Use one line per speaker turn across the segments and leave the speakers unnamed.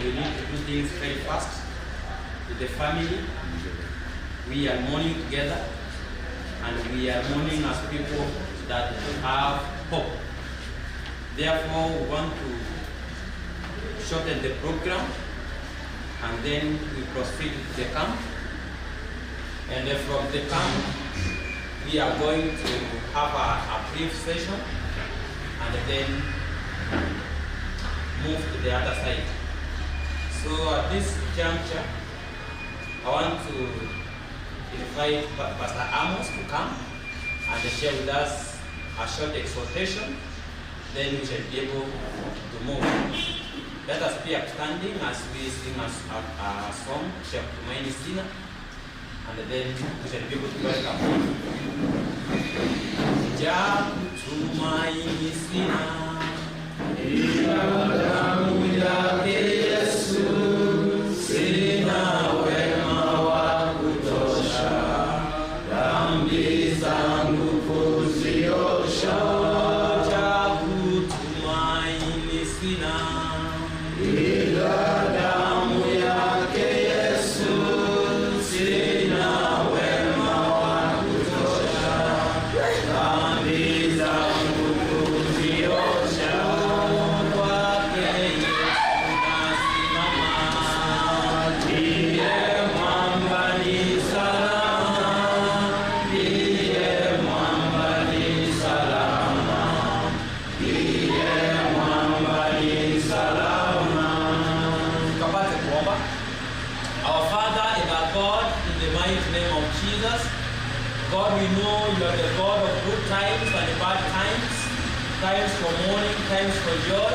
we need to do things very fast with the family. We are mourning together, and we are mourning as people that have hope. Therefore, we want to shorten the program, and then we proceed to the camp. And then from the camp, we are going to have a brief session, and then move to the other side. So at this juncture, I want to invite Pastor Amos to come and share with us a short exhortation. Then we shall be able to move. Let us be upstanding as we sing a song, Tumaini Sina, and then we shall be able to welcome. Tumaini sina, ila damu yake Yesu, sina wema wa kutosha, dhambi zangu kuziosha. Tumaini sina, ila damu yake Yesu, sina wema wa kutosha, dhambi zangu kuziosha. Kwake Yesu nasimama, ndiye mwamba ni salama, ndiye mwamba ni salama, ndiye mwamba ni salama. Tukapate kuomba. Our Father and our God, in the mighty name of Jesus, God, we know you are the God of good times and bad times, times for mourning, times for joy.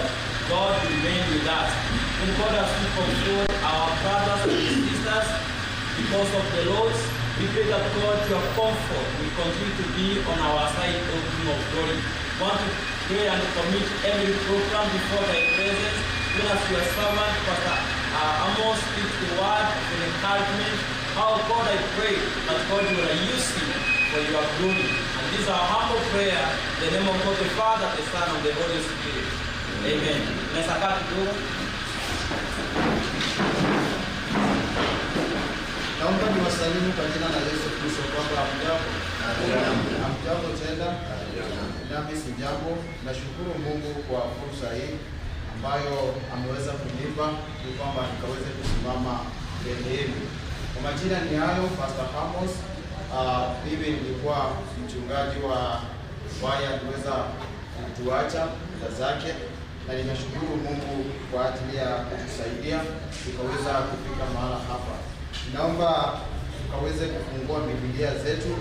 God, remain with us. And God, as we comfort our brothers and sisters because of the loss, we pray that God, your comfort will continue to be on our side, O King of Glory. Want to pray and commit every program before thy presence, even as your servant, Pastor Amos, speaks the word of encouragement. How God, I pray that God will use him for your glory. And this is our humble prayer in the name of God the Father, the Son, and the Holy Spirit. Amen. Naweza kaa kidogo.
Naomba niwasalimu kwa jina la Yesu Kristo kwamba hamjambo. Hamjambo tena. Nami sijambo. Nashukuru Mungu kwa fursa hii ambayo ameweza kunipa ili kwamba nikaweze kusimama mbele yenu. Kwa majina ni hayo Pastor Amos. Mimi nilikuwa mchungaji wa kwaya, aliweza kutuacha muda zake, na ninashukuru Mungu kwa ajili ya kutusaidia tukaweza kufika mahala hapa. Naomba tukaweze kufungua Biblia zetu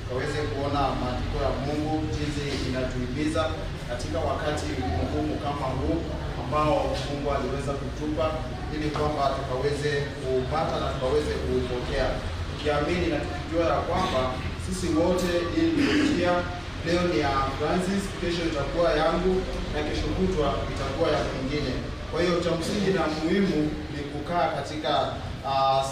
tukaweze kuona maandiko ya Mungu jinsi inatuhimiza katika wakati mgumu kama huu ambao Mungu aliweza kutupa ili kwamba tukaweze kuupata na tukaweze kuupokea, tukiamini na tukijua ya kwamba sisi wote hii ndio njia. Leo ni ya Francis, kesho itakuwa yangu na kesho kutwa itakuwa ya mwingine. Kwa hiyo cha msingi na muhimu ni kukaa katika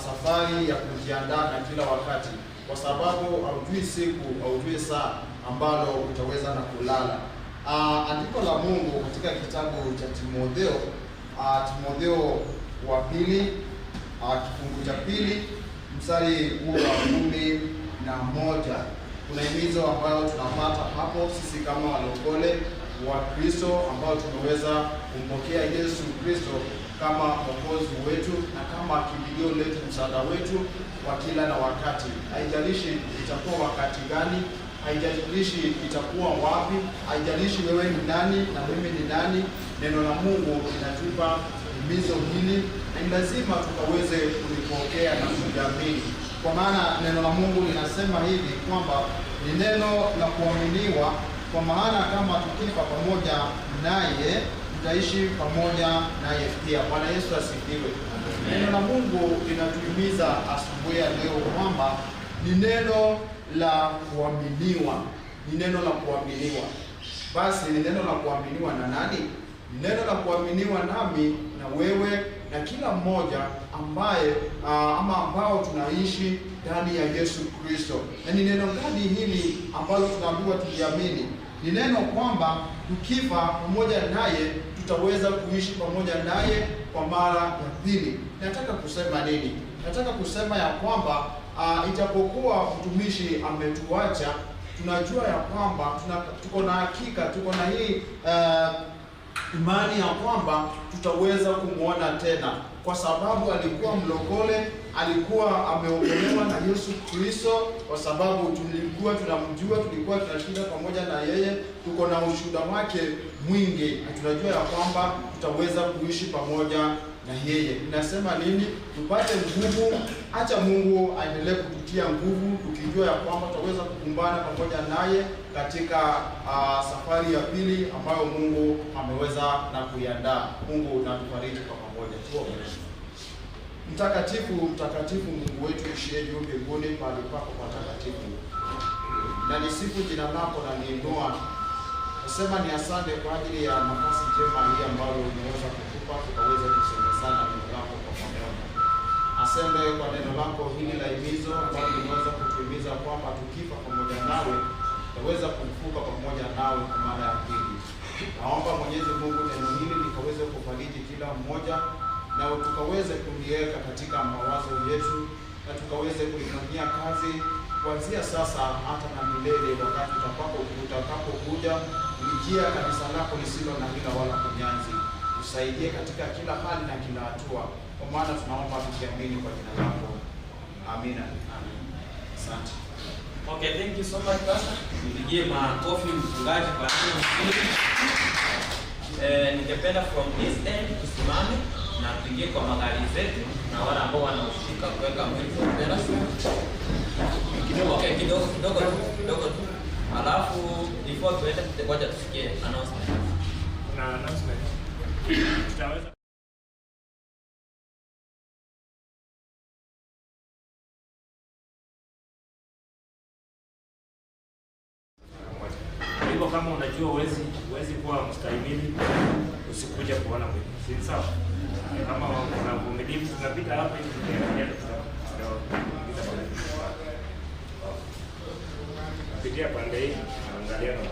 safari ya kujiandaa na kila wakati, kwa sababu haujui siku, haujui saa ambalo utaweza na kulala. Andiko la Mungu katika kitabu cha Timotheo, Timotheo wa pili, kifungu cha pili mstari huo wa 11, kuna himizo ambayo tunapata hapo sisi kama walokole wa Kristo ambao tumeweza kumpokea Yesu Kristo kama Mwokozi wetu na kama kimbilio letu, msaada wetu wa kila na wakati. Haijalishi itakuwa wakati gani, haijalishi itakuwa wapi, haijalishi wewe ni nani na mimi ni nani, neno la Mungu linatupa himizo hili na ni lazima tukaweze kulipokea na kuliamini, kwa maana neno la Mungu linasema hivi kwamba ni neno la kuaminiwa, kwa maana kama tukifa pamoja naye tutaishi pamoja naye pia. Bwana Yesu asifiwe. Neno la Mungu linatuhimiza asubuhi ya leo kwamba ni neno la kuaminiwa, ni neno la kuaminiwa. Basi ni neno la kuaminiwa na nani? Ni neno la kuaminiwa nami na wewe na kila mmoja ambaye ama ambao tunaishi ndani ya Yesu Kristo. Na ni neno gani hili ambalo tunaambiwa tuliamini? Ni neno kwamba tukifa pamoja naye tutaweza kuishi pamoja naye kwa mara ya pili. Nataka kusema nini? Nataka kusema ya kwamba ijapokuwa mtumishi ametuacha, tunajua ya kwamba tuko na hakika, tuko na hii imani ya kwamba tutaweza kumwona tena, kwa sababu alikuwa mlokole, alikuwa ameokolewa na Yesu Kristo, kwa sababu tulikuwa tunamjua, tulikuwa tunashinda pamoja na yeye, tuko na ushuhuda wake mwingi, na tunajua ya kwamba tutaweza kuishi pamoja na yeye. Ninasema nini? Tupate nguvu, acha Mungu aendelee kututia nguvu, tukijua ya kwamba tutaweza kukumbana pamoja naye katika safari ya pili ambayo Mungu ameweza na kuiandaa. Mungu na tufariji kwa pamoja. Tuombe. Mtakatifu, mtakatifu Mungu wetu ishiye juu mbinguni, pahali pako patakatifu, na nisifu jina lako na niinua. Nasema ni asante kwa ajili ya nafasi njema hii ambayo umeweza kutupa tukaweza kusemezana neno lako kwa pamoja. Asante kwa neno lako hili la himizo ambalo limeweza kutuhimiza kwamba tukifa pamoja nawe tutaweza kufufuka pamoja nawe kwa mara ya pili. Naomba Mwenyezi Mungu neno hili likaweze kufariji kila mmoja na tukaweze kuliweka katika mawazo yetu na tukaweze kulifanyia kazi kuanzia sasa hata na milele, wakati utakapokuja kulijia kanisa lako lisilo na hila wala kunyanzi. Usaidie katika kila hali na kila hatua, kwa maana tunaomba tukiamini kwa jina lako. Amina. Asante.
Okay, thank you so much Pastor. Nipigie makofi mchungaji kwa neno nzuri. Ningependa from this end tusimame na tuingie kwa magari zetu na wale ambao wanahusika kuweka mwili kwa fellowship. Okay, kidogo kidogo tu, kidogo tu. Alafu before tuende, ngoja tusikie announcement.
Kuna announcement. Tutaweza Kwa hivyo kama unajua huwezi kuwa mstahimili, usikuja kuona mwili. Si sawa? Kama una uvumilivu, tunapita hapa hivi tukiangalia tutaingiza pale. Pitia pande hii, angalia na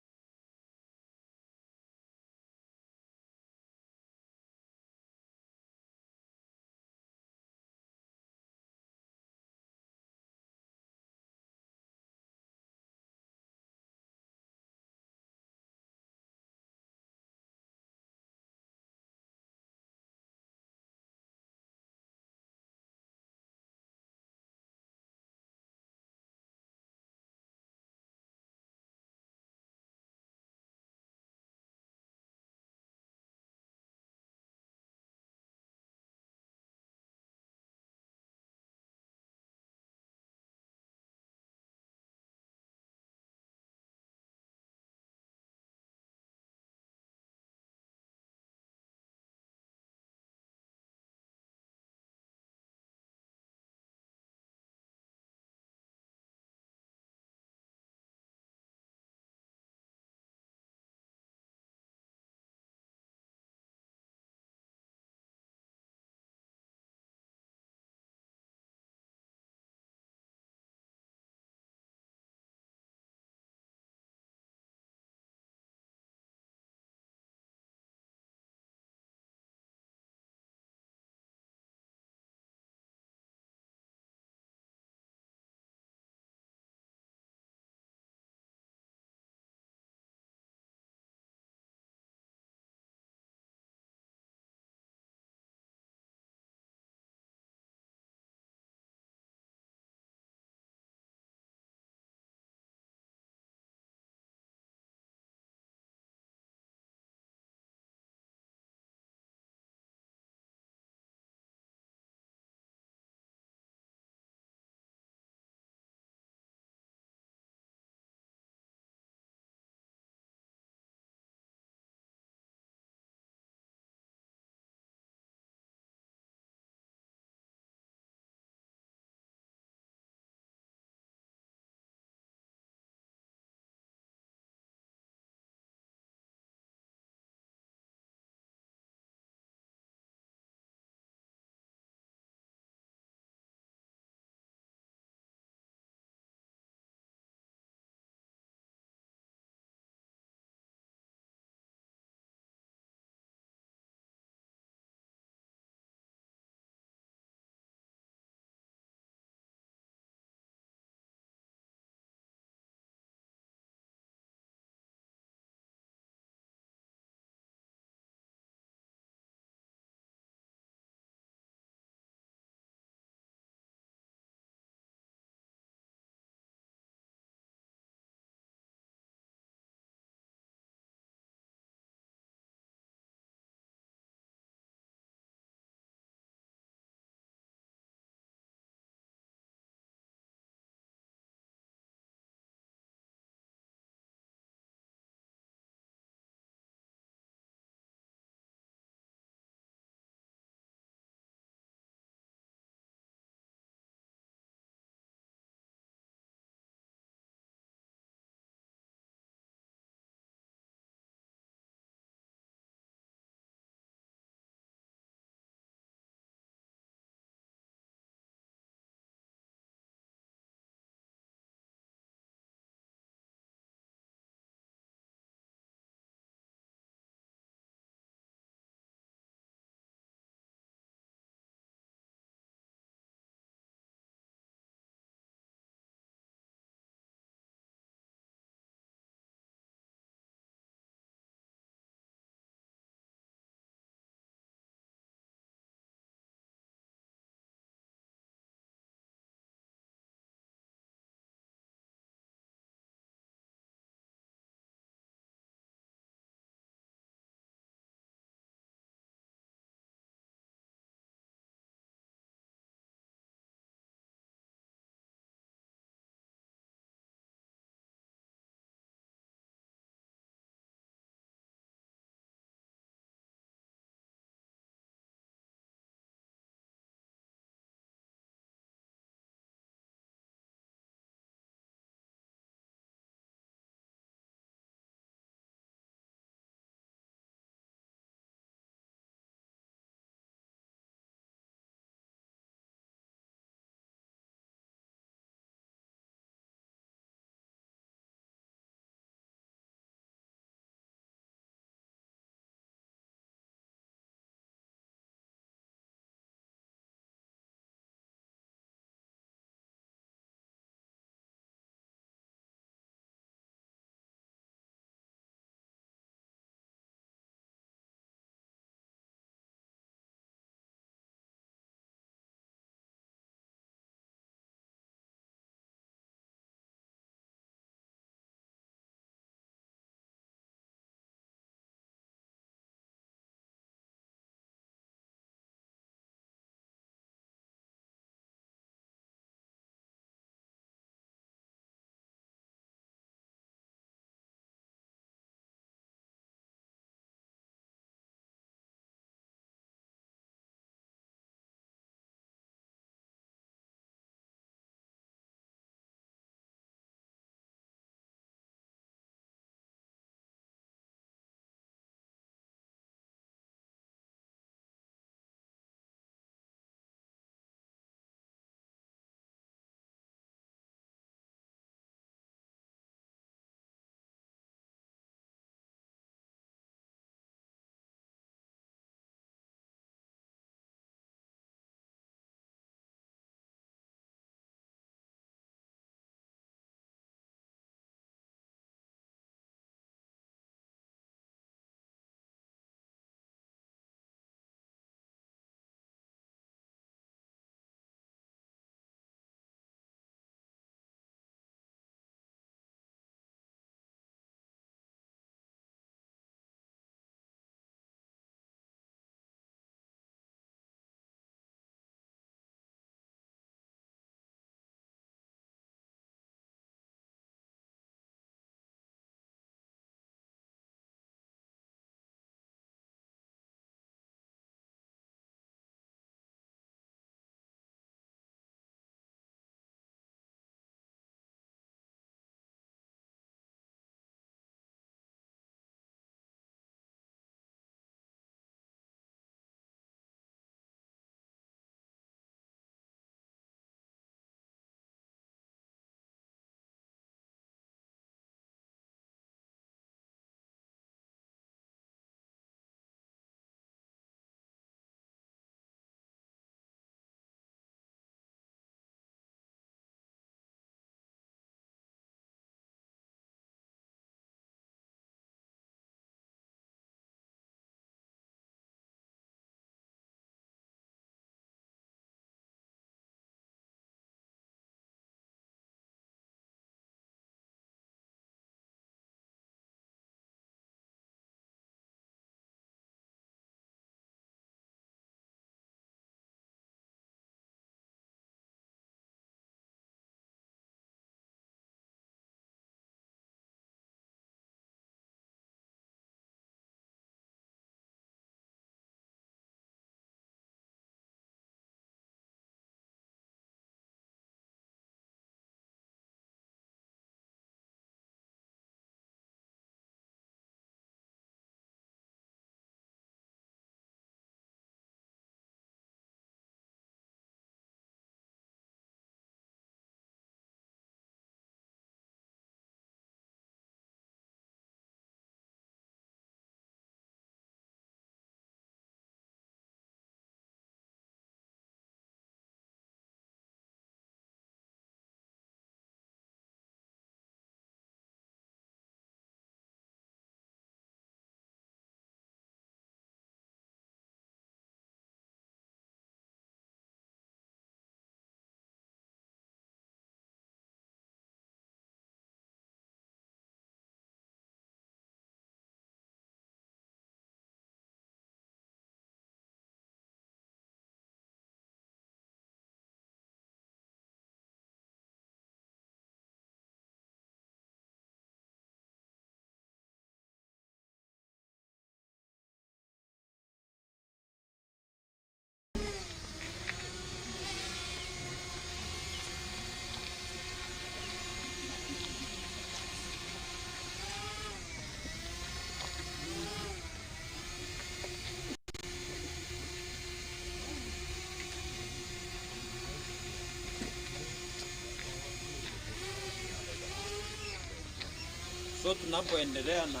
So tunapoendelea na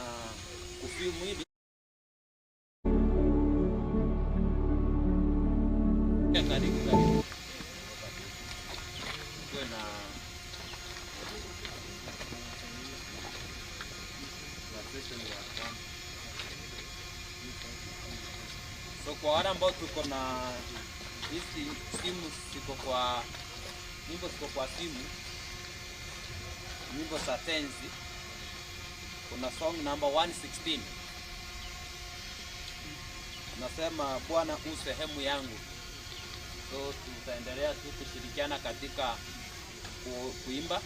kufiu mwili, karibu karibu kuwe na session ya kwanza. So kwa wale ambao tuko na hizi simu ziko kwa nyimbo, ziko kwa simu, nyimbo za tenzi, kuna song number 116 nasema Bwana u sehemu yangu. So tutaendelea tu kushirikiana katika kuimba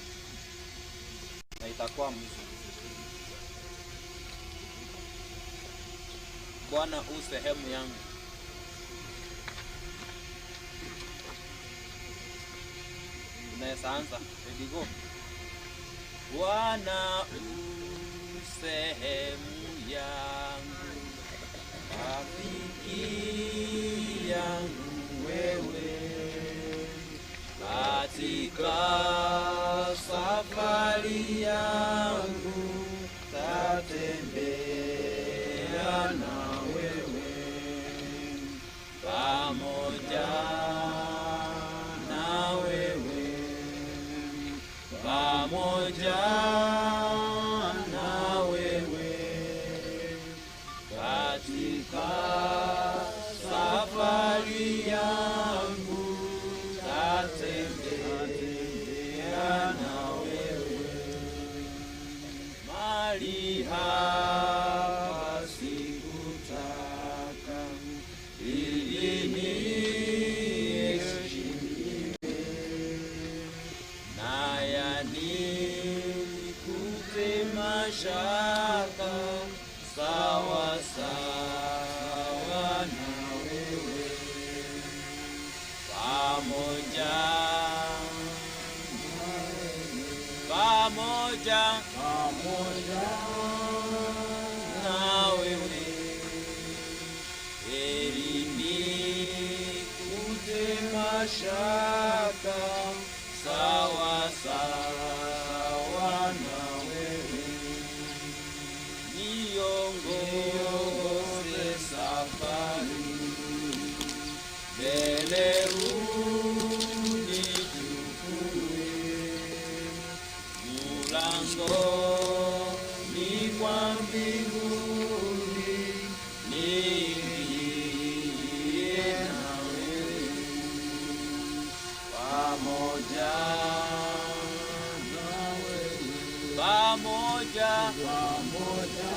na itakuwa mzuri. Bwana u sehemu yangu. Tunaweza anza. Ready go. Bwana u sehemu yangu, rafiki yangu wewe, katika safari yangu tatembea na wewe, pamoja na wewe, pamoja na wewe, katika safari yangu tatembea na wewe. Mali hapa sikutaka ili niheshimiwe, na yanikute mashaka, sawa sawa na wewe, pamoja pamoja pamoja na wewe, heri nikute mashaka, sawa sawa na wewe, niongoze safari mbele unichukue, mlangoni kwa mbinguni niingie na wewe, pamoja na wewe, pamoja pamoja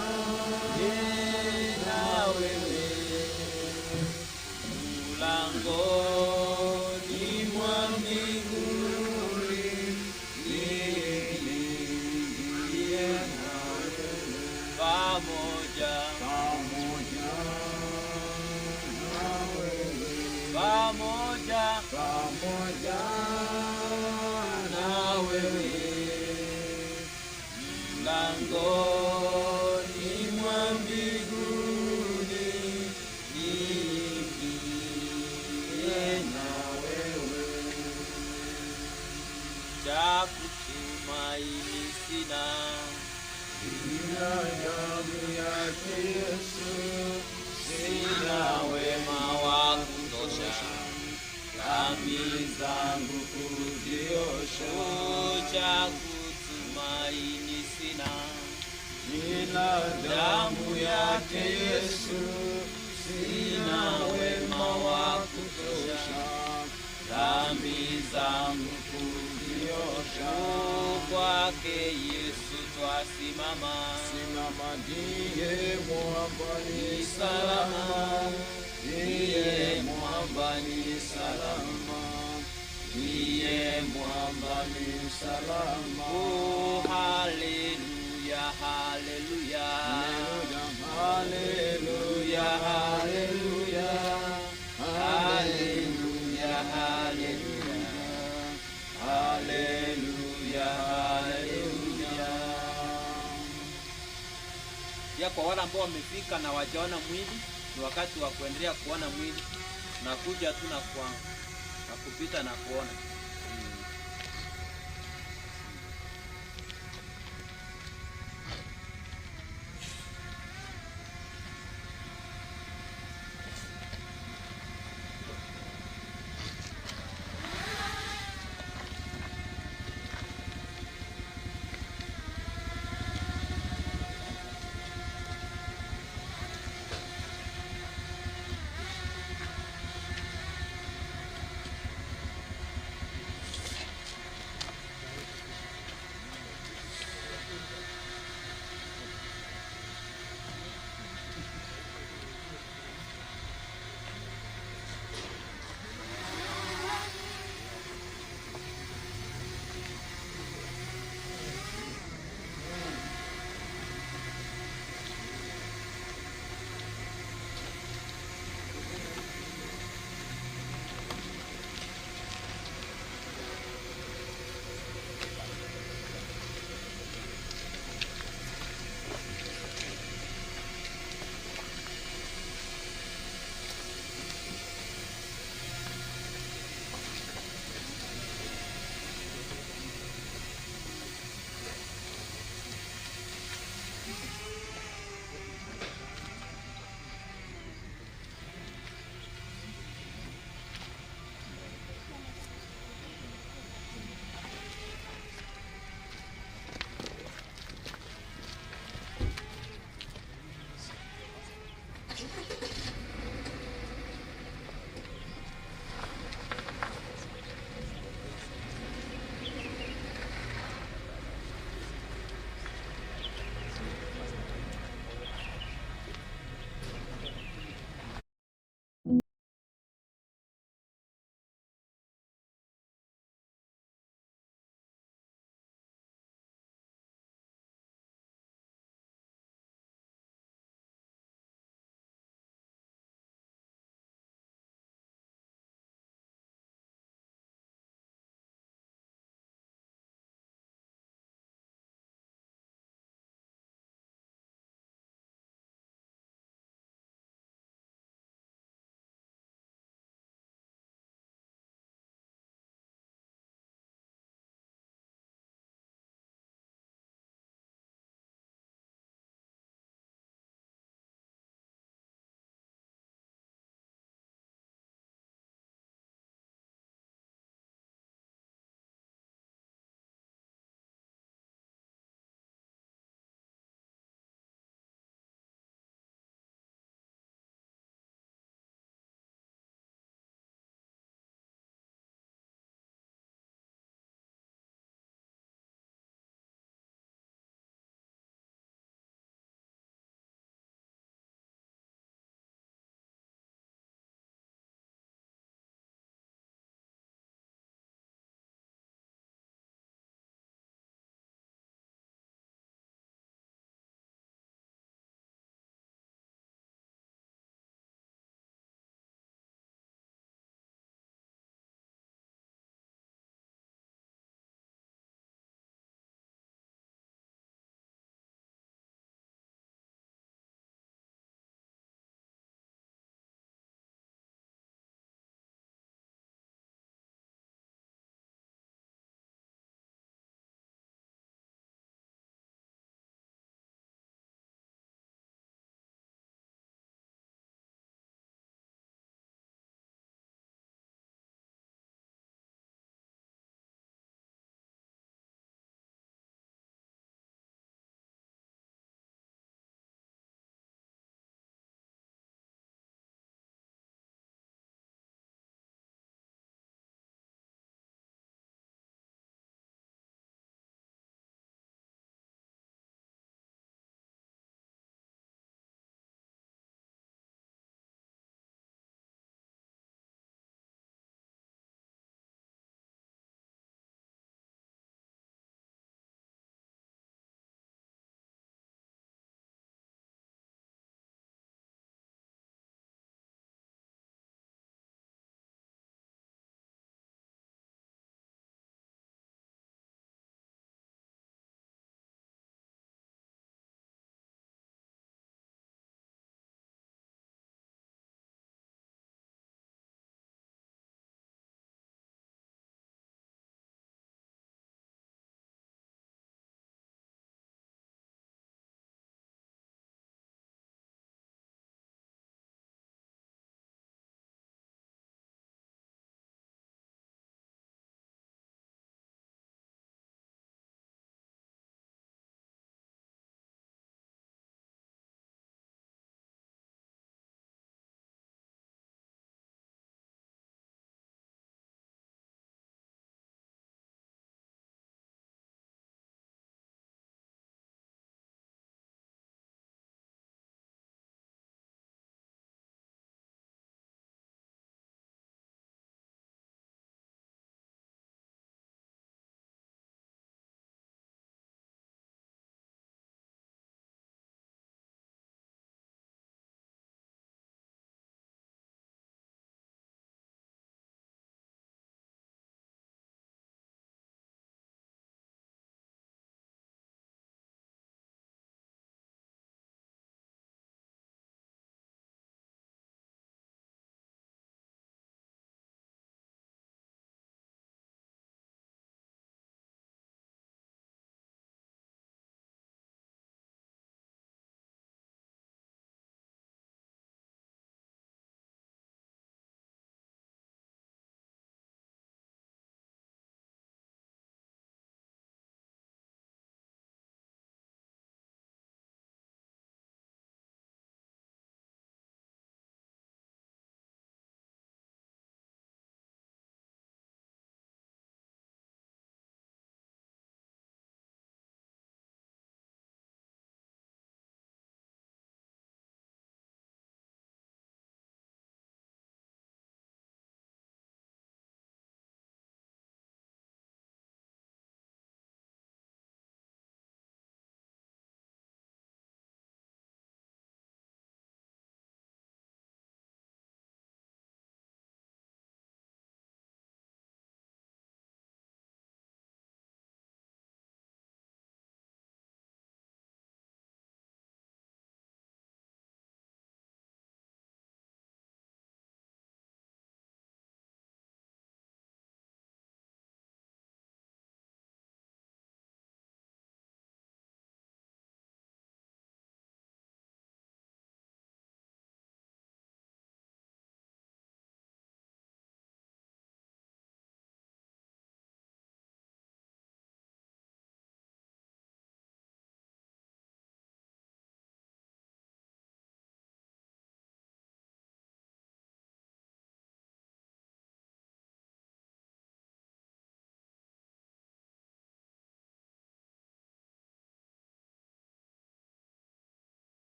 na wewe, mlangoni mwa mbinguni niingie na wewe, pamoja pamoja na wewe, pamoja pamoja na wewe, mlangoni mwa mbinguni niingie na wewe. Cha kutumaini sina,
Ila damu yake Yesu,
sina wema wa kutosha, dhambi zangu kuziosha. Cha kutumaini sina,
ila
damu yake Yesu, sina wema wa kutosha, dhambi zangu kuziosha. Kwake Yesu twasimama,
Simama ndiye mwamba
ni
ni
salama, ndiye
ndiye
mwamba ni salama, ndiye mwamba
ni salama.
Oh, haleluya, haleluya,
Haleluya,
haleluya, haleluya, haleluya, haleluya, haleluya. Pia kwa wale ambao wamefika na wajaona mwili, ni wakati wa kuendelea kuona mwili na kuja tu na na kupita na kuona.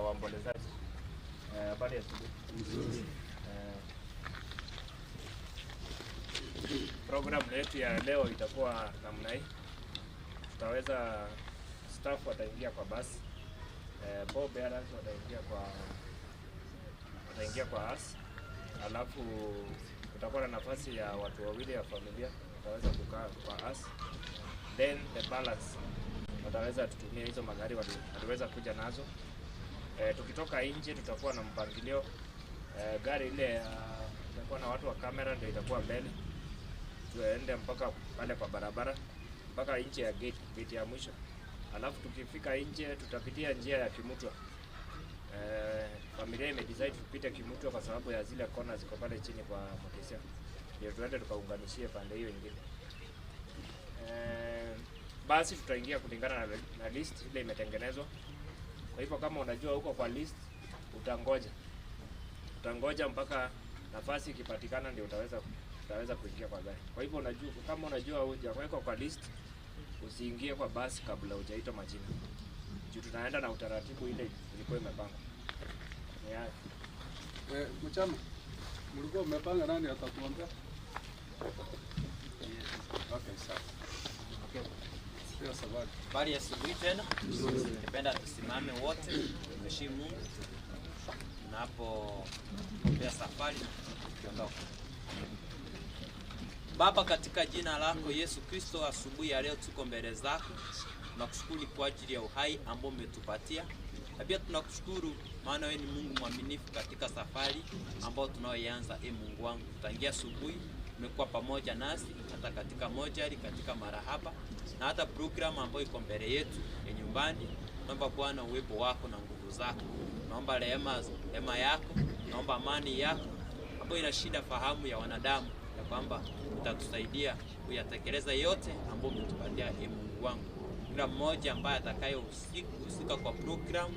Waombolezaji, habari ya asubuhi. Program yetu ya leo itakuwa namna hii. Tutaweza, staff wataingia kwa basi, pall bearers wataingia kwa hearse, alafu kutakuwa na nafasi ya watu wawili ya familia wataweza kukaa kwa hearse, then the balance wataweza tutumia hizo magari waliweza kuja nazo. Tukitoka nje tutakuwa na mpangilio, gari ile itakuwa na watu wa kamera ndio itakuwa mbele, tuende mpaka pale kwa barabara mpaka nje ya gate ya mwisho. Alafu tukifika nje tutapitia njia ya Kimutwa. Familia imedecide tupite Kimutwa kwa sababu ya zile kona ziko pale chini kwa Mutisia, ndio tuende tukaunganishie pande hiyo ingine. Basi tutaingia kulingana na list ile imetengenezwa. Kwa hivyo kama unajua huko kwa list, utangoja mpaka nafasi ikipatikana ndio utaweza kuingia kwa gari. Kwa hivyo unajua, kama unajua hujawekwa kwa list, usiingie kwa basi kabla hujaitwa majina. Juu tunaenda na utaratibu ile ilikuwa imepangwa. Ni hayo.
Mchama, mlikuwa mmepanga nani atatuombea? Okay, sawa.
Okay.
Sio sababu.
Habari ya asubuhi tena. Ningependa tusimame wote tuheshimu Mungu tunapoombea safari tukiondoka. Baba, katika jina lako Yesu Kristo, asubuhi ya leo tuko mbele zako, tunakushukuru kwa ajili ya uhai ambao umetupatia, na pia tunakushukuru maana wewe ni Mungu mwaminifu katika safari ambao tunaoianza. E Mungu wangu, tangia asubuhi umekuwa pamoja nasi hata katika mochari, katika marahaba na hata program ambayo iko mbele yetu ya nyumbani. Naomba Bwana uwepo wako na nguvu zako, naomba rehema yako, naomba amani yako ambayo inashinda fahamu ya wanadamu, ya kwamba utatusaidia kuyatekeleza yote ambayo umetupatia. E Mungu wangu, kila mmoja ambaye atakayehusika kwa program,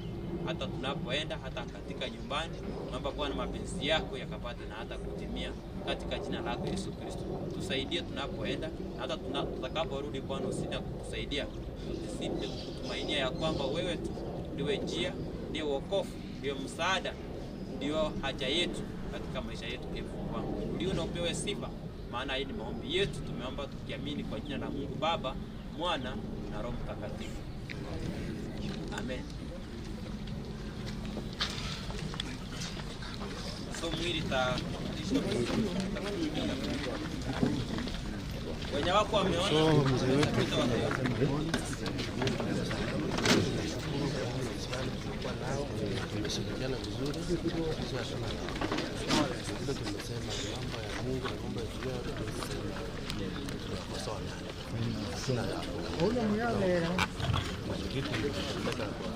hata tunapoenda, hata katika nyumbani, naomba Bwana mapenzi yako yakapate na hata kutimia katika jina lako Yesu Kristo. Tusaidie tunapoenda na hata tutakaporudi, Bwana usina kutusaidia, tusite kutumainia ya kwamba wewe tu ndiwe njia, ndiye wokovu, ndiyo msaada, ndiyo haja yetu katika maisha yetu. E Mungu wangu, ulio na upewe sifa, maana hii ni maombi yetu, tumeomba tukiamini kwa jina la Mungu Baba, Mwana na Roho Mtakatifu. Amen. So mwili ta wenye wako wameona watapita wakiona.
Tumeshirikiana vizuri, sisi hatuna vile tumesema mambo ya Mungu na mambo ya dunia yote tumesema tunakosoa nani, hatuna la mwenyekiti tunataka kwa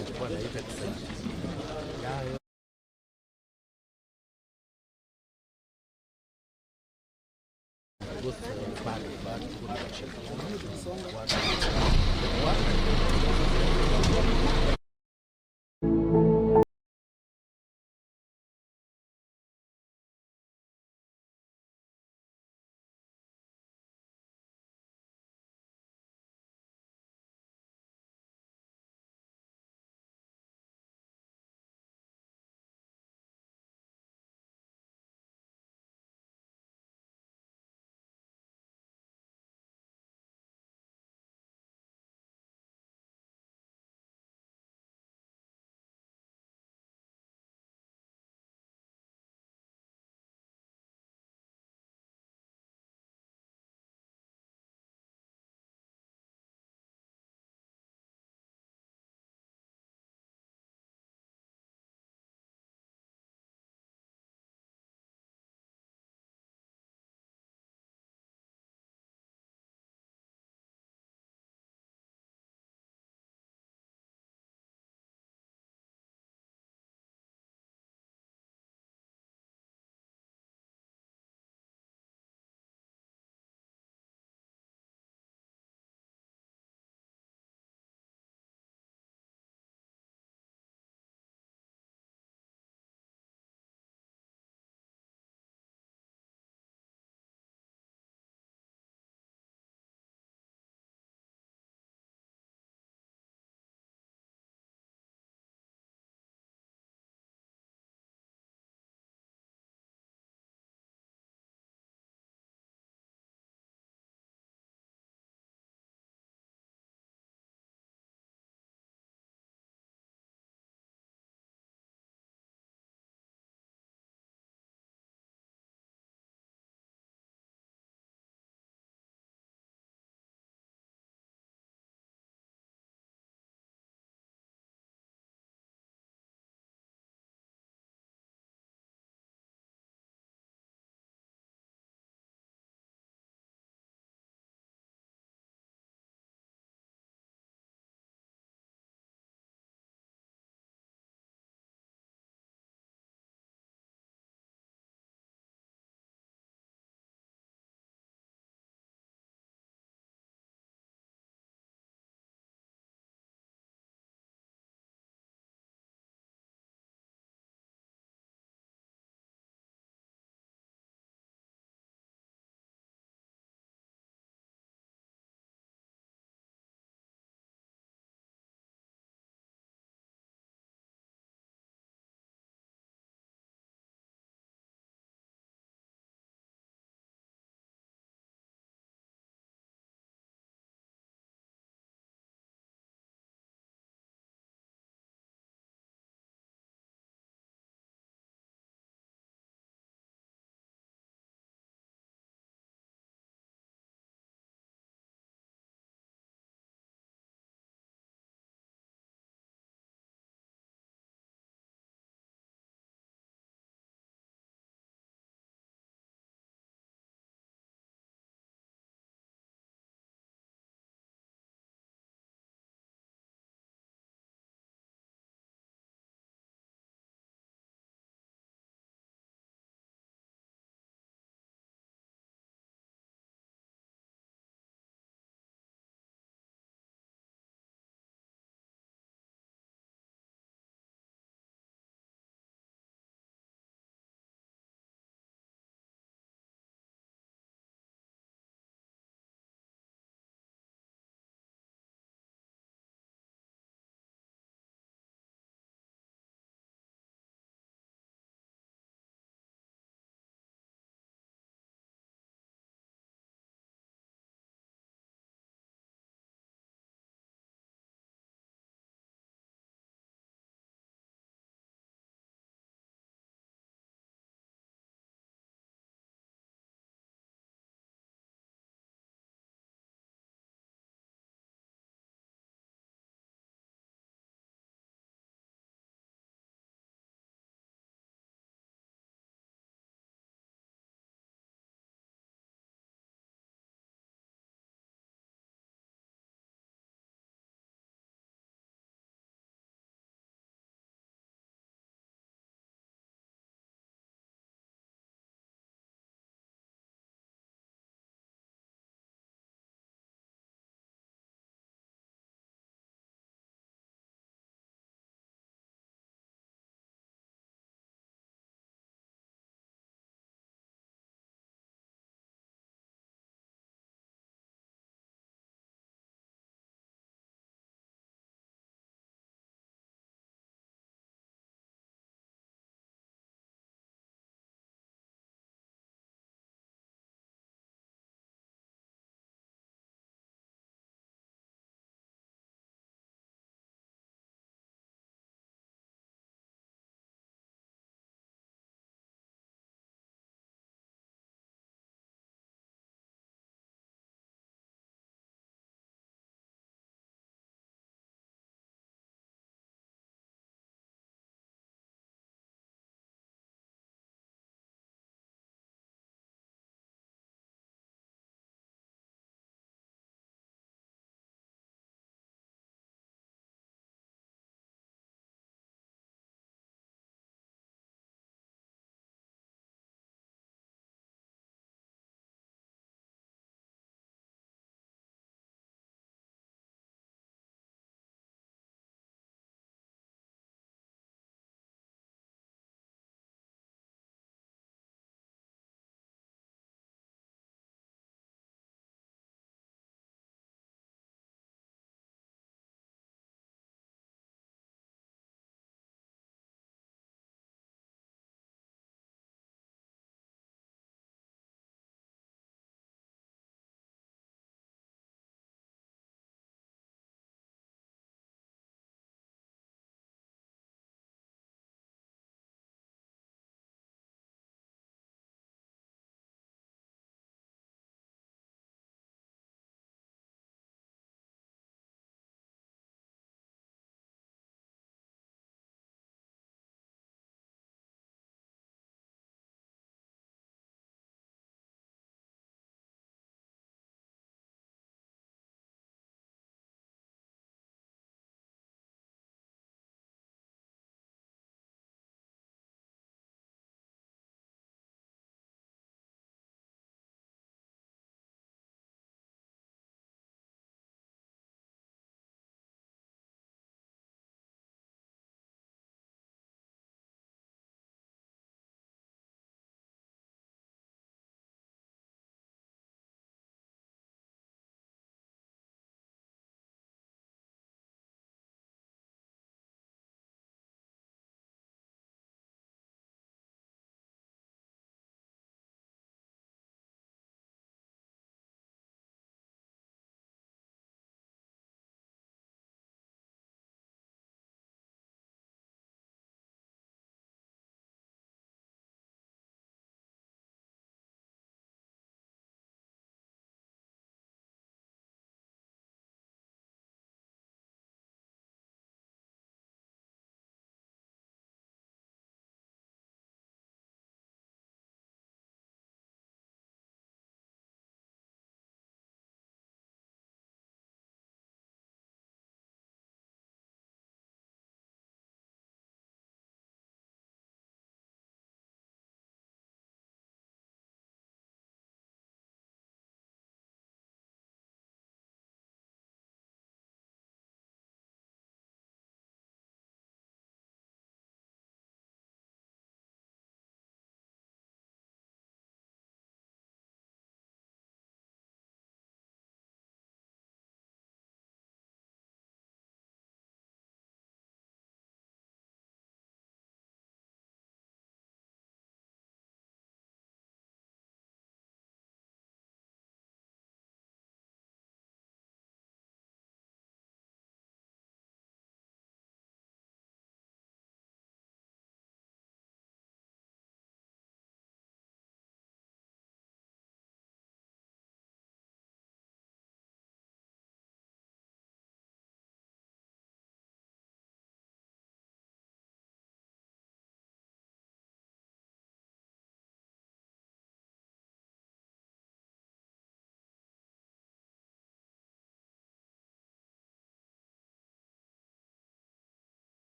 ilikuwa na effect zaidi. Pale bado tuko tunashirikiana watu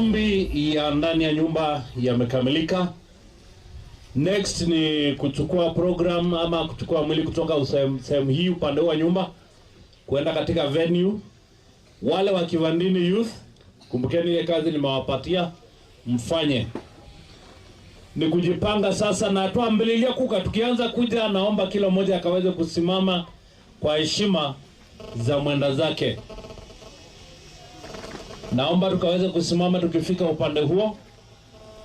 Maombi ya ndani ya nyumba yamekamilika. Next ni kuchukua program ama kuchukua mwili kutoka sehemu hii upande wa nyumba kuenda katika venue. Wale wa Kivandini Youth, kumbukeni ile kazi nimewapatia mfanye. Ni kujipanga sasa na tuambililia kuka tukianza kuja, naomba kila mmoja akaweze kusimama kwa heshima za mwenda zake. Naomba tukaweze kusimama tukifika upande huo.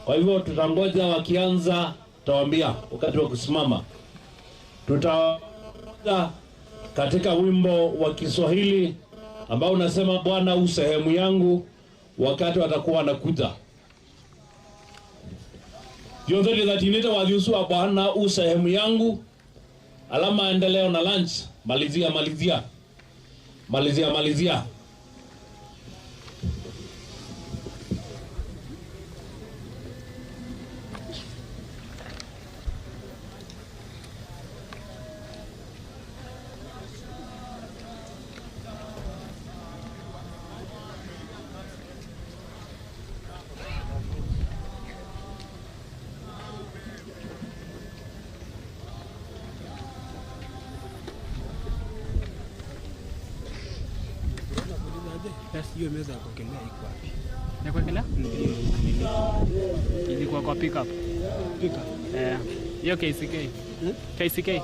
Kwa hivyo tutangoja wakianza, tutawaambia wakati wa kusimama. Tutaanza katika wimbo wa Kiswahili ambao unasema Bwana u sehemu yangu, wakati watakuwa wanakuja. Yote thatinita wadhiusua Bwana u sehemu yangu, alama endeleo na lunch. Malizia malizia. Malizia malizia.
Hiyo meza ya kuwekelea iko wapi?
Ya kuwekelea? Ilikuwa kwa pick up.
Pick up.
Hiyo KCK. KCK.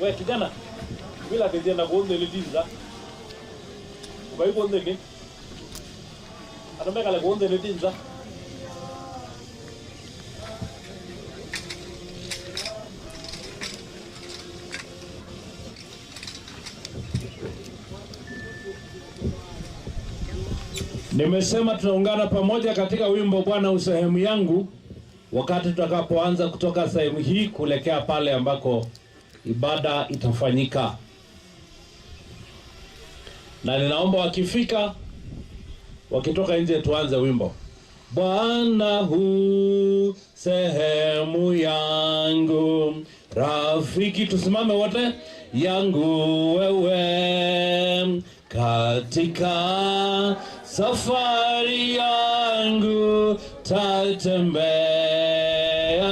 We kijana, bila kijana kuonde litinza. Ukai kuonde ni? Atomeka le kuonde litinza. Nimesema tunaungana pamoja katika wimbo Bwana u sehemu yangu, wakati tutakapoanza kutoka sehemu hii kuelekea pale ambako ibada itafanyika. Na ninaomba wakifika, wakitoka nje tuanze wimbo. Bwana hu sehemu yangu, rafiki, tusimame wote, yangu wewe, katika safari yangu tatembea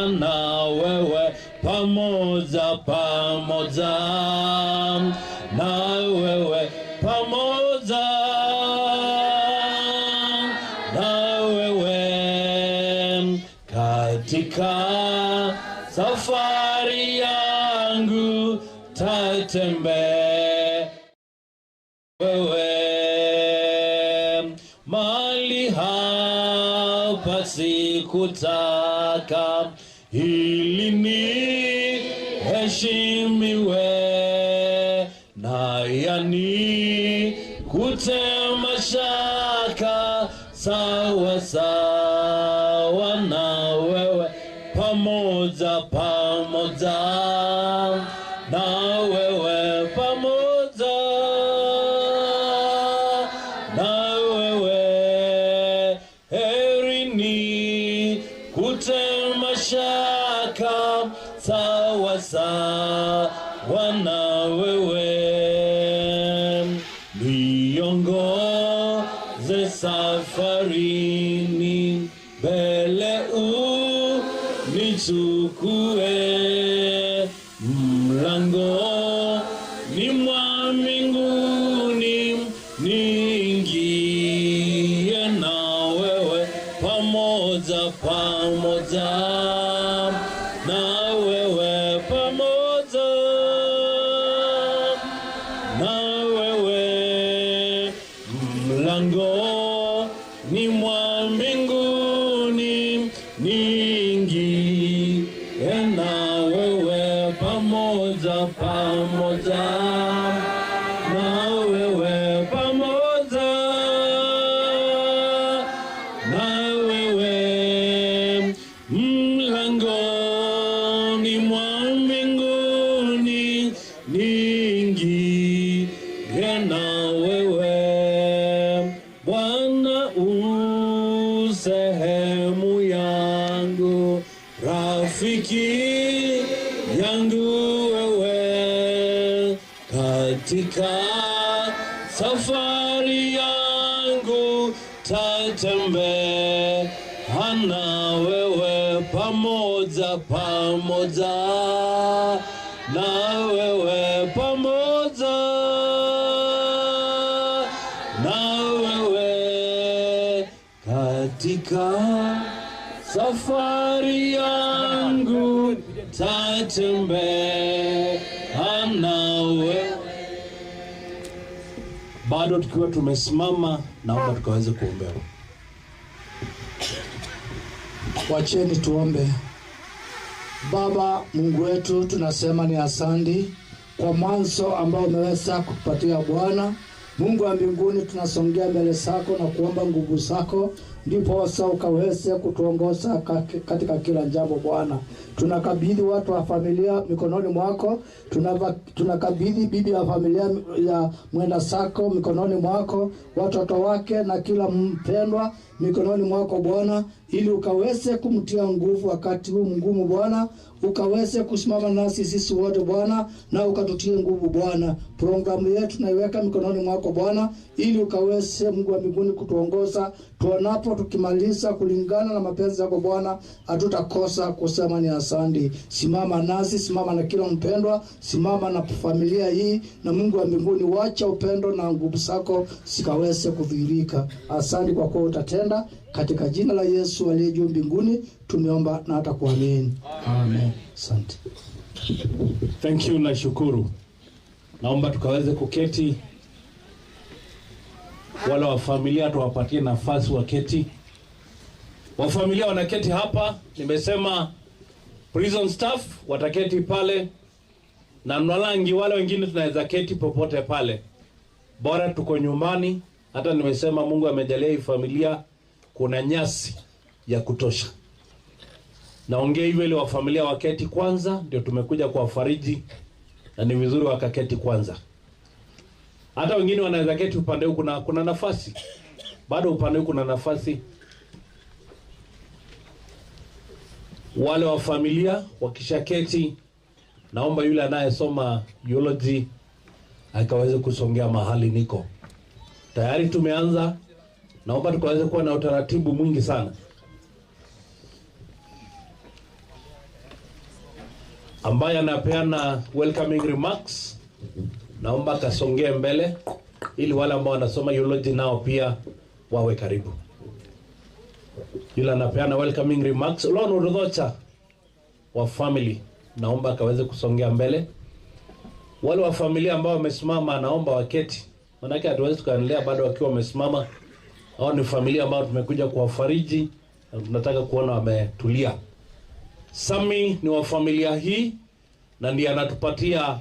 na wewe, pamoja pamoja na wewe, pamoja na wewe, katika safari yangu tatembea wewe, mali hapa sikutaka ili ni heshimiwe, na yani kutema shaka, sawa sawa na wewe, pamoja pamoja na wewe, pamoja na wewe, heri ni kutema shaka, sawa sawa na wewe, niongoze safarini, mbele unichukue, mlango ni
ni mwa mbinguni niingie na wewe pamoja, pamoja na wewe, pamoja na wewe mlangoni mwa mbinguni niingie na wewe. Bwana u sehemu yangu, rafiki yangu wewe, katika safari yangu tatembea na wewe pamoja, pamoja na wewe, pamoja na wewe, katika safari yangu tatembea na wewe. Bado tukiwa tumesimama, naomba tukaweze kuombewa.
Wacheni tuombe. Baba Mungu wetu, tunasema ni asandi kwa mwanzo ambao umeweza kutupatia Bwana. Mungu wa mbinguni, tunasongea mbele zako na kuomba nguvu zako, ndiposa ukaweze kutuongoza katika kila jambo Bwana. Tunakabidhi watu wa familia mikononi mwako, tunakabidhi bibi wa familia ya mwenda zako mikononi mwako, watoto wake na kila mpendwa mikononi mwako Bwana, ili ukaweze kumtia nguvu wakati huu mgumu Bwana, ukaweze kusimama nasi sisi wote Bwana, na ukatutie nguvu Bwana. Programu yetu naiweka mikononi mwako Bwana, ili ukaweze Mungu wa mbinguni kutuongoza tuonapo tukimaliza kulingana na mapenzi yako Bwana, hatutakosa kusema ni asante. Simama nasi, simama na kila mpendwa, simama na familia hii, na Mungu wa mbinguni, wacha upendo na nguvu zako zikaweze kudhihirika. Asante kwa kuwa utatenda, katika jina la Yesu aliye juu mbinguni tumeomba na hata kuamini. Amen. Asante.
Thank you, nashukuru. Naomba tukaweze kuketi. Wale wa familia tuwapatie nafasi waketi. Wa familia wanaketi hapa, nimesema prison staff wataketi pale, na Mwalangi wale wengine tunaweza keti popote pale, bora tuko nyumbani. Hata nimesema Mungu amejalia hii familia kuna nyasi ya kutosha. Naongea hivyo ili wa familia waketi kwanza, ndio tumekuja kuwafariji, na ni vizuri wakaketi kwanza. Hata wengine wanaweza keti upande huu, kuna nafasi bado, upande huu kuna nafasi. Wale wa familia wakishaketi, naomba yule anayesoma eulogy akaweze kusongea mahali niko. Tayari tumeanza, naomba tukaweze kuwa na utaratibu mwingi sana. Ambaye anapeana welcoming remarks, naomba akasongee mbele ili wale ambao wanasoma eulogy nao pia wawe karibu. Yule anapeana welcoming remarks, Lon Rudhocha wa family, naomba akaweze kusongea mbele. Wale wa familia ambao wamesimama, naomba waketi, manake hatuwezi tukaendelea bado wakiwa wamesimama. Hao ni familia ambao tumekuja kuwafariji na tunataka kuona wametulia. Sami ni wa familia hii na ndiye anatupatia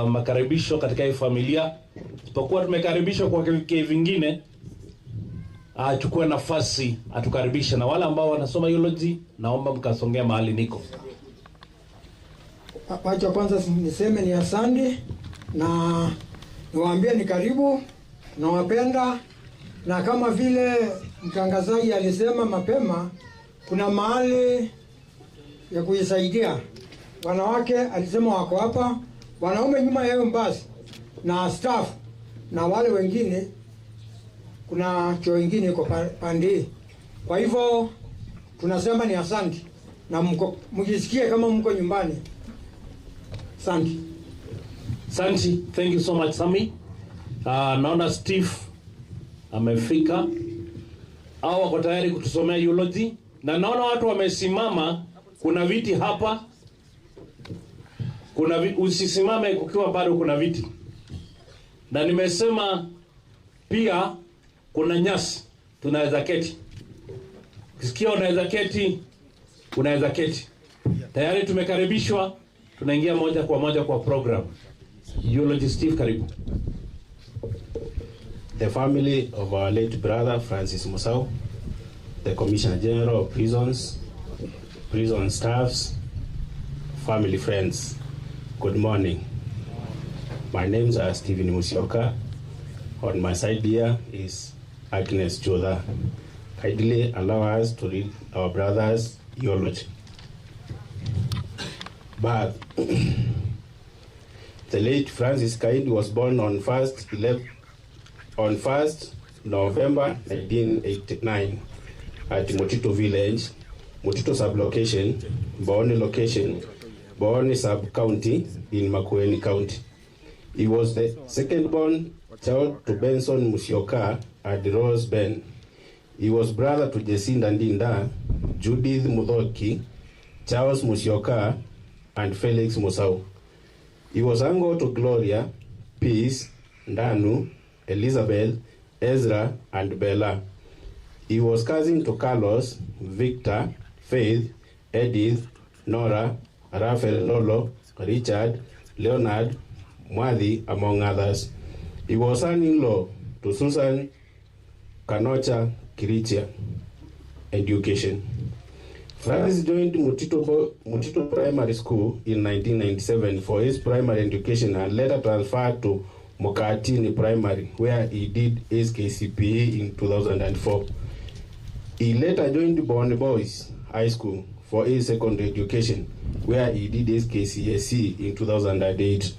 makaribisho katika hii familia. Isipokuwa tumekaribishwa kwa vingine, achukue nafasi atukaribishe, na wale ambao wanasoma eulogy naomba mkasongea mahali niko.
Wacha kwanza niseme ni asante na niwaambie ni karibu, nawapenda, na kama vile mtangazaji alisema mapema, kuna mahali ya kuisaidia wanawake, alisema wako hapa, wanaume nyuma ya basi na staff na wale wengine, kuna choo ingine iko pande. Kwa hivyo tunasema ni asante na mjisikie kama mko nyumbani. Asante.
Asante. Thank you so much Sami. Naona Steve amefika au wako tayari kutusomea eulogy, na naona watu wamesimama. Kuna viti hapa, kuna usisimame kukiwa bado kuna viti, na nimesema pia kuna nyasi. Tunaweza keti. Ukisikia unaweza keti, unaweza keti. Tayari tumekaribishwa, tunaingia moja kwa moja kwa program. Eulogy Steve, karibu.
The family of our late brother Francis Musau, the Commissioner General of Prisons, prison staffs, family friends, good morning. My names are Stephen Musyoka. On my side here is Agnes Chodha. Kindly allow us to read our brother's eulogy. Birth. The late Francis Kind was born on 1st November 1989 at Mutito Village, Mutito Sub-Location, Booni Location, Booni Sub-County in Makueni County. He was the second-born child to Benson Musyoka and Rose Ben. He was brother to Jacinda Ndinda, Judith Muthoki, Charles Musyoka, and Felix Musau. He was uncle to Gloria, Peace, Ndanu, Elizabeth, Ezra, and Bella. He was cousin to Carlos, Victor, Faith, Edith, Nora, Raphael Lolo, Richard, Leonard, Mwadhi, among others. He was son-in-law to Susan Kanocha Kirichia. Education. Francis joined Mutito Primary School in 1997 for his primary education and later transferred to Mokatini Primary, where he did his KCPE in 2004. He later joined Booni Boys High School for his secondary education, where he did his KCSE in 2008.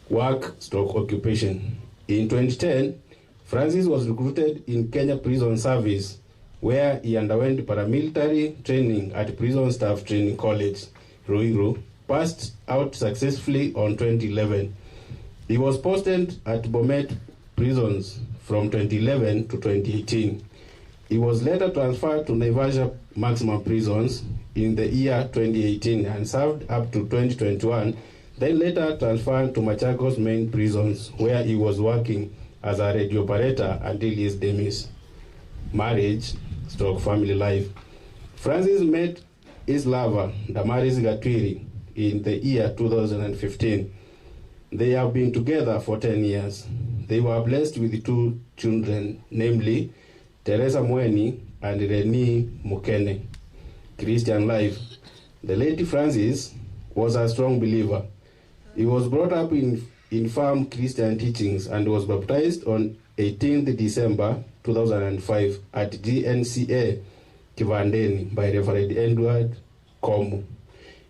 Work/occupation. In 2010, Francis was recruited in Kenya Prison Service, where he underwent paramilitary training at Prison Staff Training College, Ruiru, passed out successfully on 2011. He was posted at Bomet Prisons from 2011 to 2018. He was later transferred to Naivasha Maximum Prisons in the year 2018 and served up to 2021, then later transferred to Machakos Main Prisons, where he was working as a radio operator until his demise. Marriage/family life. Francis met his lover, Damaris Gatwiri, in the year 2015. They have been together for 10 years. They were blessed with 2 children, namely Teresa Mweni and Reni Mukene. Christian life. The late Francis was a strong believer. He was brought up in firm Christian teachings and was baptized on 18th December 2005 at GNCA Kivandeni by Reverend Edward Komu.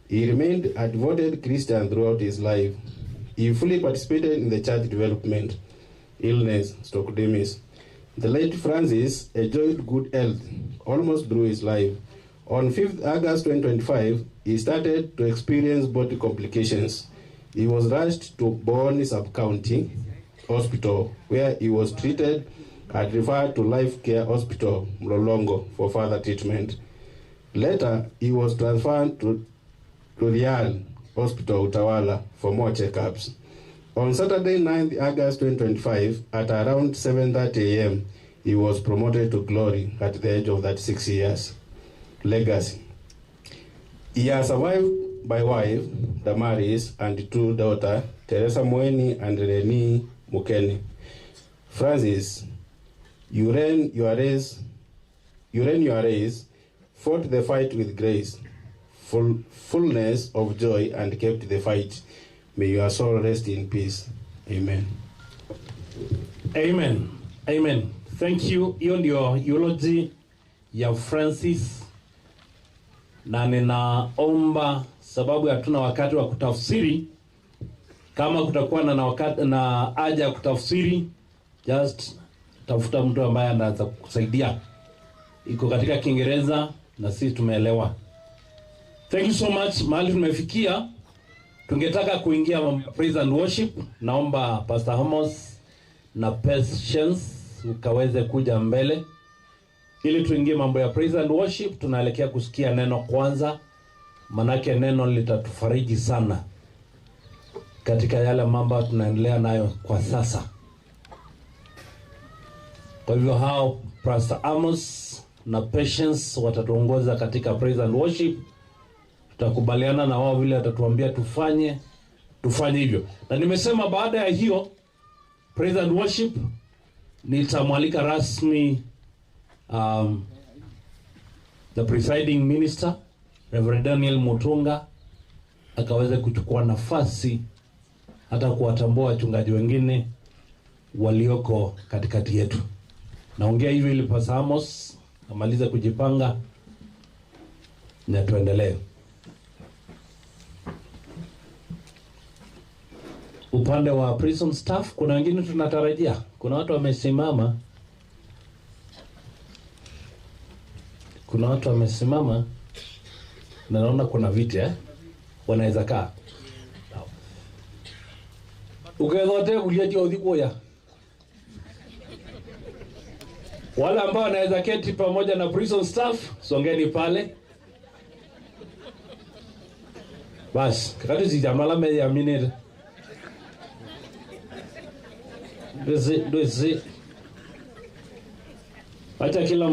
He remained a devoted Christian throughout his life. He fully participated in the church development. Illness/demise. The late Francis enjoyed good health almost through his life. On 5th August 2025, he started to experience body complications. He was rushed to Booni Sub-County Hospital, where he was treated and referred to Life Care Hospital, Mlolongo, for further treatment. Later, he was transferred to Real Hospital, Utawala, for more checkups. On Saturday, 9th August 2025, at around 7:30 a.m., he was promoted to glory at the age of 36 years. Legacy. He has survived by wife, Damaris, and 2 daughters, Teresa Mweni and Reni Mukene. Francis, you ran your race, fought the fight with grace, fullness of joy, and kept the fight. May your soul rest in peace. Amen.
Amen. Amen. Thank you. Hiyo ndio eulogy ya Francis, na ninaomba, sababu hatuna wakati wa kutafsiri, kama kutakuwa na wakati na haja ya kutafsiri, just tafuta mtu ambaye anaweza kukusaidia. Iko katika Kiingereza na sisi tumeelewa. Thank you so much. Mahali tumefikia, tungetaka kuingia praise and worship. Naomba Pastor Amos na Patience ukaweze kuja mbele ili tuingie mambo ya praise and worship. Tunaelekea kusikia neno kwanza, manake neno litatufariji sana katika yale mambo tunaendelea nayo kwa sasa. Kwa hivyo hao Pastor Amos na Patience watatuongoza katika praise and worship. Tutakubaliana na wao vile watatuambia tufanye, tufanye hivyo. Na nimesema baada ya hiyo praise and worship nitamwalika rasmi the presiding minister Reverend Daniel Mutunga akaweze kuchukua nafasi hata kuwatambua wachungaji wengine walioko katikati yetu. Naongea hivyo ili Pastor Amos amalize kujipanga na tuendelee. Upande wa prison staff kuna wengine tunatarajia, kuna watu wamesimama, kuna watu wamesimama na naona kuna viti wanaweza kaa. Ukethote kulia uthikuya. Wale ambao wanaweza keti pamoja na prison staff, songeni pale. Bas, kakati zijamala me ya minute. Dozi. Acha kila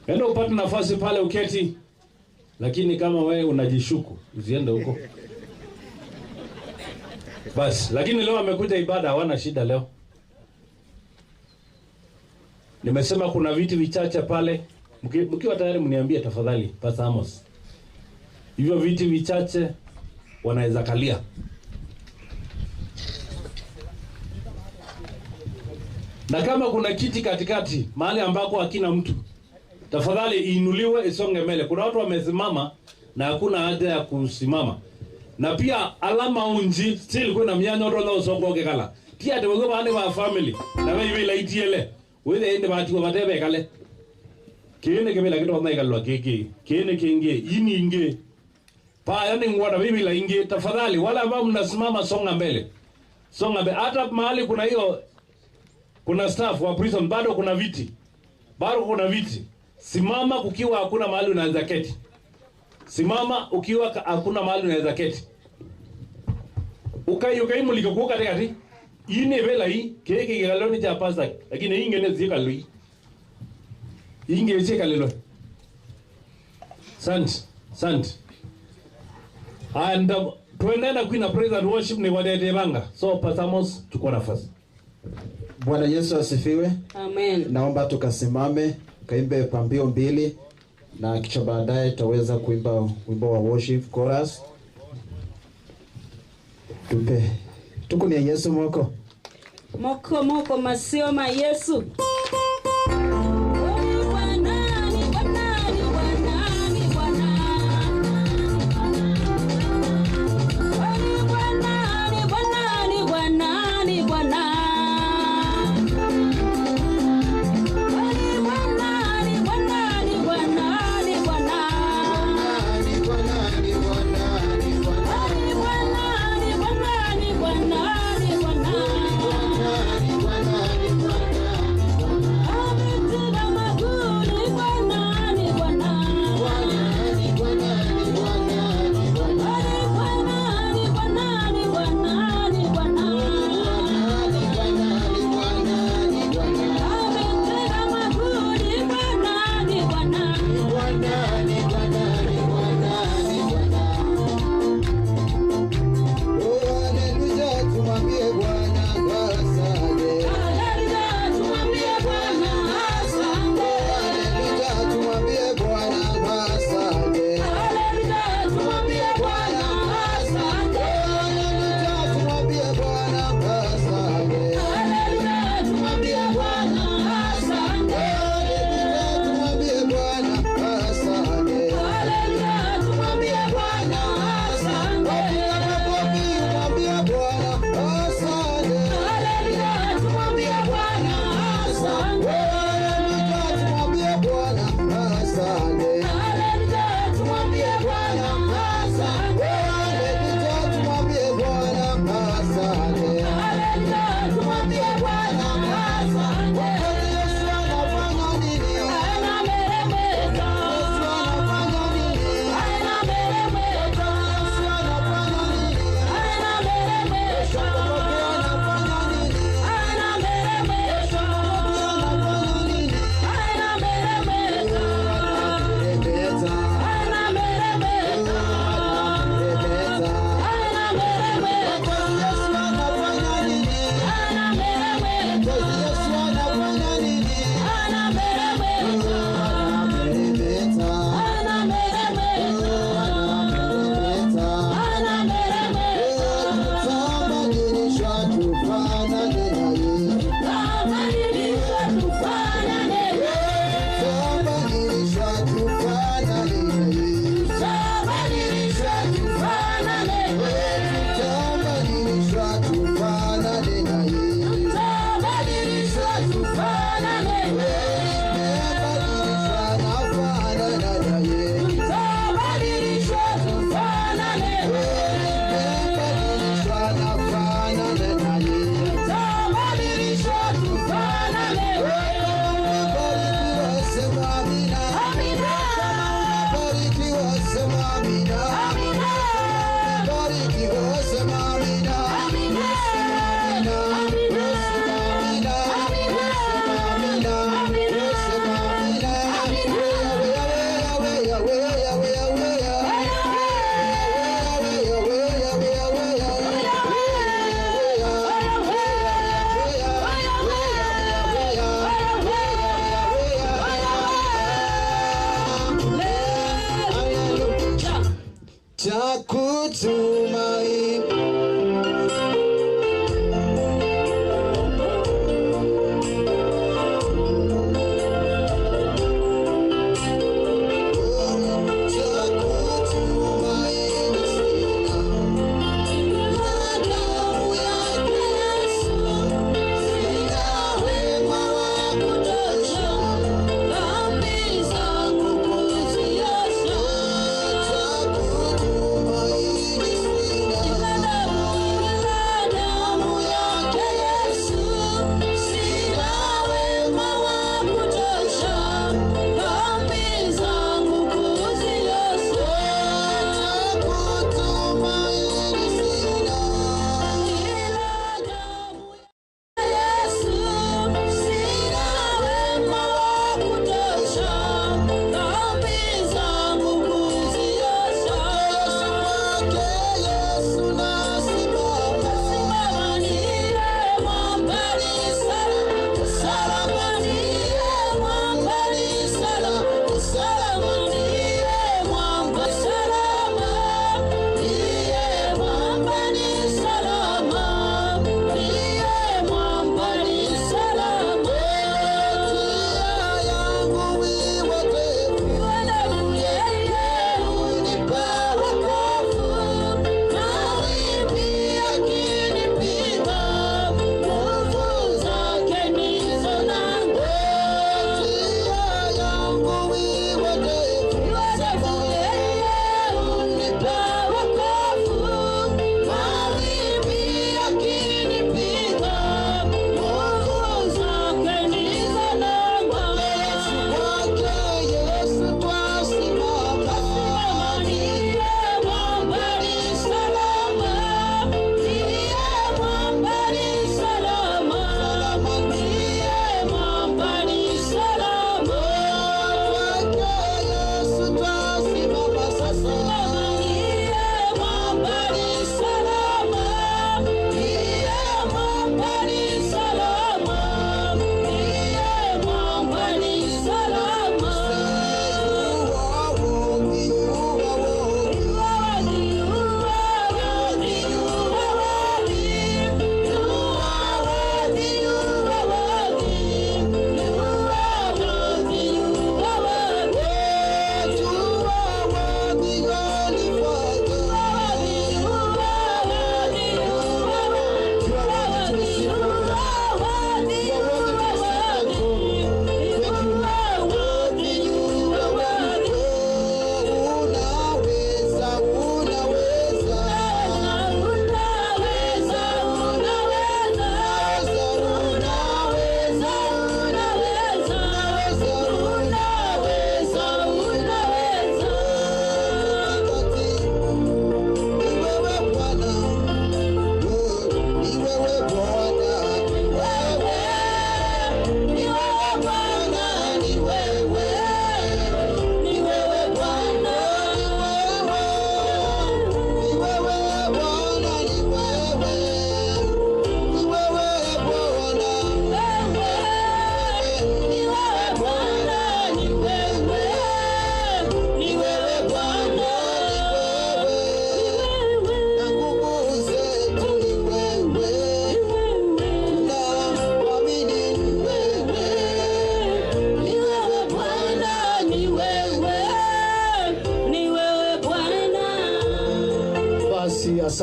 enda upate nafasi pale uketi. Lakini kama wewe unajishuku, usiende huko. Bas, lakini leo amekuja ibada, hawana shida leo. Nimesema kuna viti vichache pale. Mkiwa tayari mniambie tafadhali, Pastor Amos. Hivyo viti vichache wanaweza kalia. Na kama kuna kiti katikati mahali ambako hakina mtu, tafadhali iinuliwe isonge mbele. Kuna watu wamesimama na hakuna haja ya kusimama. Na pia alama unji still kuna mnyanyo rola usongo kala. Tia de wego bane wa family na wewe ila itiele. Wewe ende bati wa batebe kale. Kene kebela kitu na ikalwa keke. Kene kinge ini inge. Pa yani ngwana mimi ila inge tafadhali wala ambao mnasimama songa mbele. Songa mbele hata mahali kuna hiyo kuna staff wa prison bado kuna viti. Bado kuna viti. Simama kukiwa hakuna mahali unaweza keti. Simama ukiwa hakuna mahali unaweza keti. Ukai mulika kwa katikati. Ine vela hii keke kigaloni cha pasa lakini ingene zika lui. Inge zika lelo. Sant sant. And tuendelea kuina praise and worship ni wadede banga. So Pastor Amos chukua nafasi.
Bwana Yesu asifiwe.
Amen.
Naomba tukasimame kaimbe pambio mbili na kisha baadaye tutaweza kuimba wimbo wa worship chorus. Tupe tuko ni Yesu moko.
Moko moko masio ma Yesu.
Bwana.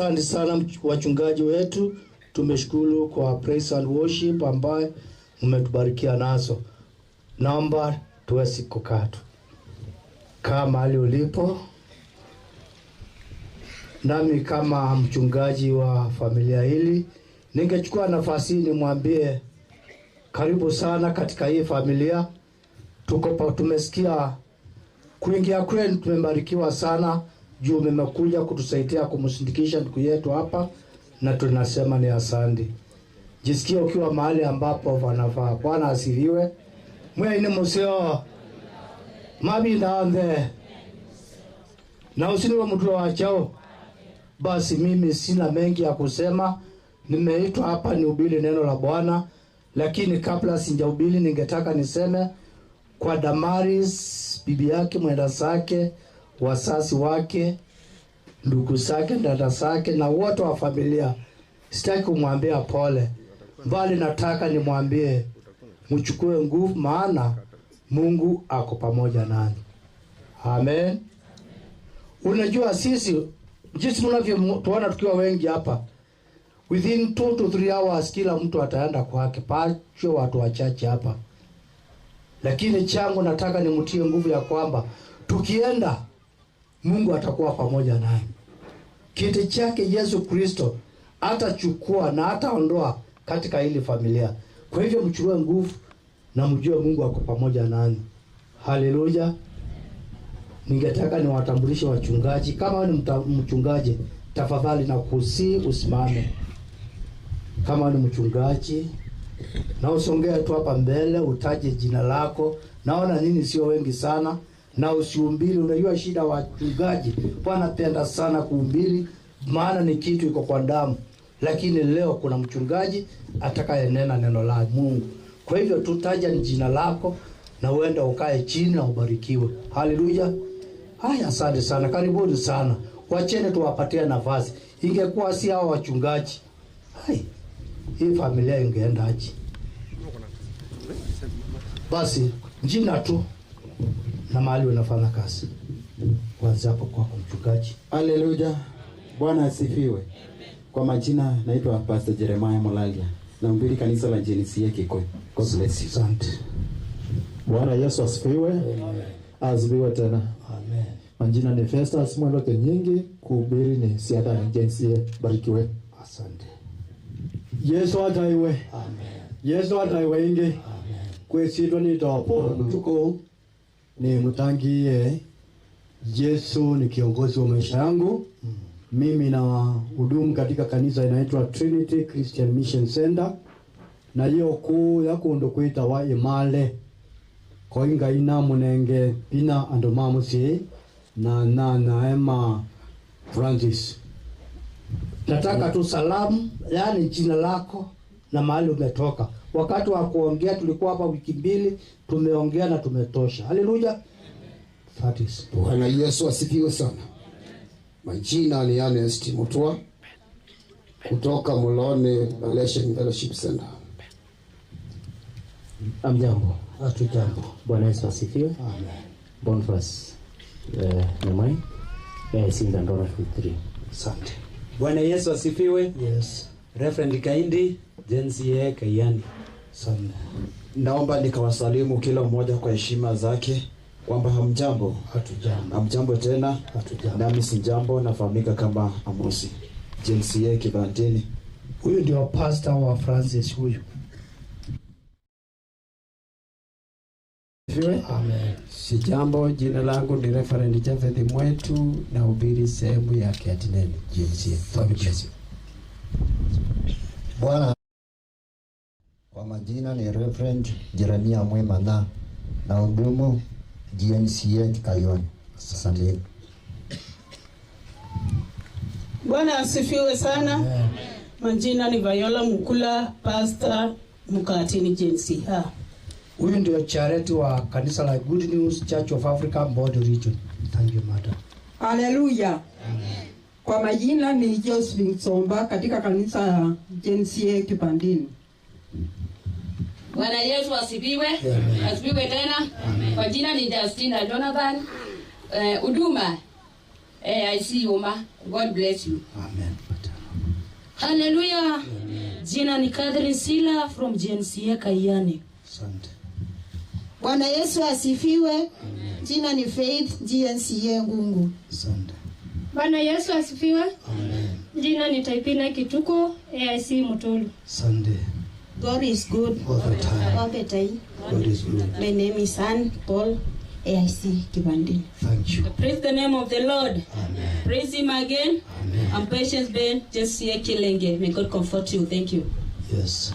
Asante sana wachungaji wetu, tumeshukuru kwa praise and worship ambaye mmetubarikia nazo. Naomba tuweze kukaa tu. Kaa mahali ulipo. Nami kama mchungaji wa familia hili ningechukua nafasi hii nimwambie karibu sana katika hii familia. Tuko tumesikia kuingia kwenu, tumebarikiwa sana juu mmekuja kutusaidia kumsindikisha ndugu yetu hapa, na tunasema ni asante. Jisikie ukiwa mahali ambapo panafaa. Bwana asifiwe. Mwe ni museo mabinda ande na usiniwe mtu wa chao. Basi mimi sina mengi ya kusema. Nimeitwa hapa nihubiri neno la Bwana, lakini kabla sijahubiri ningetaka niseme kwa Damaris, bibi yake, mwenda zake, wasasi wake, ndugu zake, dada zake na wote wa familia. Sitaki kumwambia pole, bali nataka nimwambie mchukue nguvu, maana Mungu ako pamoja nanyi. Amen. Unajua sisi jinsi mnavyotuona tukiwa wengi hapa, within 2 to 3 hours kila mtu ataenda kwake, pachwe watu wachache hapa. Lakini changu nataka nimtie nguvu ya kwamba tukienda Mungu atakuwa pamoja naye. Kiti chake Yesu Kristo atachukua na ataondoa katika hili familia. Kwa hivyo mchukue nguvu na mjue Mungu ako pamoja nanyi. Haleluya. Ningetaka niwatambulishe wachungaji. Kama wewe ni mchungaji, tafadhali na kusi usimame. Kama ni mchungaji, na usongee tu hapa mbele, utaje jina lako. Naona nini sio wengi sana, na usiumbili. Unajua shida wachungaji wanapenda sana kuumbili, maana ni kitu iko kwa damu. Lakini leo kuna mchungaji atakayenena neno la Mungu. Kwa hivyo tutaja jina lako na uende ukae chini na ubarikiwe. Haleluya. Haya, asante sana, karibuni sana. Wacheni tuwapatie nafasi. Ingekuwa si hao wachungaji, hai, hii familia ingeenda aje? Basi jina tu na mahali unafanya kazi. Kwanza hapo kwako mchungaji.
Haleluya. Bwana asifiwe. Kwa majina naitwa Pastor Jeremiah Molalia. Nahubiri kanisa la JNCA Kikoi. God bless you.
Asante.
Bwana Yesu asifiwe. Amen. Asifiwe tena.
Amen.
Majina ni Festus Mwendo Kenyingi, kuhubiri ni Siada JNCA. Barikiwe.
Asante.
Yesu ataiwe. Amen. Yesu ataiwe ingi. Amen. Kwesitwa ni topo tuko ni mtangie. Yesu ni kiongozi wa maisha yangu. Mimi na hudumu katika kanisa inaitwa Trinity Christian Mission Center, na hiyo kuu yakundo kuita wa imale koinga ina munenge pina ando mamusi na na na Emma Francis.
Nataka tu salamu, yani jina lako na mahali umetoka. Wakati wa kuongea tulikuwa hapa wiki mbili, tumeongea na tumetosha. Haleluya. That is.
Bwana Yesu asifiwe sana. Majina ni Ernest Mutua kutoka Mulone Malaysian Fellowship Center.
Amjambo.
Hatujambo.
Bwana Yesu asifiwe.
Amen.
Boniface Nyamai. Sinda Ndora 3.
Asante.
Bwana Yesu asifiwe.
Yes.
Reverend Kaindi, JNCA Kayani.
Asante.
Naomba nikawasalimu kila mmoja kwa heshima zake kwamba hamjambo.
Hatujambo.
Hamjambo tena.
Hatujambo.
Nami si jambo, nafahamika kama Amosi. JNCA Kibandini.
Huyu ndio pastor wa Francis huyu. Amen.
Sijambo, jina langu ni Reverend Jafeth Mwetu, nahubiri sehemu ya Kiatineni JNCA. God bless you.
Bwana, kwa majina ni Reverend Jeremia Mwemana na hudumu GNCA Kayoni. Asante.
Bwana asifiwe sana. Amen. Majina ni Viola Mukula, pastor Mukatini JNCA.
Huyu ndio charity wa kanisa la Good News Church of Africa Board Region. Thank you, madam.
Haleluya. Kwa majina ni Josephine Somba katika kanisa la JNCA Kipandini.
Bwana Yesu asifiwe. Asifiwe tena. Amen. Kwa jina ni Justina Jonathan. Uduma. I see you, ma. God bless you.
Amen.
Haleluya. Jina ni Catherine Sila from GNCA Kaiani.
Asante.
Bwana Yesu asifiwe. Jina ni Faith GNCA Ngungu.
Asante.
Bwana Yesu asifiwe. Jina ni Taipina Kituko, AIC Mutulu.
Asante.
God is good
All the time.
All the time.
God is good.
My name is Ann Paul, AIC Kibandini.
Thank you.
Praise the name of the Lord. Amen. Praise him again. Amen. I'm Patience Ben, JCA Kilenge. May God comfort you. Thank you.
Yes.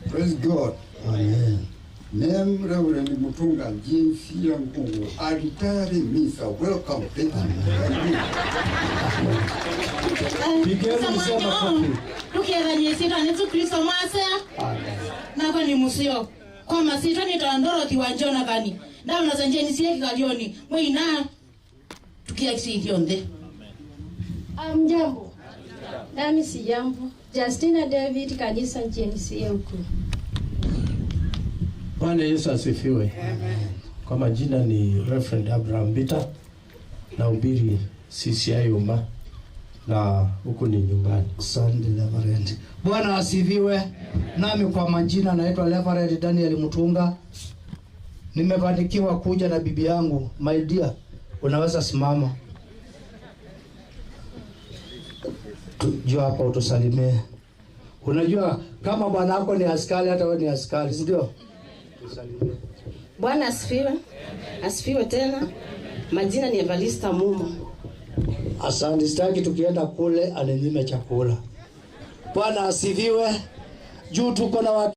Praise God.
Amen.
Name Reverend Mutunga GNCA Ngungu. A retiring misa. Welcome. Thank you.
Pigeni mzee makofi.
Tukethanie syitwa Yesu Kristo mwase nakwa ni musio kwa masitwa ni Dorothy wa Jonathan ndamna sanjeni sie kikalioni mwina tukia kithionthe.
Amjambo. Nami si jambo. Justina David, kanisa GNCA huku.
Bwana Yesu asifiwe. Kwa majina ni Reverend Abraham Bita, nahubiri CCI Uma na huku ni nyumbani.
Asante Reverend. Bwana asifiwe. Nami kwa majina naitwa Reverend Daniel Mutunga. Nimefanikiwa kuja na bibi yangu. My dear, unaweza simama. Njoo hapa utusalimie. Unajua kama bwana wako ni askari, hata wewe ni askari, si ndio? Tusalimie.
Bwana asifiwe. Asifiwe tena. Majina ni Evalista Mumo.
Asante, sitaki tukienda kule aninyime chakula. Bwana asifiwe. Juu tuko na watu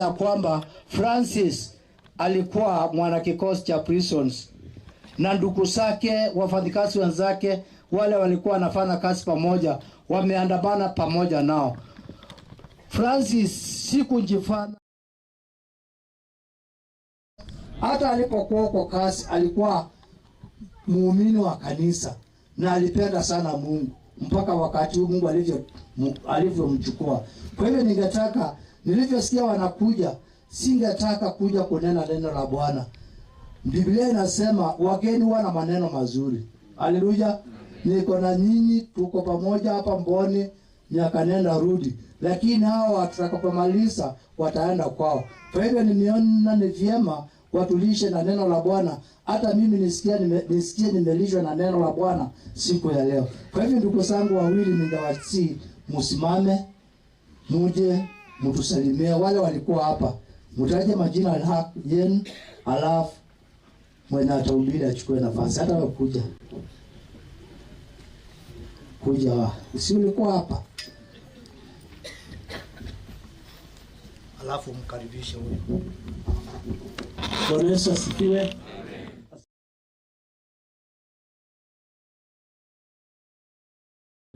ya kwamba Francis alikuwa mwanakikosi cha prisons na ndugu zake, wafanyikazi wenzake wale walikuwa wanafanya kazi pamoja, wameandamana pamoja nao. Francis sikujifanya, hata alipokuwa kwa kazi alikuwa muumini wa kanisa na alipenda sana Mungu mpaka wakati huu Mungu alivyomchukua. Kwa hivyo ningetaka, nilivyosikia wanakuja, singetaka kuja kunena neno la Bwana. Biblia inasema wageni wana maneno mazuri. Haleluya. Niko na nyinyi, tuko pamoja hapa Mboni, miaka nenda rudi, lakini hawa tutakapomaliza wataenda kwao. Kwa hivyo nimeona ni vyema watulishe na neno la Bwana, hata mimi nisikie nimelishwa na neno la Bwana siku ya leo. Kwa hivyo ndugu zangu wawili, ningewasihi msimame, muje mtusalimie. Wale walikuwa hapa, mtaje majina yenu, alafu mwenye atahubiri achukue nafasi. Hata wewe kuja, si ulikuwa hapa? Alafu mkaribishe huyo.
Bwana Yesu asifiwe.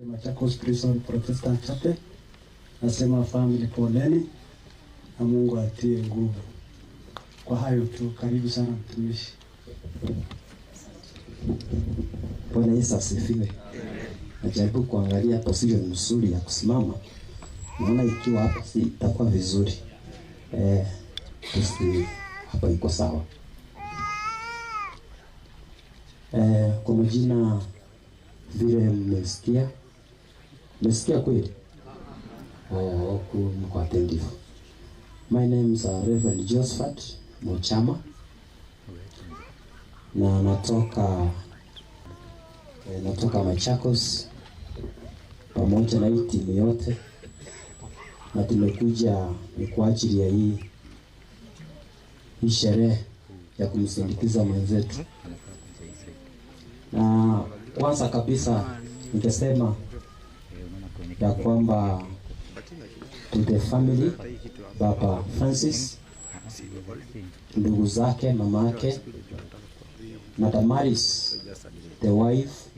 Machakos Prison Protestant Chapel. Nasema family poleni na Mungu atie nguvu. Kwa hayo tu, karibu sana mtumishi.
Bwana Yesu asifiwe. Najaribu kuangalia position nzuri ya kusimama. Naona ikiwa hapa si itakuwa vizuri. Hapa iko sawa. Kwa majina vile mmesikia. Mmesikia kweli? Oh, mko attentive. My name is Reverend Josephat Mochama. Na natoka Machakos pamoja na hii timu yote, na tumekuja ni kwa ajili ya hii sherehe ya kumsindikiza mwenzetu. Na kwanza kabisa ningesema ya kwamba to the family, Baba Francis, ndugu zake, mama yake, na Damaris, the wife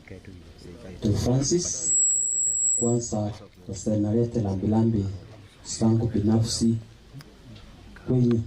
to Francis. Kwanza nalete lambilambi zangu binafsi kwenye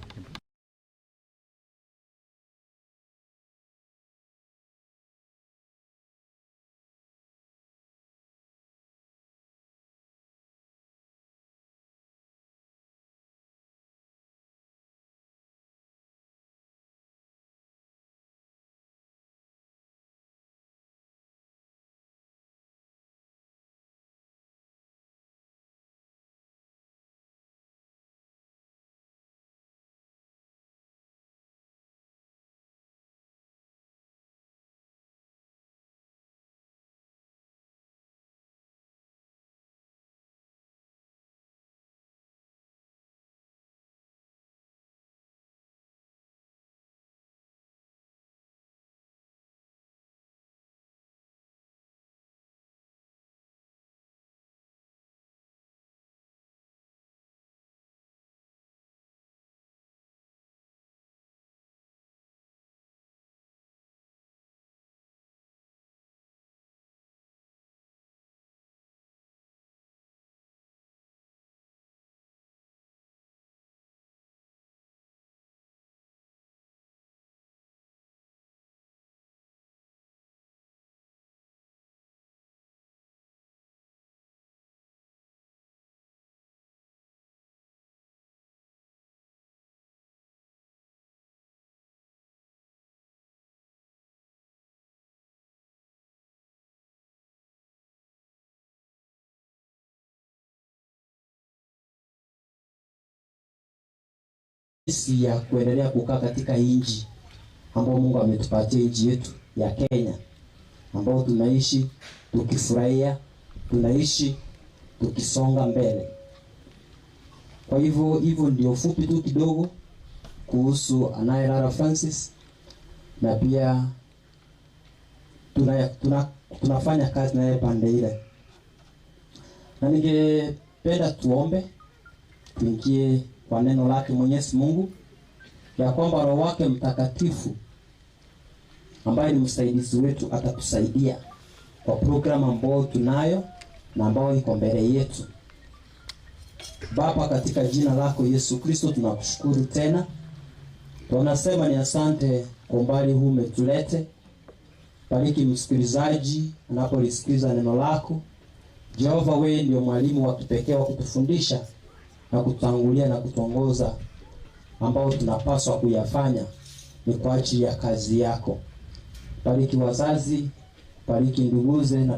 jinsi ya kuendelea kukaa katika nchi ambayo Mungu ametupatia, nchi yetu ya Kenya, ambao tunaishi tukifurahia, tunaishi tukisonga mbele. Kwa hivyo hivyo ndio fupi tu kidogo kuhusu Anayelala Francis, na pia tunafanya kazi naye pande ile. Na ningependa tuombe, tuingie kwa neno lake Mwenyezi Mungu, ya kwamba Roho wake Mtakatifu ambaye ni msaidizi wetu atatusaidia kwa programu ambayo tunayo na ambayo iko mbele yetu. Baba, katika jina lako Yesu Kristo tunakushukuru tena. Tunasema ni asante kwa umbali huu umetulete. Bariki msikilizaji anapolisikiza neno lako. Jehova, wewe ndio mwalimu wa kipekee wa kutufundisha na kututangulia na kutuongoza ambao tunapaswa kuyafanya ni kwa ajili ya kazi yako. Bariki wazazi, bariki nduguze na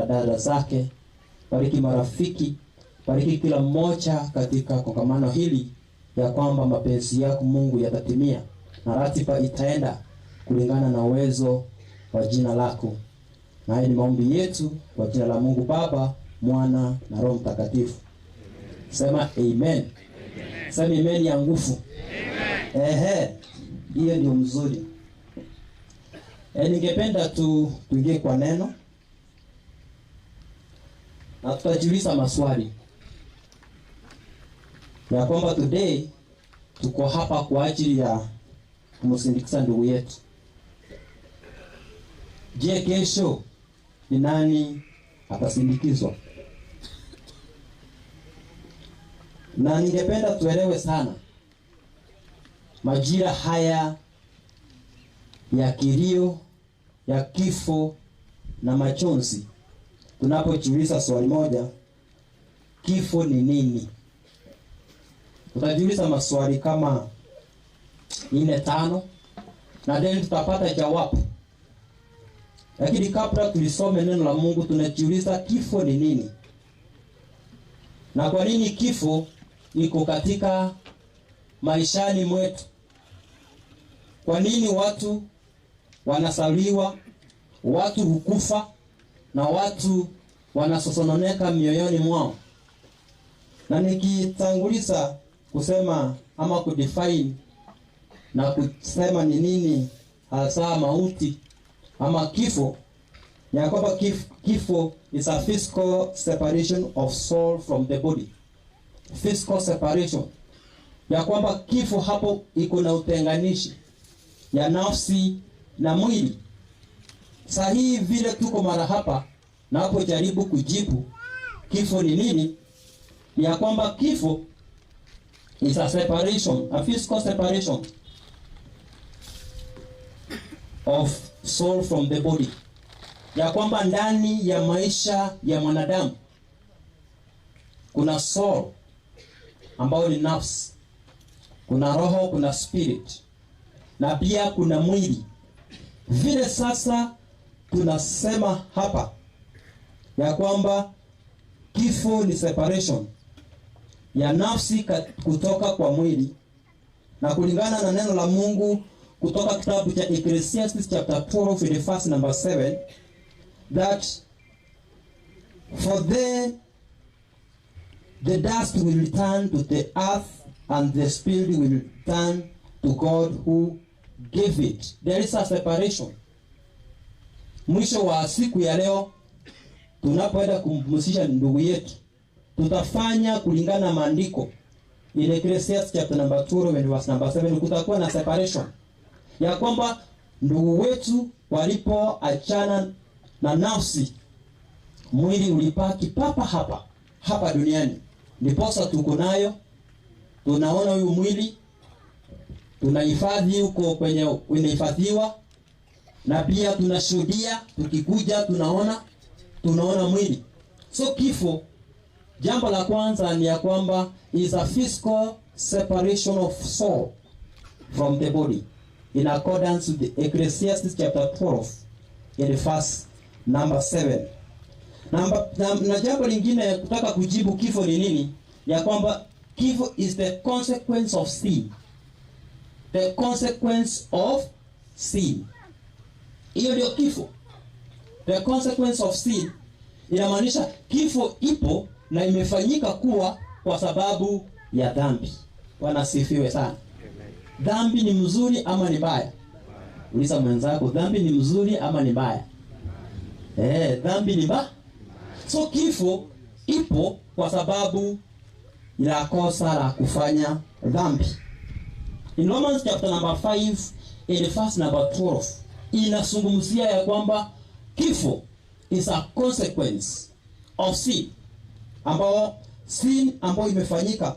dada zake, bariki marafiki, bariki kila mmoja katika kongamano hili, ya kwamba mapenzi yako Mungu yatatimia na ratiba itaenda kulingana na uwezo wa jina lako. Na haya ni maombi yetu kwa jina la Mungu Baba, Mwana na Roho Mtakatifu. Sema amen. Sema amen ya nguvu. Ehe, hiyo ndio mzuri. Ningependa tuingie kwa neno na tutajiuliza maswali ya kwamba today tuko hapa kwa ajili ya kumsindikiza ndugu yetu. Je, kesho ni nani atasindikizwa? Na ningependa tuelewe sana majira haya ya kilio, ya kifo na machozi. Tunapojiuliza swali moja, kifo ni nini? Tutajiuliza maswali kama 4, 5 na then tutapata jawabu. Lakini kabla tulisome neno la Mungu, tunajiuliza kifo ni nini? Na kwa nini kifo iko katika maishani mwetu? Kwa nini watu wanasaliwa, watu hukufa na watu wanasosononeka mioyoni mwao? Na nikitanguliza kusema ama kudefine na kusema ni nini hasa mauti ama kifo, ya kwamba kifo is a physical separation of soul from the body. Physical separation, ya kwamba kifo hapo iko na utenganishi ya nafsi na mwili. Sahihi vile tuko mara hapa na hapo jaribu kujibu kifo ni nini, ya kwamba kifo is a separation, a physical separation of soul from the body. Ya kwamba ndani ya maisha ya mwanadamu kuna soul ambayo ni nafsi, kuna roho, kuna spirit na pia kuna mwili. Vile sasa tunasema hapa ya kwamba kifo ni separation ya nafsi kutoka kwa mwili, na kulingana na neno la Mungu kutoka kitabu cha Ecclesiastes chapter 12 verse number 7, that for the dust will return to the earth and the spirit will return to God who gave it. There is a separation. Mwisho wa siku ya leo tunapoenda kumpumzisha ndugu yetu, tutafanya kulingana na maandiko. In Ecclesiastes chapter number 12 and verse number 7, kutakuwa na separation ya kwamba ndugu wetu walipoachana na nafsi, mwili ulipaki papa hapa hapa duniani. Ndiposa tuko nayo, tunaona huyu mwili tunahifadhi huko kwenye unahifadhiwa, na pia tunashuhudia tukikuja tunaona mwili. So kifo, jambo la kwanza ni ya kwamba is a physical separation of soul from the body in accordance with the Ecclesiastes chapter 12 in verse number 7. Na jambo lingine kutaka kujibu kifo ni nini, ya kwamba kifo is the consequence of sin. The consequence of sin. Hiyo ndio kifo. The consequence of sin inamaanisha kifo ipo na imefanyika kuwa kwa sababu ya dhambi. Bwana asifiwe sana. Dhambi ni mzuri ama ni mbaya? Uliza mwenzako, dhambi ni mzuri ama ni mbaya? Dhambi ni mbaya. So kifo ipo kwa sababu ya kosa la kufanya dhambi. In Romans chapter number 5 and verse number 12 inazungumzia ya kwamba kifo is a consequence of sin, ambao sin ambayo imefanyika.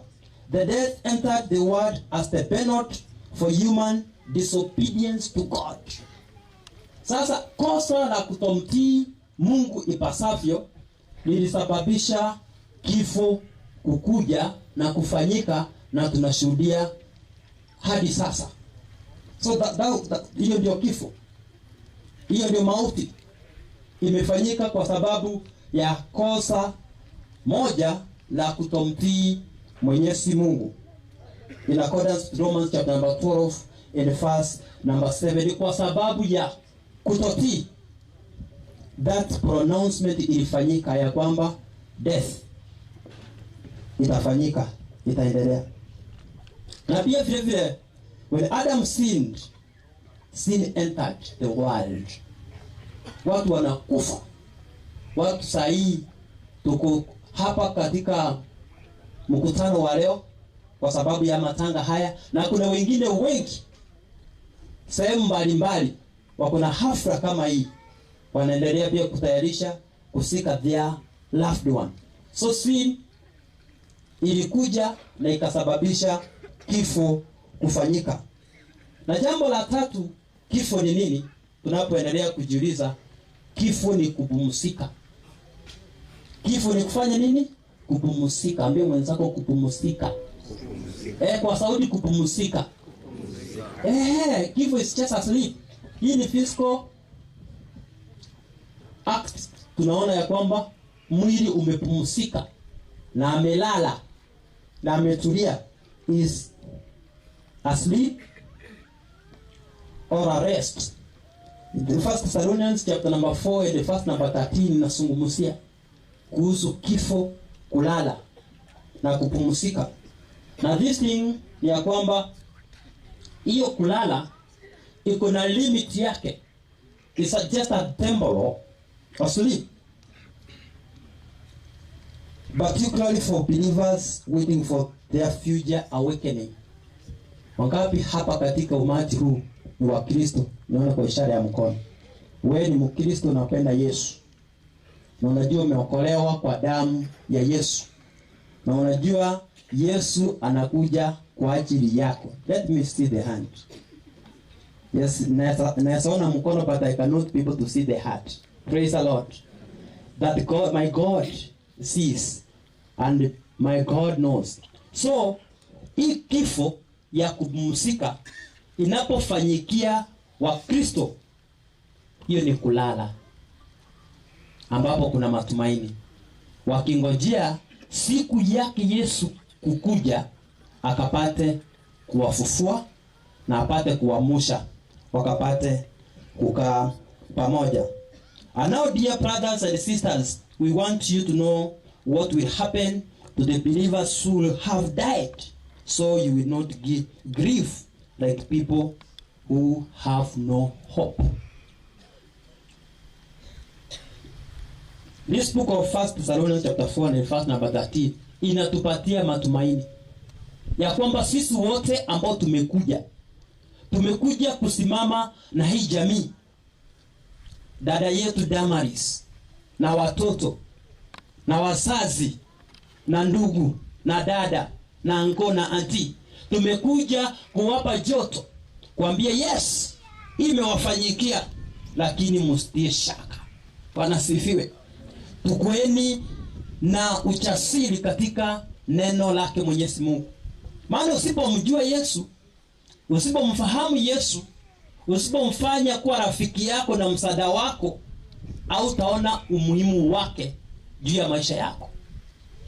The death entered the world as the penalty for human disobedience to God. Sasa kosa la kutomtii Mungu ipasavyo lilisababisha kifo kukuja na kufanyika, na tunashuhudia hadi sasa. So hiyo ndio kifo, hiyo ndio mauti imefanyika kwa sababu ya kosa moja la kutomtii Mwenyezi Mungu. In accordance with Romans chapter number 12 and verse number 7, kwa sababu ya kutotii, that pronouncement ilifanyika ya kwamba death itafanyika, itaendelea. Na pia vile vile, when Adam sinned, sin entered the world. Watu wanakufa. Watu sahi tuko hapa katika mkutano wa leo kwa sababu ya matanga haya, na kuna wengine wengi sehemu mbalimbali wako na hafla kama hii, wanaendelea pia kutayarisha kusika their loved one. So sin ilikuja na ikasababisha kifo kufanyika. Na jambo la tatu, kifo ni nini? Tunapoendelea kujiuliza, kifo ni kupumzika. Kifo ni kufanya nini? Kupumzika. Ambia mwenzako kupumzika. Kwa sauti, kupumzika. Kifo is just asleep. Hii ni physical act. Tunaona ya kwamba mwili umepumzika na amelala na ametulia, is asleep or arrest. The First Thessalonians chapter number 4 and the verse number 13 inazungumzia kuhusu kifo, kulala na kupumzika. Na this thing ni ya kwamba hiyo kulala iko na limit yake. It's just a temporal sleep, particularly for believers waiting for their future awakening. Wangapi hapa katika umati huu ni wa Kristo? Niona kwa ishara ya mkono. Wewe ni Mkristo, unapenda Yesu, na unajua umeokolewa kwa damu ya Yesu, na unajua Yesu anakuja kwa ajili yako. Let me see the hand. Yes, naona mkono, but I cannot be able to see the heart. Praise the Lord. That God, my God sees and my God knows. So, hii kifo ya kupumzika inapofanyikia Wakristo, hiyo ni kulala ambapo kuna matumaini, wakingojea siku yake Yesu kukuja akapate kuwafufua na apate kuwamusha, wakapate kukaa pamoja. And now, dear brothers and sisters, we want you to know what will happen to the believers who have died, so you will not grieve like people who have no hope. This book of 1 Thessalonians chapter 4 and verse number 13 inatupatia matumaini ya kwamba sisi wote ambao tumekuja kusimama na hii jamii, dada yetu Damaris na watoto na wazazi na ndugu na dada na anko na anti, tumekuja kuwapa joto, kuambia yes, imewafanyikia, lakini msitie shaka. Bwana sifiwe. Tukueni na uchasiri katika neno lake Mwenyezi Mungu. Maana usipomjua Yesu, usipomfahamu Yesu, usipomfanya kuwa rafiki yako na msaada wako, hautaona umuhimu wake juu ya maisha yako.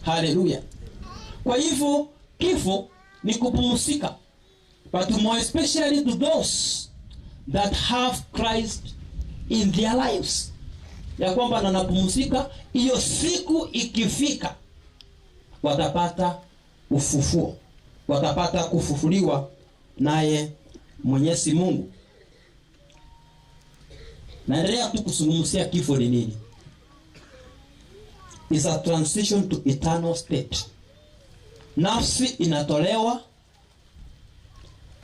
Haleluya. Kwa hivyo kifo ni kupumzika. But more especially to those that have Christ in their lives, ya kwamba nanapumzika, hiyo siku ikifika watapata ufufuo, watapata kufufuliwa naye Mwenyezi Mungu. Naendelea tu kuzungumzia kifo ni nini. Is a transition to eternal state. Nafsi inatolewa,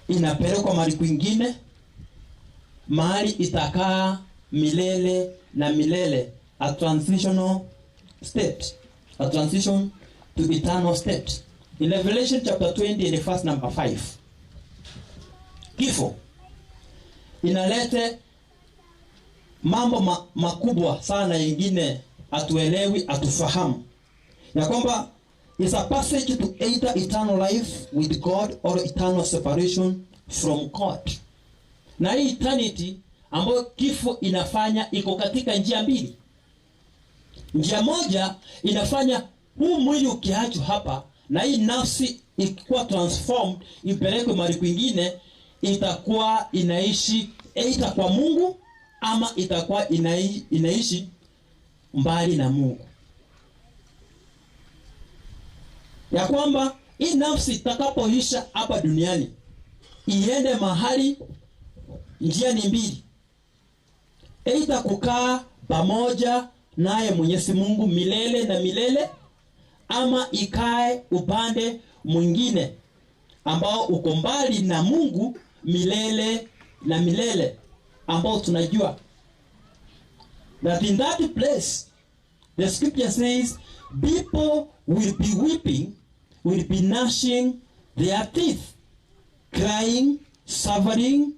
inapelekwa mahali kwingine, mahali itakaa milele na milele. A transitional state, a transition to eternal state. In Revelation chapter 20 and verse number 5, kifo inalete mambo makubwa sana, yengine atuelewi, atufahamu, ya kwamba is a passage to either eternal life with God or eternal separation from God. Na hii eternity ambayo kifo inafanya iko katika njia mbili. Njia moja inafanya huu mwili ukiachwa hapa na hii nafsi ikikuwa transformed ipelekwe mahali kwingine, itakuwa inaishi either kwa Mungu ama itakuwa inaishi mbali na Mungu. Ya kwamba hii nafsi itakapoisha hapa duniani iende mahali, njia ni mbili: either kukaa pamoja naye Mwenyezi Mungu milele na milele, ama ikae upande mwingine ambao uko mbali na Mungu milele na milele, ambao tunajua that in that place the scripture says people will be weeping, will be gnashing their teeth, crying, suffering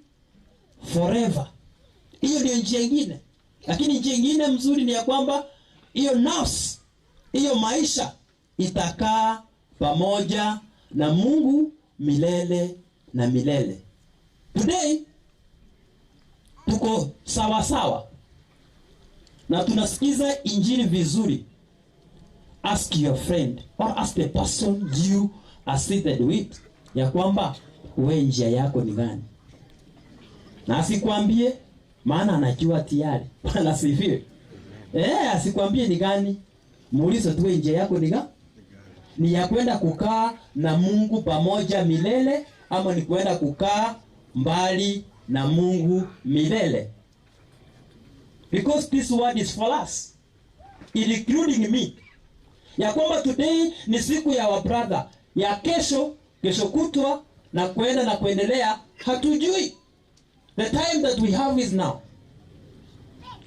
forever. Hiyo ndio njia nyingine. Lakini njia nyingine mzuri ni ya kwamba hiyo nafsi, hiyo maisha itakaa pamoja na Mungu milele na milele. Today tuko sawa sawa na tunasikiza injili vizuri. Ask your friend or ask the person you are seated with ya kwamba we njia yako ni gani, na asikwambie, maana anajua tayari. Bwana asifiwe. Asikwambie ni gani, muulize tu njia yako ni gani. Ni ya kwenda kukaa na Mungu pamoja milele, ama ni kwenda kukaa mbali na Mungu milele? Because this word is for us, including me. Ya kwamba today ni siku ya our brother, ya kesho, kesho kutwa na kwenda na kuendelea hatujui. The time that we have is now,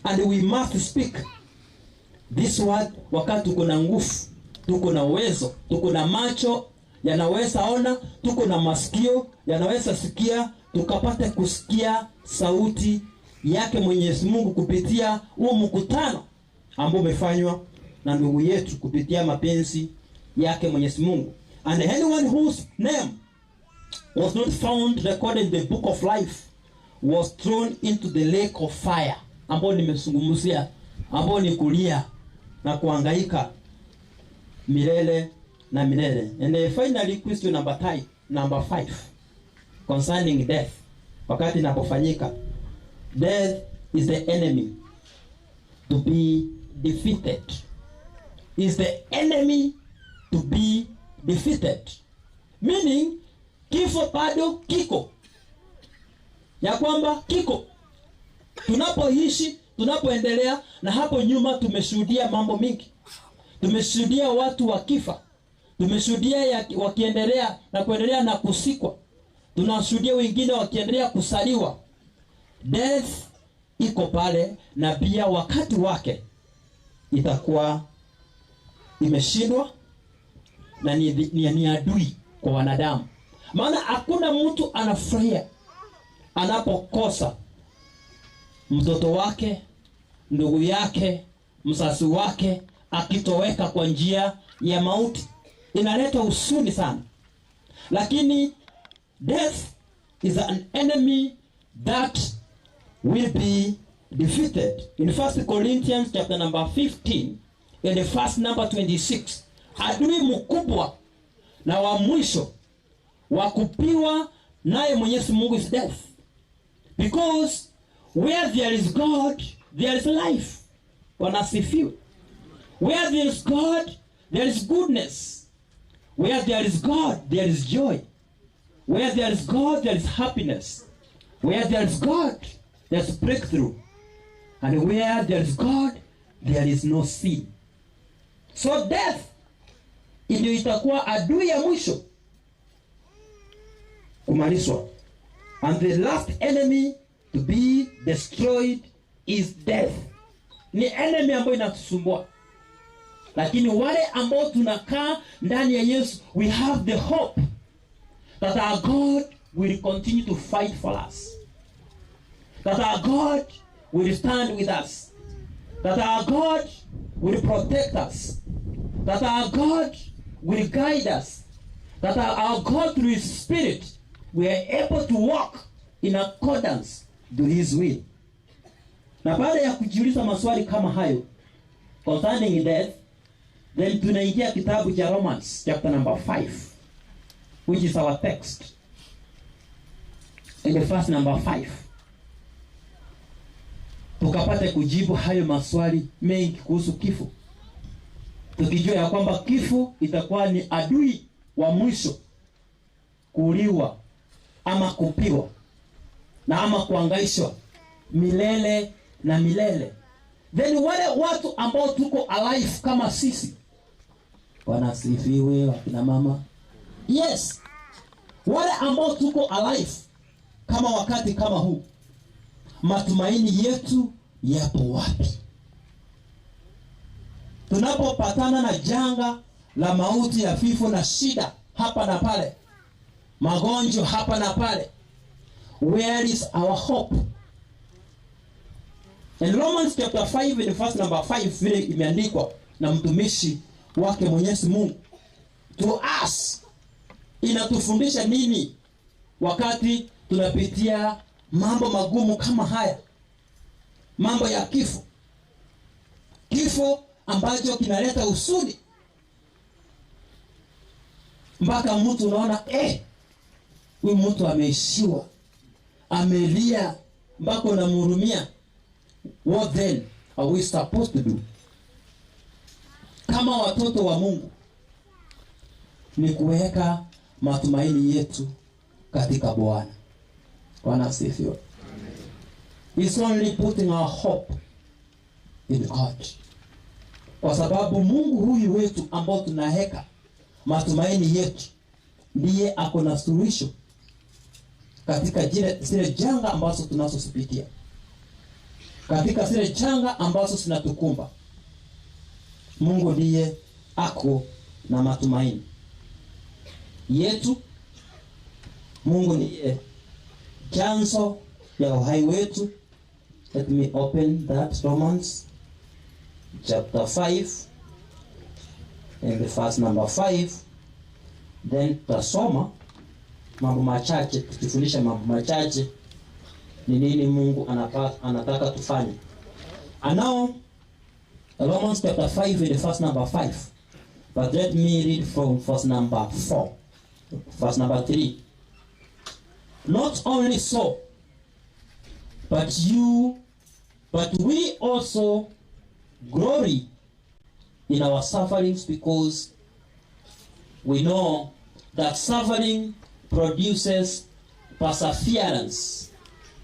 and we must speak this word wakati tuko na nguvu, tuko na uwezo, tuko na macho yanaweza ona, tuko na masikio yanaweza sikia, tukapate kusikia sauti yake Mwenyezi Mungu kupitia huo mkutano ambao umefanywa na ndugu yetu kupitia mapenzi yake Mwenyezi Mungu. And anyone whose name was not found recorded in the book of life was thrown into the lake of fire, ambao nimezungumzia, ambao ni kulia na kuhangaika milele na milele. And finally question number 5 concerning death, wakati inapofanyika, death is the enemy to be defeated. Is the enemy to be defeated, meaning kifo bado kiko, ya kwamba kiko tunapoishi, tunapoendelea. Na hapo nyuma tumeshuhudia mambo mingi, tumeshuhudia watu wakifa, tumeshuhudia wakiendelea na kuendelea na kusikwa, tunashuhudia wengine wakiendelea kusaliwa. Death iko pale, na pia wakati wake itakuwa imeshindwa na ni adui kwa wanadamu. Maana hakuna mtu anafurahia anapokosa mtoto wake, ndugu yake, mzazi wake akitoweka kwa njia ya mauti. Inaleta huzuni sana. Lakini death is an enemy that will be defeated. In 1 Corinthians chapter number 15 and the verse number 26, adui mkubwa na wa mwisho wa kupiwa naye Mwenyezi Mungu is death. Because where there is God, there is life. Bwana asifiwe. Where there is God, there is goodness. Where there is God, there is joy. Where there is God, there is happiness. Where there is God, there's breakthrough. And where there is God, there is no sin. So death ndio itakuwa adui ya mwisho kumalizwa. And the last enemy to be destroyed is death. Ni enemy ambayo inatusumbua. Lakini wale ambao tunakaa ndani ya Yesu, we have the hope that our God will continue to fight for us. That our God will stand with us. That our God will protect us. That our God will guide us. That our God through His Spirit, we are able to walk in accordance to His will. Na baada ya kujiuliza maswali kama hayo concerning death, then tunaingia kitabu cha Romans chapter number 5, which is our text. In the verse number 5, tukapate kujibu hayo maswali mengi kuhusu kifo, tukijua ya kwamba kifo itakuwa ni adui wa mwisho kuuliwa ama kupiwa na ama kuangaishwa milele na milele. Then wale watu ambao tuko alive kama sisi, Bwana asifiwe wakina mama. Yes, wale ambao tuko alive kama wakati kama huu, matumaini yetu yapo wapi? Tunapopatana na janga la mauti ya vifo na shida hapa na pale, magonjwa hapa na pale, where is our hope? In Romans chapter 5 in verse number 5, vile imeandikwa na mtumishi wake Mwenyezi Mungu to us, inatufundisha nini wakati tunapitia mambo magumu kama haya, mambo ya kifo, kifo ambacho kinaleta huzuni mpaka mtu unaona huyu mtu ameishiwa, amelia mpaka unamhurumia. What then are we supposed to do? Kama watoto wa Mungu ni kuweka matumaini yetu katika Bwana. Bwana asifiwe. It's only putting our hope in God. Kwa sababu Mungu huyu wetu ambao tunaweka matumaini yetu ndiye ako na suluhisho katika zile janga ambazo tunazozipitia, katika zile janga ambazo zinatukumba. Mungu ndiye ako na matumaini yetu. Mungu ndiye chanzo ya uhai wetu. Let me open that Romans chapter 5 and the verse number 5. Then tutasoma mambo machache, tukifundisha mambo machache ni nini Mungu anataka tufanye. And now Romans chapter 5 in the verse number 5. But let me read from verse number 4. Verse number 3. Not only so, but we also glory in our sufferings, because we know that suffering produces perseverance.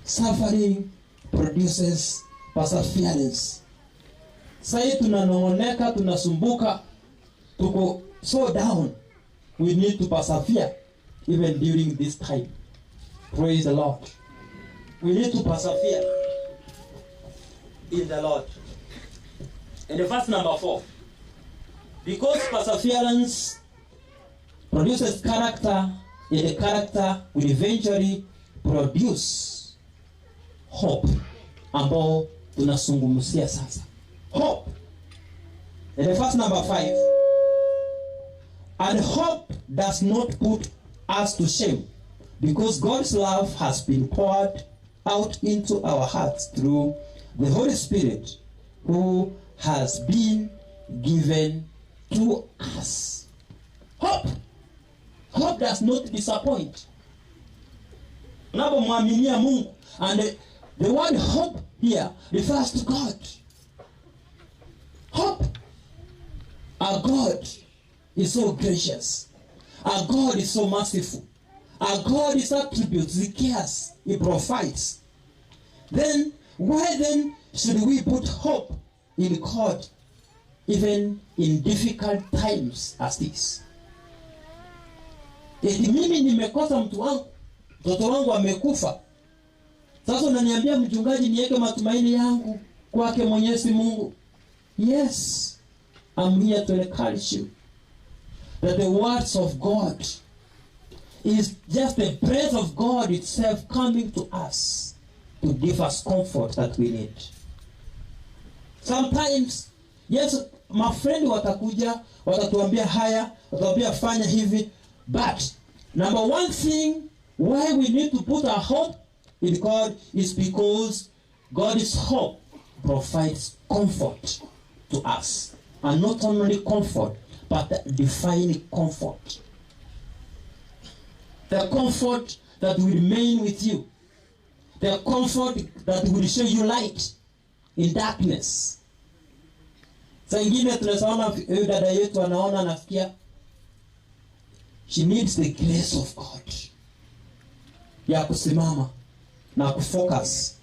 Suffering produces perseverance. Sasa tunanong'oneka, tunasumbuka, tuko so down. We need to persevere even during this time. Praise the Lord. We need to persevere in the Lord. And the verse number 4. Because perseverance produces character, and the character will eventually produce hope, ambao tunazungumzia sasa. Hope. And the verse number 5. And hope does not put us to shame, because God's love has been poured out into our hearts through the Holy Spirit, who has been given to us. Hope. Hope does not disappoint. Unapomwaminia Mungu, and the word hope here refers to God. Hope. Our God is so gracious. Our God is so merciful. Our God is attributes, He cares, He provides. Then, why then should we put hope in God even in difficult times as this? Eti mimi nimekosa mtu wangu, mtoto wangu amekufa. Sasa unaniambia mchungaji niweke matumaini yangu kwake Mwenyezi Mungu. Yes, I'm here to encourage you that the words of God is just the breath of God itself coming to us to give us comfort that we need. Sometimes, yes, mafriend watakuja, watatuambia haya, watatuambia fanya hivi, but number one thing why we need to put our hope in God is because God's hope provides comfort to us. And not only comfort, but divine comfort. The comfort that will remain with you. The comfort that will show you light in darkness. Saa ingine tunaona huyu dada yetu anaona, anafikia she needs the grace of God ya kusimama na kufocus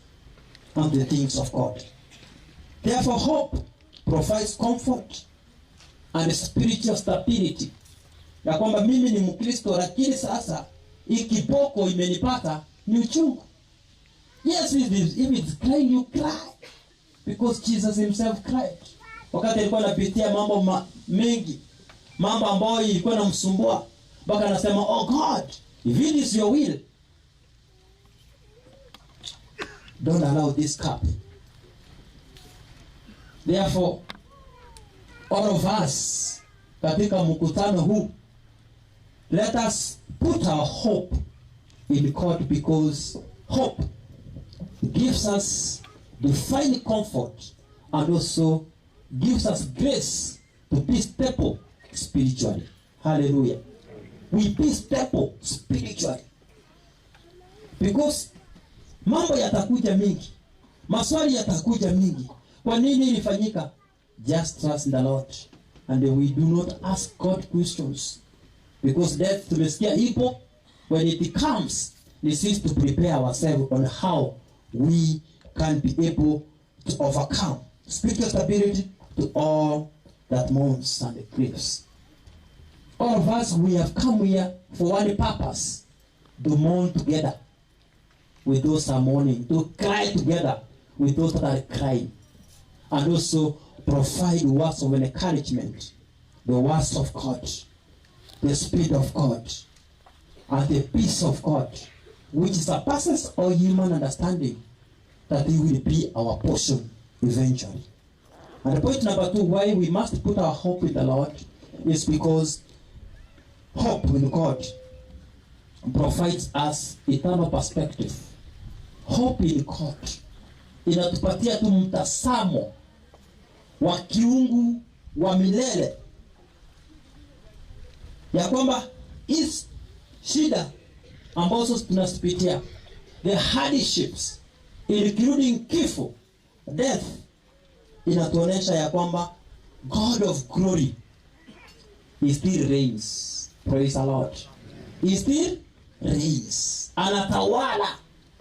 on the things of God. Therefore, hope provides comfort and spiritual stability. Ya kwamba mimi ni Mkristo, lakini sasa hii kiboko imenipata ni uchungu. Yes, if it's crying, you cry. Because Jesus himself cried. Wakati alikuwa anapitia mambo mengi, mambo ambayo ilikuwa inamsumbua, mpaka anasema, oh God, if it is your will, don't allow this cup. Therefore, all of us katika mkutano huu, let us put our hope in God, because hope gives us divine comfort and also gives us grace to be stable spiritually. Hallelujah. We be stable spiritually. Because mambo yatakuja mingi, maswali yatakuja mingi. Kwa nini ilifanyika? Just trust in the Lord. And we do not ask God questions. Because death, tumesikia ipo, when it comes, this is to prepare ourselves on how we can be able to overcome spiritual stability to all that mourns and grieves. All of us, we have come here for one purpose: to mourn together with those that are mourning, to cry together with those that are crying, and also provide words of encouragement, the words of God, the Spirit of God, and the peace of God, which surpasses all human understanding, that it will be our portion eventually. And point number 2, why we must put our hope in the Lord is because hope in God provides us eternal perspective. Hope in God inatupatia tu mtazamo wa kiungu wa milele, ya kwamba hizi shida ambazo tunazipitia, the hardships including kifo, death, inatuonesha ya kwamba God of glory, He still reigns. Praise the Lord. He still reigns. Anatawala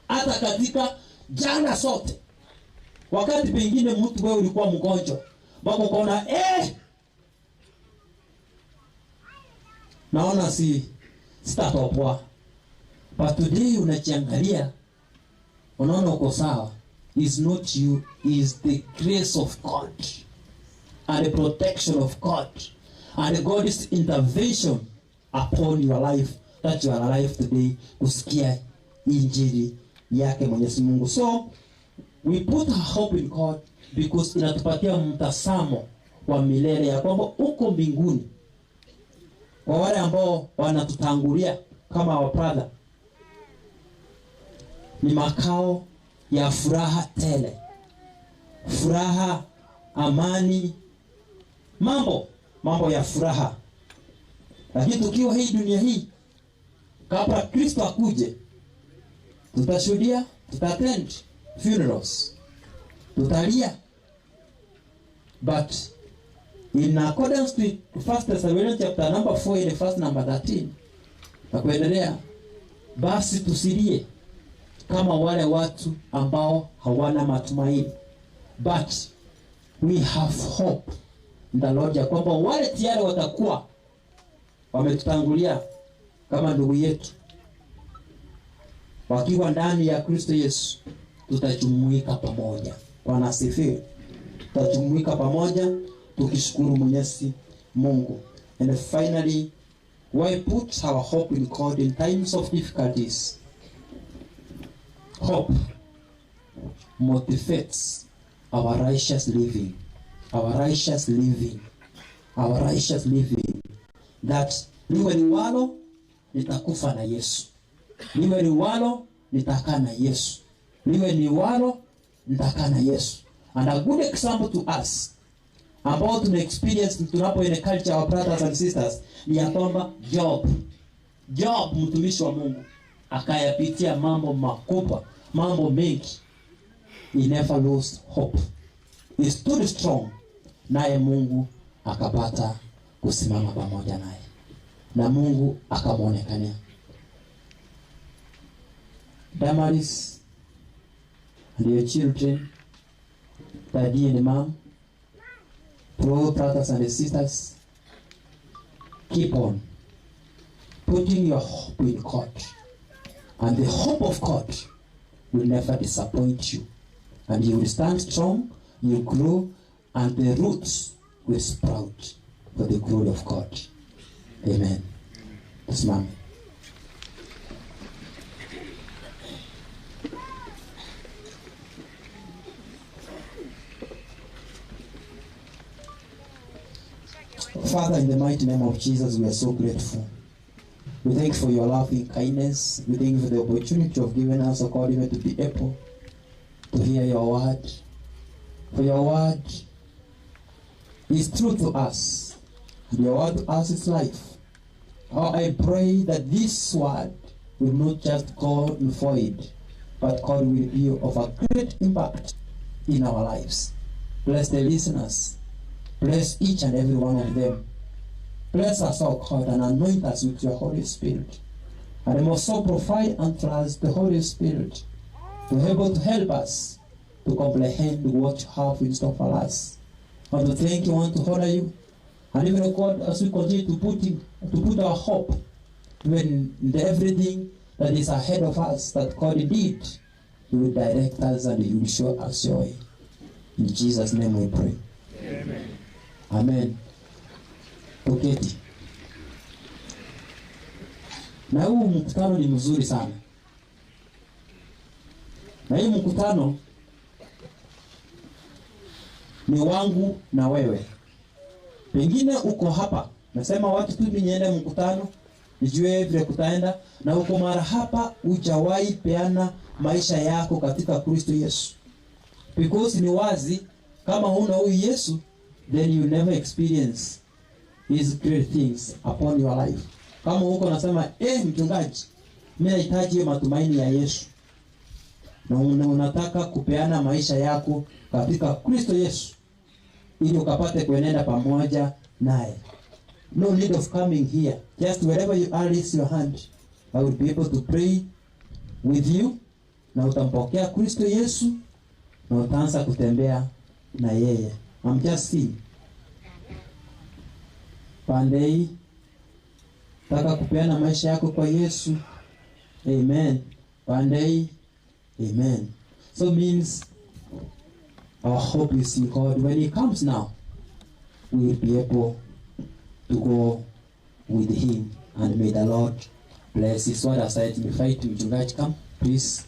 hata katika jana sote. Wakati pengine mtu wewe ulikuwa mgonjwa, mpaka ukaona naona si sitatopoa. But today unajiangalia, unaona uko sawa. Is not you, is the grace of God and the protection of God and God's intervention upon your life, that you are alive today kusikia injili yake Mwenyezi Mungu. So we put our hope in God because inatupatia mtazamo wa milele ya kwamba uko mbinguni. Kwa wale ambao wanatutangulia kama our brother, ni makao ya furaha tele, furaha, amani, mambo ya furaha. Lakini tukiwa hii dunia hii, kabla Kristo akuje, Tutashuhudia, tutaattend funerals, tutalia, but in accordance with 1 Thessalonians chapter number 4 in the verse number 13 na kuendelea, basi tusilie kama wale watu ambao hawana matumaini, but we have hope in the Lord, ya kwamba wale tayari watakuwa wametutangulia kama ndugu yetu, wakiwa ndani ya Kristo Yesu, tutajumuika pamoja. Bwana asifiwe. Tutajumuika pamoja tukishukuru Mwenyezi Mungu. And finally, why put our hope in God in times of difficulties? Hope motivates our righteous living. Our righteous living. Our righteous living. That liwe liwalo, nitakufa na Yesu. Liwe liwalo, nitakaa na Yesu. Liwe liwalo, nitakaa na Yesu. And a good example to us ambao tuna experience tunapo in culture our brothers and sisters ni ya kwamba Job mtumishi wa Mungu akayapitia mambo makubwa, mambo mengi. He never lost hope. He stood strong, naye Mungu akapata kusimama pamoja naye, na Mungu akamwonekania. Damaris and your children, daddy and mom, to all brothers and sisters, keep on putting your hope in God, and the hope of God will never disappoint you, and you will stand strong, you grow, and the roots will sprout for the glory of God. Amen. Tusimame. Father, in the mighty name of Jesus, we are so grateful. We thank you for your loving kindness. We thank you for the opportunity of giving us, O God, even to be able to hear your word. For your word is true to us, and your word to us is life. How I pray that this word will not just go in void, but God will be of a great impact in our lives. Bless the listeners. Bless each and every one of them. Bless us, O God, and anoint us with your Holy Spirit. And also provide unto us the Holy Spirit to be able to help us to comprehend what you have in store for us. I want to thank you, I want to honor you. And even, O God, as we continue to put our hope when everything that is ahead of us, that God indeed, you will direct us and you will show us your way. In Jesus' name we pray. Amen. Amen. Tuketi. Na huu mkutano ni mzuri sana. Na hii mkutano ni wangu na wewe. Pengine uko hapa, nasema watu tu niende mkutano, nijue vile kutaenda, na uko mara hapa hujawahi peana maisha yako katika Kristo Yesu. Because ni wazi kama huna huyu Yesu, then you never experience his great things upon your life. Kama uko nasema, mchungaji, mimi nahitaji matumaini ya Yesu. Na unataka kupeana maisha yako katika Kristo Yesu ili ukapate kuenenda pamoja naye. No need of coming here. Just wherever you are, raise your hand. I will be able to pray with you. Na utampokea Kristo Yesu na utaanza kutembea na yeye. I'm just seeing. Pandei, taka kupeana maisha yako kwa Yesu. Amen. Pandei, amen. So means our hope is in God. When he comes now, we will be able to go with him. And may the Lord bless his word. As I invite mchungaji, come, please.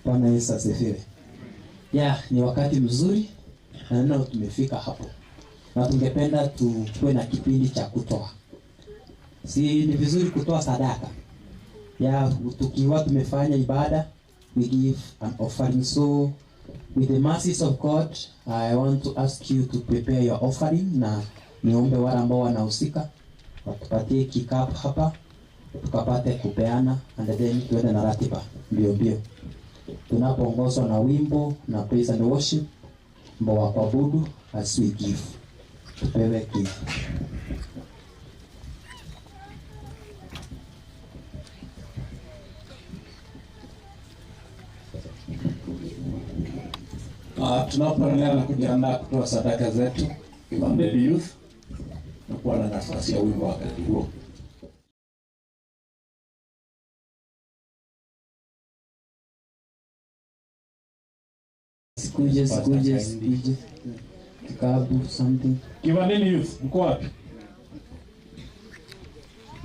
Bwana Yesu asifiwe. Yeah, ni wakati mzuri na ndio tumefika hapo. Na tungependa tuwe na kipindi cha kutoa. Si ni vizuri kutoa sadaka. Ya tukiwa tumefanya ibada, we give an offering. So with the mercies of God, I want to ask you to prepare your offering, na niombe wale ambao wanahusika watupatie kikapu hapa tukapate kupeana, and then tuende na ratiba mbio mbio, tunapoongozwa na wimbo na praise and worship, wimbo wa kuabudu as we give, tupewe give.
Tunapoendelea na kujiandaa kutoa sadaka zetu, Kivandeni Youth na kuwa na nafasi ya wimbo wakati huo.
Sikuje, sikuje, sikuje. Kikapu, something.
Kivandeni Youth, mko wapi?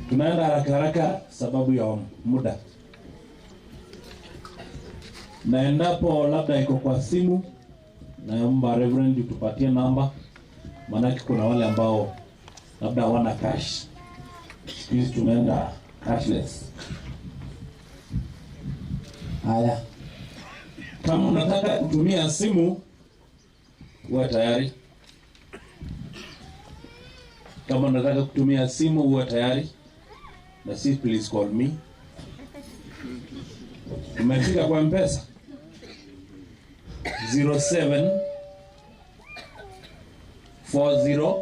Tunaenda haraka haraka sababu ya muda. Na endapo labda iko kwa simu, naomba Reverend tupatie namba, maanake kuna wale ambao labda hawana cash. Siku hizi tunaenda cashless.
Haya,
kama unataka kutumia simu uwe tayari. Kama unataka kutumia simu uwe tayari, na si please call me. Umefika kwa M-Pesa 07 40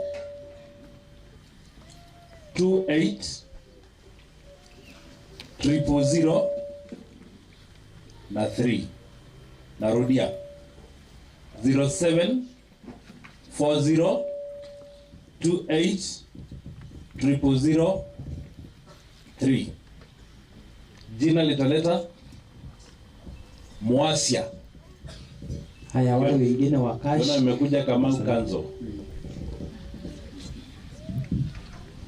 28 000 na 3. Narudia 07 40 28 000 3. Jina litaleta Mwasia.
Haya, wale wengine wa cash.
Mbona imekuja kama kanzo?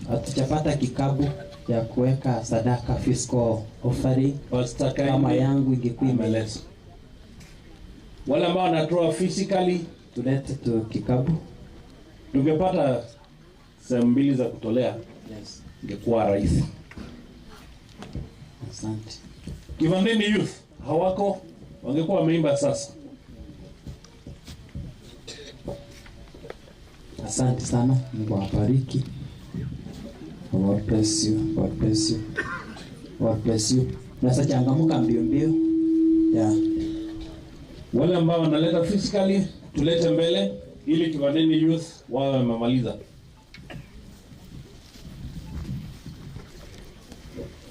Hatujapata kikapu ya kuweka sadaka fiscal offering.
Pastor
kama yangu ingekuwa imeleta.
Wale ambao wanatoa physically
tulete tu kikapu.
Tungepata sehemu mbili za kutolea.
Yes.
Ingekuwa rahisi.
Asante.
Kivandeni Youth hawako, wangekuwa wameimba sasa.
Asante sana, Mungu awabariki. God bless you, God bless you, God bless you. Nasa changamuka mbio mbio. Yeah.
Wale ambao wanaleta physically tulete mbele ili Kivandeni Youth wawe wamemaliza.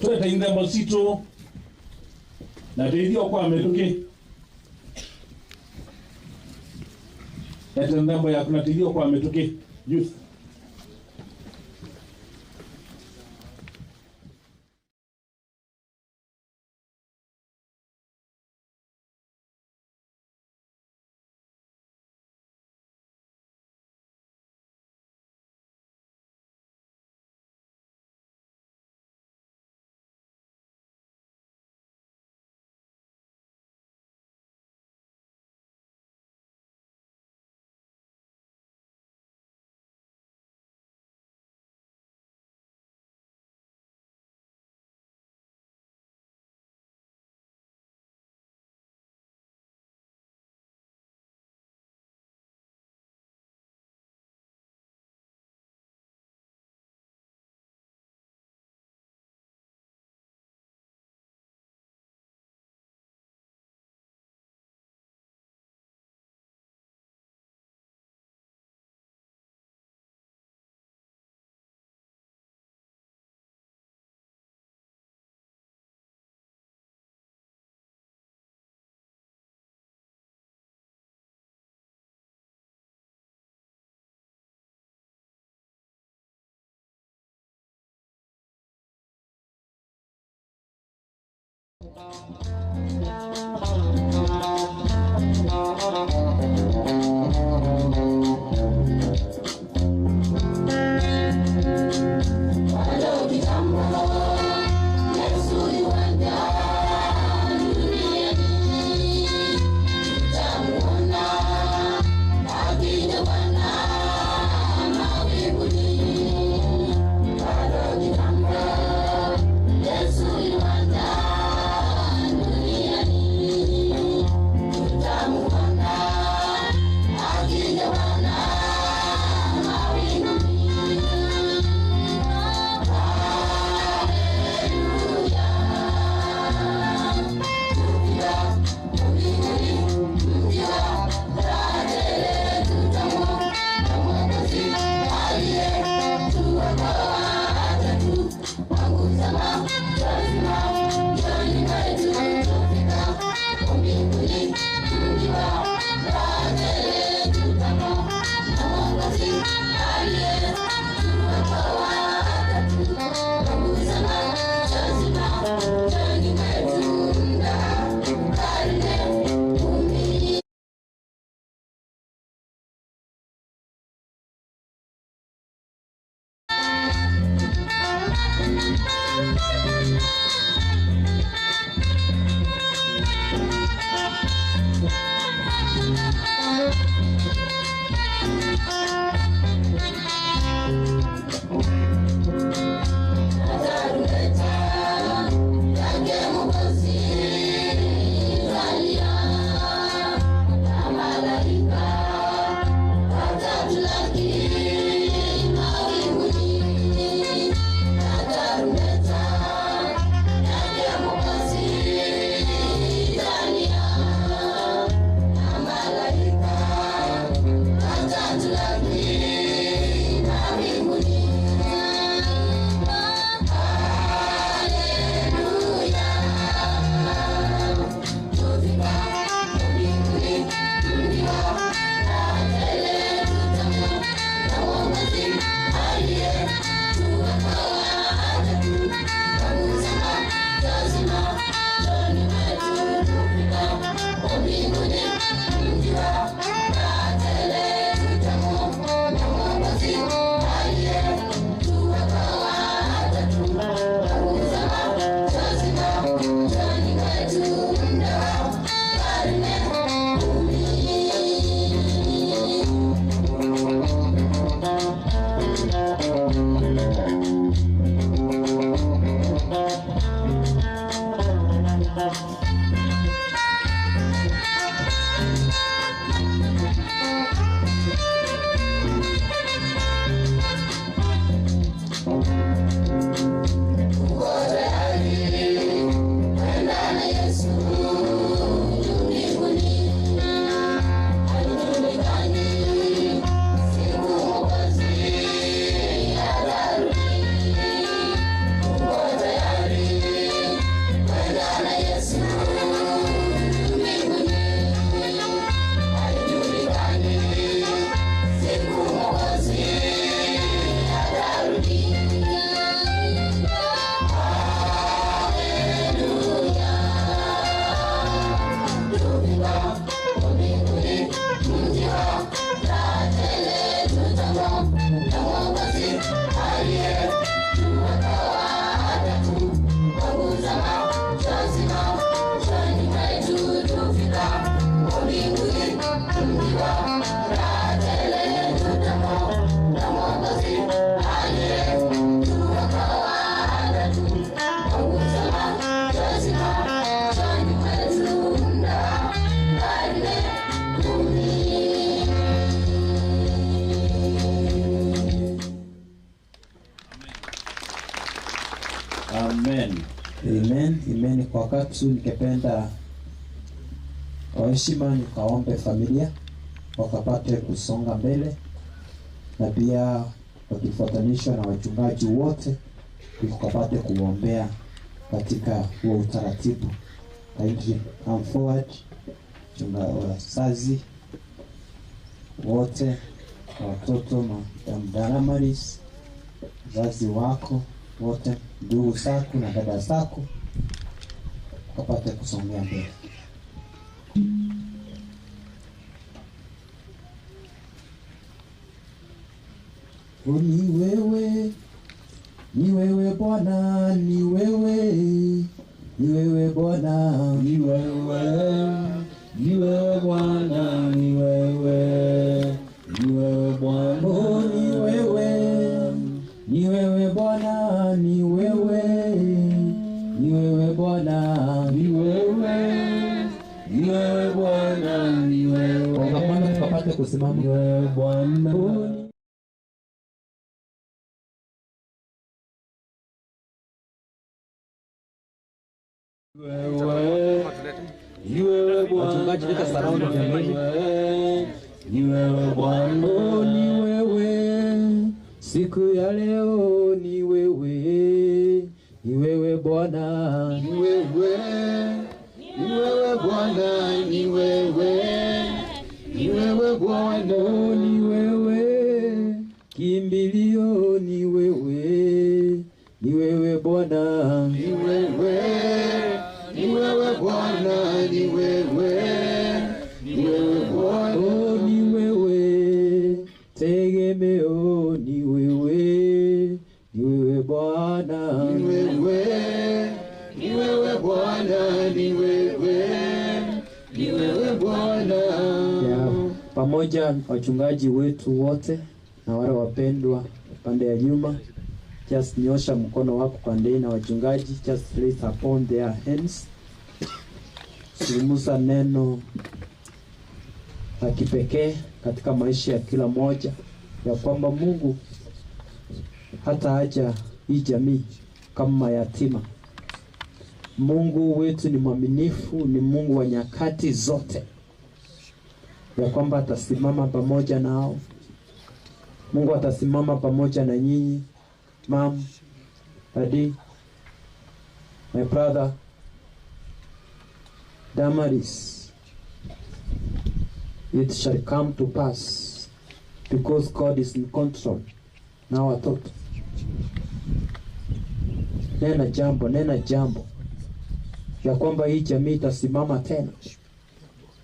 Tulete indembo sito na teithio kwa ametuki. Leta ndembo ya kuna teithio kwa ametuki youth.
Yesu yuwanja duniani.
Wakati ningependa kwa heshima nikaombe familia wakapate kusonga mbele, na pia wakifuatanishwa na wachungaji wote tukapate kuombea katika huo utaratibu. Kindly come forward, chunga wazazi wote, watoto, Madam Damaris, wazazi wako wote, ndugu zako na dada zako, wakapate kusongea mbele. Ni wewe, ni wewe Bwana, ni wewe, ni wewe Bwana,
ni wewe, ni wewe Bwana, ni wewe, ni wewe Bwana,
oh, ni wewe, ni wewe Bwana, ni wewe, ni wewe Bwana,
ni wewe, ni wewe Bwana, ni wewe.
Kongamano tukapate kusimama.
Ni wewe Bwana.
Wachungaji leta surround jamii.
Ni wewe Bwana,
ni wewe, siku ya leo ni wewe, ni wewe Bwana,
ni wewe, ni wewe Bwana, ni wewe, ni wewe Bwana,
ni wewe, kimbilio ni wewe, ni wewe Bwana,
ni wewe, ni wewe Bwana, ni wewe, ni wewe Bwana,
oh, ni wewe, tegemeo ni wewe, ni wewe Bwana,
ni wewe, ni wewe Bwana, ni wewe, ni wewe Bwana.
Pamoja wachungaji wetu wote na wale wapendwa pande ya nyuma, just nyosha mkono wako pande na wachungaji, just place upon their hands. Zungumza neno la kipekee katika maisha ya kila mmoja, ya kwamba Mungu hata acha hii jamii kama mayatima. Mungu wetu ni mwaminifu, ni Mungu wa nyakati zote, ya kwamba atasimama pamoja nao. Mungu atasimama pamoja na nyinyi. Mom, Daddy, my brother, Damaris, it shall come to pass because God is in control. Na watoto, nena jambo, nena jambo ya kwamba hii jamii itasimama tena,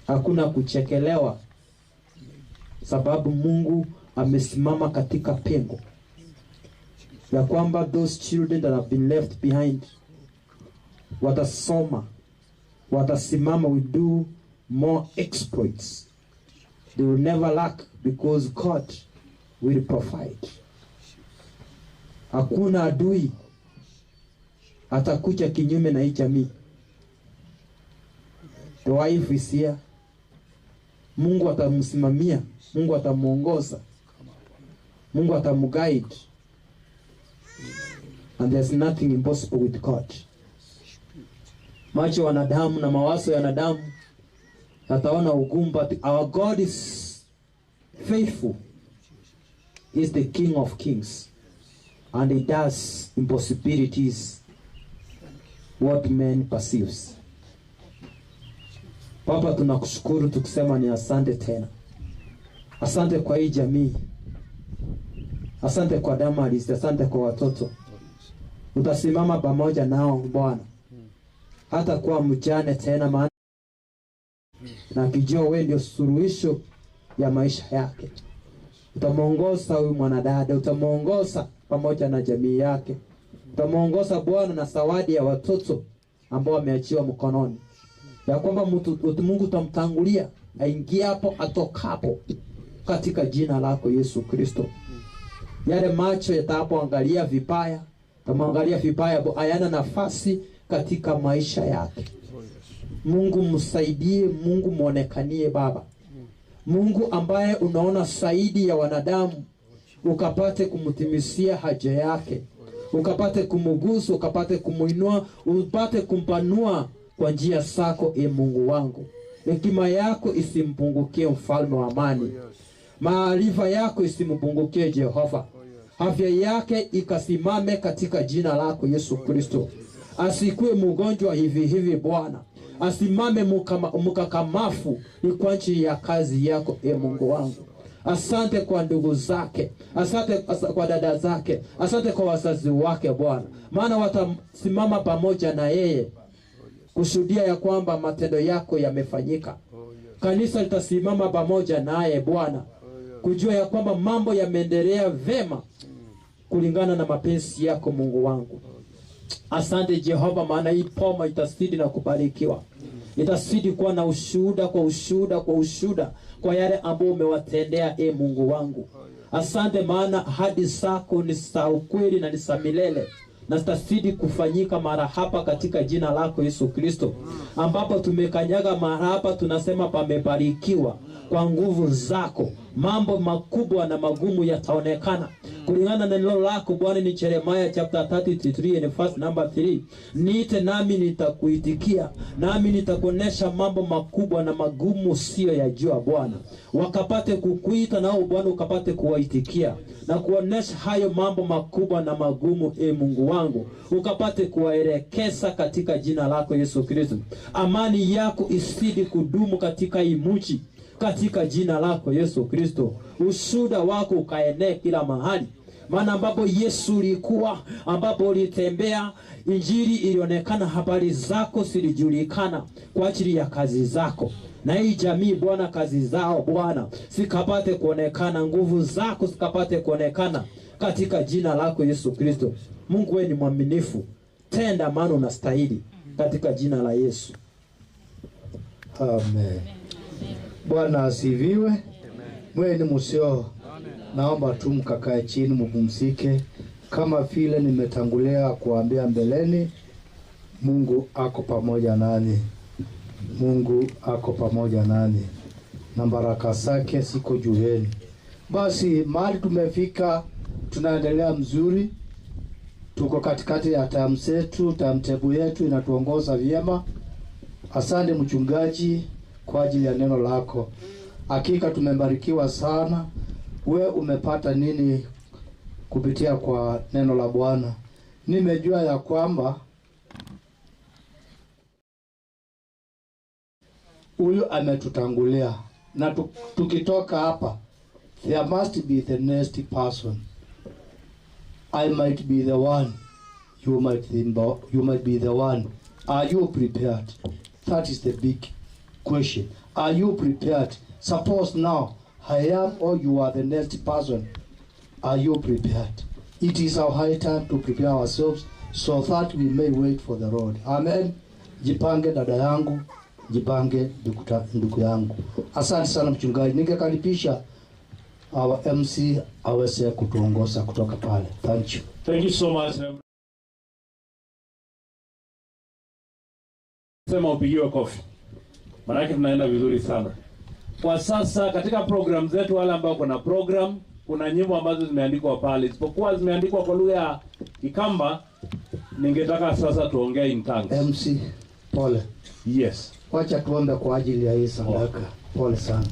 hakuna kuchekelewa, sababu Mungu amesimama katika pengo, ya kwamba those children that have been left behind watasoma, watasimama, will do more exploits. They will never lack because God will provide. Hakuna adui atakuja kinyume na hii jamii. The wife is here. Mungu atamsimamia, Mungu atamuongoza, Mungu atamguide. And there's nothing impossible with God. Macho ya wanadamu na mawazo ya wanadamu yataona ugumu, but our God is faithful. He is the King of Kings, and he does impossibilities what man perceives. Baba, tunakushukuru tukisema ni asante tena. Asante kwa hii jamii, asante kwa Damaris, asante kwa watoto. Utasimama pamoja nao Bwana, hata kuwa mjane tena, maana na kijua wewe ndio suluhisho ya maisha yake. Utamuongoza huyu mwanadada, utamuongoza pamoja na jamii yake, utamuongoza Bwana na zawadi ya watoto ambao wameachiwa mkononi, ya kwamba Mungu utamtangulia aingiapo atokapo, katika jina lako Yesu Kristo. Yale macho yatapoangalia vibaya, tamwangalia vibaya, hayana nafasi katika maisha yake. Mungu msaidie, Mungu mwonekanie Baba. Mungu ambaye unaona zaidi ya wanadamu, ukapate kumtimizia haja yake,
ukapate kumugusa, ukapate kumuinua, upate kumpanua kwa njia zako, e Mungu wangu. Hekima yako isimpungukie, mfalme wa amani. Maarifa yako isimpungukie, Jehova. Afya yake ikasimame katika jina lako Yesu Kristo. Asikuwe mgonjwa hivi hivi Bwana, asimame mkakamafu ni kwa ajili ya kazi yako, e Mungu wangu. Asante kwa ndugu zake, asante kwa dada zake, asante kwa wazazi wake Bwana, maana watasimama pamoja na yeye kushuhudia ya kwamba matendo yako yamefanyika. Kanisa litasimama pamoja naye Bwana, kujua ya kwamba mambo yameendelea vema kulingana na mapenzi yako Mungu wangu. Asante Jehova, maana hii poma itazidi na kubarikiwa, itazidi kuwa na ushuhuda kwa ushuhuda kwa ushuhuda kwa yale ambayo umewatendea, e Mungu wangu. Asante maana ahadi zako ni za ukweli na ni za milele, na zitazidi kufanyika mara hapa katika jina lako Yesu Kristo. Ambapo tumekanyaga mara hapa, tunasema pamebarikiwa kwa nguvu zako. Mambo makubwa na magumu yataonekana kulingana na neno lako Bwana. Ni Jeremiah chapter 33 and verse number 3, niite nami nitakuitikia, nami nitakuonesha mambo makubwa na magumu sio yajua Bwana. Wakapate kukuita nao Bwana ukapate kuwaitikia na kuonesha hayo mambo makubwa na magumu, e Mungu wangu, ukapate kuwaelekeza katika jina lako Yesu Kristo. Amani yako isidi kudumu katika hii mji katika jina lako Yesu Kristo. Ushuhuda wako ukaenee kila mahali, maana ambapo Yesu ulikuwa, ambapo ulitembea, injili ilionekana, habari zako zilijulikana kwa ajili ya kazi zako. Na hii jamii Bwana, kazi zao Bwana sikapate kuonekana, nguvu zako sikapate kuonekana katika jina lako Yesu Kristo. Mungu wewe ni mwaminifu, tenda maana unastahili, katika jina la Yesu.
Amen. Bwana asifiwe. Mweni musio, naomba tu mkakae chini mupumzike, kama vile nimetangulia kuambia mbeleni. Mungu ako pamoja nani, Mungu ako pamoja nani, na baraka zake siko juu yenu. Basi mahali tumefika, tunaendelea mzuri, tuko katikati ya term zetu, timetable yetu inatuongoza vyema. Asante mchungaji kwa ajili ya neno lako. Hakika tumebarikiwa sana. We umepata nini kupitia kwa neno la Bwana? Nimejua ya kwamba huyu ametutangulia, na tukitoka hapa there must be the next person. I might be the one, you might be the one. Are you prepared? That is the big question. Are you prepared? Suppose now I am or you are the next person. Are you prepared? It is our high time to prepare ourselves so that we may wait for the Lord. Amen. Jipange dada yangu, jipange ndugu yangu. Asante sana mchungaji. Ningekaribisha our MC aweze kutuongoza kutoka pale. Thank you.
Thank you so much. Sema upigiwe kofi. Maanake tunaenda vizuri sana. Kwa sasa katika program zetu, wale ambao kuna program, kuna nyimbo ambazo zimeandikwa pale. Isipokuwa zimeandikwa kwa lugha ya Kikamba, ningetaka sasa tuongee in tongues.
MC, pole.
Yes.
Wacha tuombe kwa ajili ya hii sadaka. Pole sana.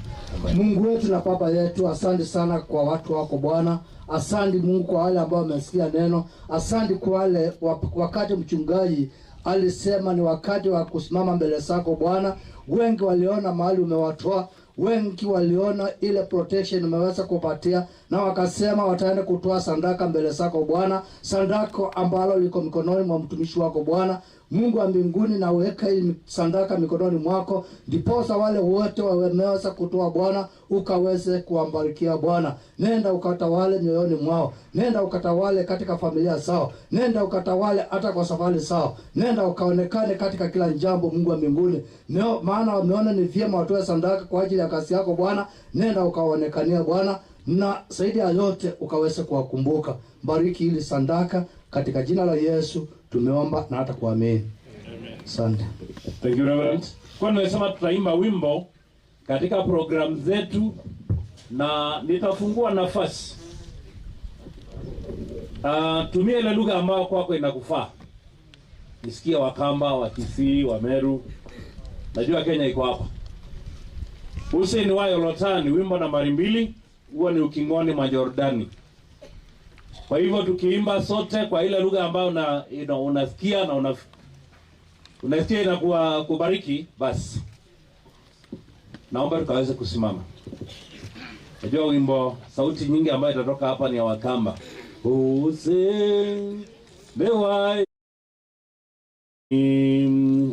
Mungu wetu na Baba yetu, asante sana kwa watu wako Bwana. Asante Mungu kwa wale ambao wamesikia neno. Asante kwa wale wakati mchungaji alisema ni wakati wa kusimama mbele zako Bwana. Wengi waliona mahali umewatoa, wengi waliona ile protection umeweza kupatia, na wakasema wataenda kutoa sadaka mbele zako Bwana, sadaka ambalo liko mikononi mwa mtumishi wako Bwana. Mungu wa mbinguni, na uweka hii sadaka mikononi mwako, ndiposa wale wote wameweza kutoa Bwana, ukaweze kuwabarikia Bwana. Nenda ukatawale mioyoni mwao, nenda ukatawale katika familia zao, nenda ukatawale hata kwa safari zao, nenda ukaonekane katika kila jambo Mungu wa mbinguni. Maana wameona ni vyema watoe sadaka kwa ajili ya kazi yako Bwana, nenda ukaonekania Bwana, na zaidi ya yote ukaweze kuwakumbuka. Bariki hili sadaka katika jina la Yesu tumeomba na hata kuamini. Asante.
Thank you Reverend. Kwa nimesema tutaimba wimbo katika program zetu na nitafungua nafasi. Tumia ile lugha ambayo kwako inakufaa. Nisikie Wakamba, Wakisii, Wameru. Najua Kenya iko hapa. Hussein wa Yolotani, wimbo nambari 2, huo ni ukingoni mwa Jordani. Kwa hivyo tukiimba sote kwa ile lugha ambayo unasikia na unasikia inakuwa kubariki, basi naomba tukaweze kusimama. Najua wimbo sauti nyingi ambayo itatoka hapa ni ya Wakamba. Hussein wa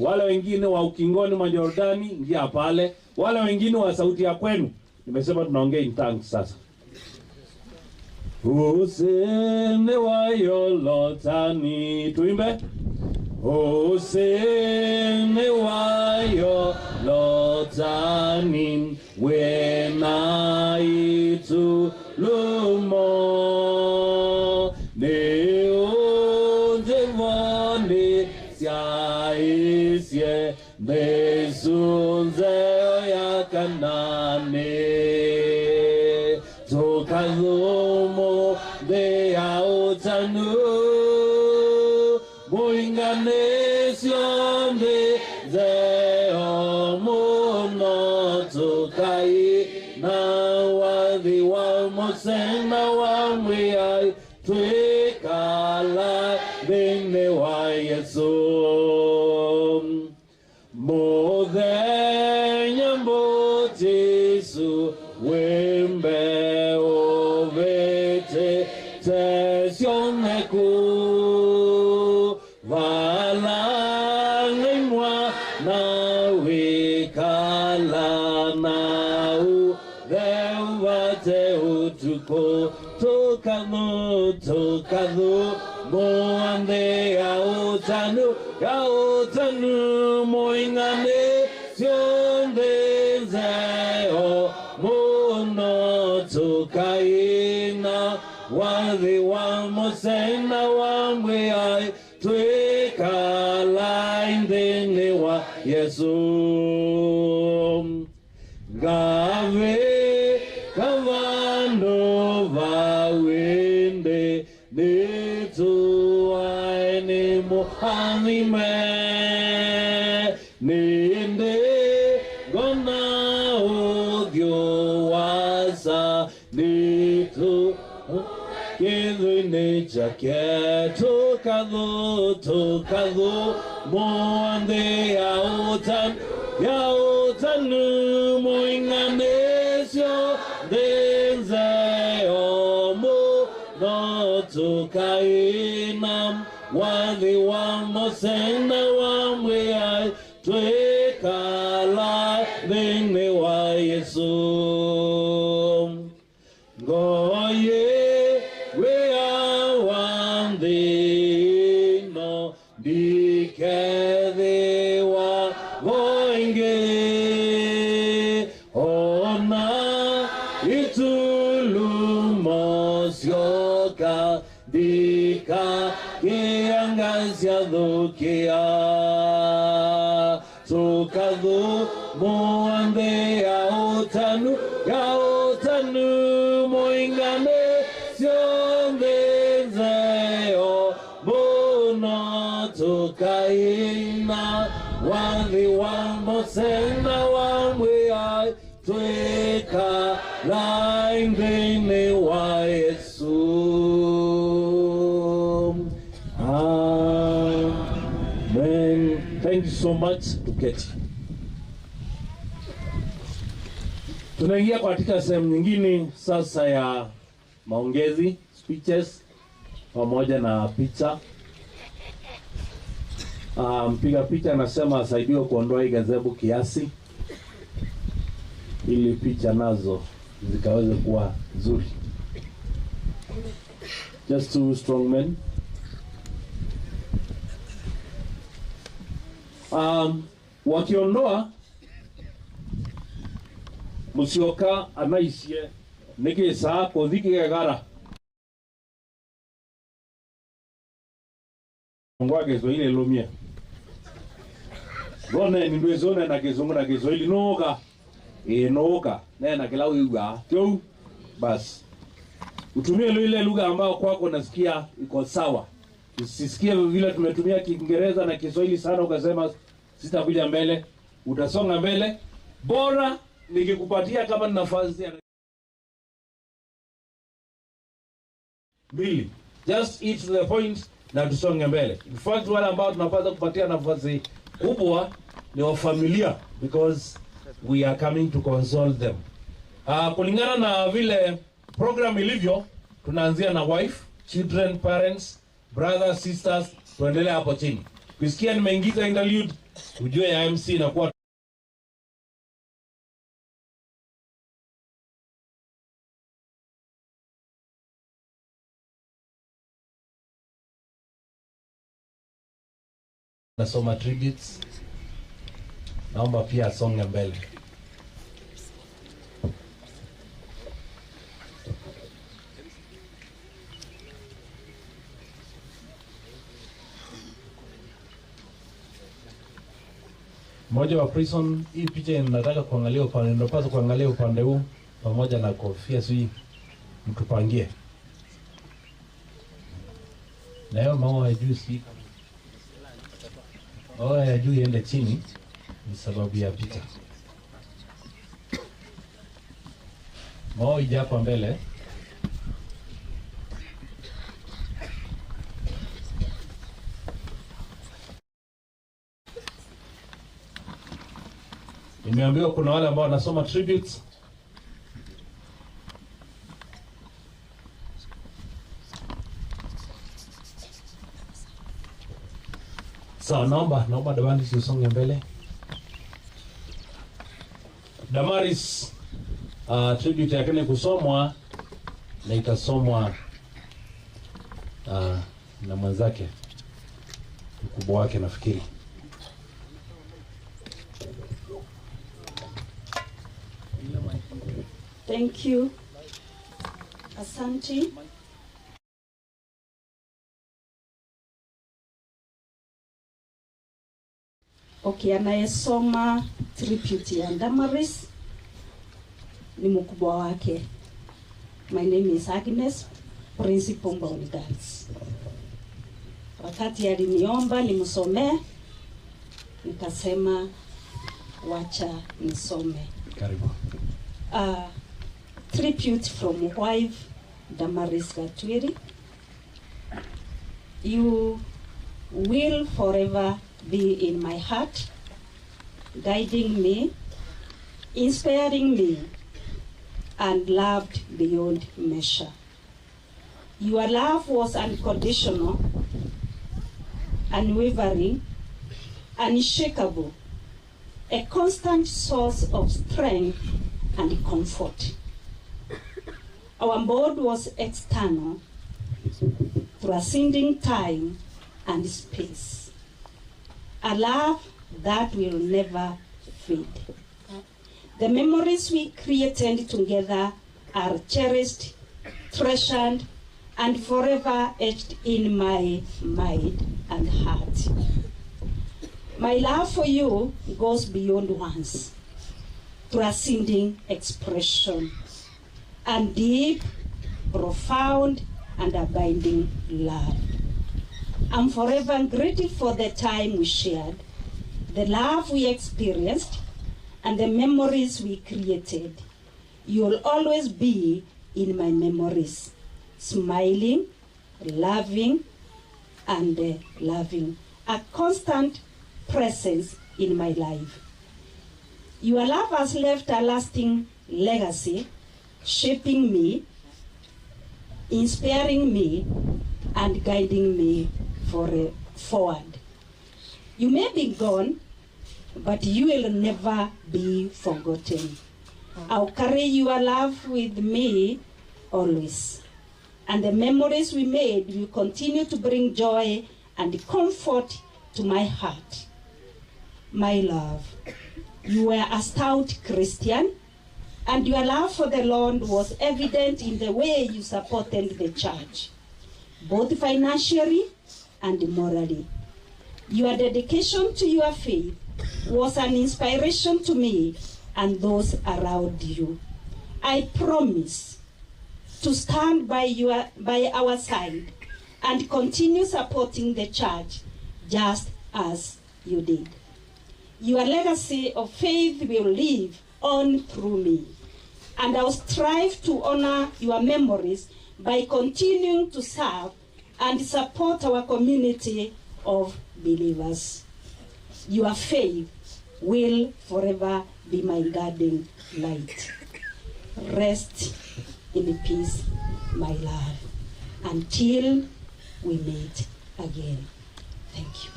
wale wengine wa ukingoni mwa Jordani ingia pale, wale wengine wa sauti ya kwenu. Nimesema tunaongea in tongues sasa. Hussein wa Yolotani, tuimbe. Hussein wa Yolotani, wena itu lumo ne unjevoni siaisye nesunze ya Kanani tokalumo de autanu muinganesio de zeo muno tokai na wadhi wa mosena wa mwiai twikala thĩinĩ wa Yesu. Mũthenya mũtisu wĩmbe ũvĩtĩte cioneku valang'aimwa na wĩkala nau theuvate utuku tukathu tukathu muande ya utanu moingane cionde zeo muno tukaina wathi wa Mose na wa Mwĩai twĩkala thĩinĩ wa Yesu. Ngave kavando vawinde nituae muhanime ninde gona uthio wasa nitu kithuinĩ chake tukathu tukathu muanthe ya utanu muinganisio nthĩ muno tukaina wathi wa Mose na wa Mwĩai twĩkala thĩinĩ wa Yesu. Ngoye wĩa wa nthĩ ĩno ndikethĩwa vo ĩngĩ ona itulumo cioka ndika kiangazia thukia tukathu muanthe ya utanu muingane cionthe nzeo muno tukaina wathi wa Mose na wa Mwĩai twĩkala thĩinĩ wa Yesu. Amen. Thank you so much. Tuketi. Tunaingia katika sehemu nyingine sasa ya maongezi, speeches pamoja na picha. Mpiga picha anasema asaidiwe kuondoa hii gazebu kiasi ili picha nazo zikaweze kuwa nzuri. Just two strong men. Wakiondoa Musyoka anaisie niki saa kuthi kigegara ngwa Kiswahili lumie zone ni ndwe zone na Kizungu na Kiswahili nuka inuka nena kila uigua tu basi. Utumie ile lugha ambayo kwako unasikia iko sawa. Usisikie vile tumetumia Kiingereza na Kiswahili sana ukasema sitakuja mbele. Utasonga mbele. Bora nikikupatia kama nafasi ya 2. Just eat to the point na tusonge mbele. In fact, wale ambao tunapaswa kupatia nafasi kubwa ni wa familia, because we are coming to console them. Kulingana na vile program ilivyo, tunaanzia na wife, children, parents, brothers, sisters, tuendelee hapo chini. Ukisikia nimeingiza interlude, ujue ya MC inakuwa nasoma tributes. Naomba pia asonge mbele. Mmoja wa prison, hii picha inataka kuangalia upande, inapaswa kuangalia upande huu pamoja na kofia, sijui mtupangie. Na hiyo maua ya juu si maua ya juu iende chini ni sababu ya picha. Maua ije hapa mbele. Nimeambiwa kuna wale ambao wanasoma tributes. Sawa, naomba Damaris usonge mbele. Damaris, tribute yake ni kusomwa na itasomwa na mwenzake mkubwa wake nafikiri.
Thank you. Asante. Okay, anayesoma tribute ya Damaris ni mkubwa wake. My name is Agnes, Principal Mbaoni Girls. Wakati aliniomba nimsomee, nikasema wacha nisome.
Karibu.
Tribute from wife Damaris Gatwiri. You will forever be in my heart, guiding me, inspiring me, and loved beyond measure. Your love was unconditional, unwavering, unshakable, a constant source of strength and comfort. Our bond was external, transcending time and space. A love that will never fade. The memories we created together are cherished, treasured, and forever etched in my mind and heart. My love for you goes beyond words, transcending expression, and deep, profound, and abiding love. I'm forever grateful for the time we shared, the love we experienced, and the memories we created. You'll always be in my memories, smiling, loving, and loving, a constant presence in my life. Your love has left a lasting legacy, shaping me, inspiring me, and guiding me forward. You may be gone, but you will never be forgotten. I'll carry your love with me always. And the memories we made will continue to bring joy and comfort to my heart. My love, you were a stout Christian, and your love for the Lord was evident in the way you supported the church, both financially and morally. Your dedication to your faith was an inspiration to me and those around you. I promise to stand by our side and continue supporting the church just as you did. Your legacy of faith will live on through me, and I'll strive to honor your memories by continuing to serve and support our community of believers. Your faith will forever be my guiding light. Rest in peace, my love, until we meet again. Thank you.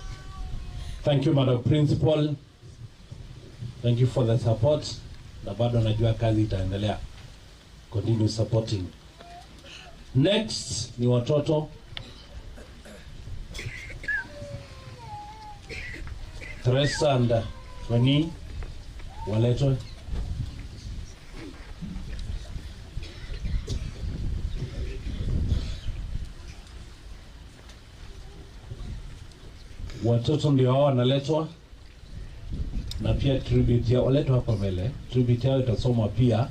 Thank you, Madam Principal. Thank you for the support. Na bado najua kazi itaendelea. Continue supporting. Next ni watoto. Teresa and Fani waletwe. Watoto ndio hao wanaletwa, na pia tribute yao waletwa hapa mbele. Tribute yao itasomwa pia.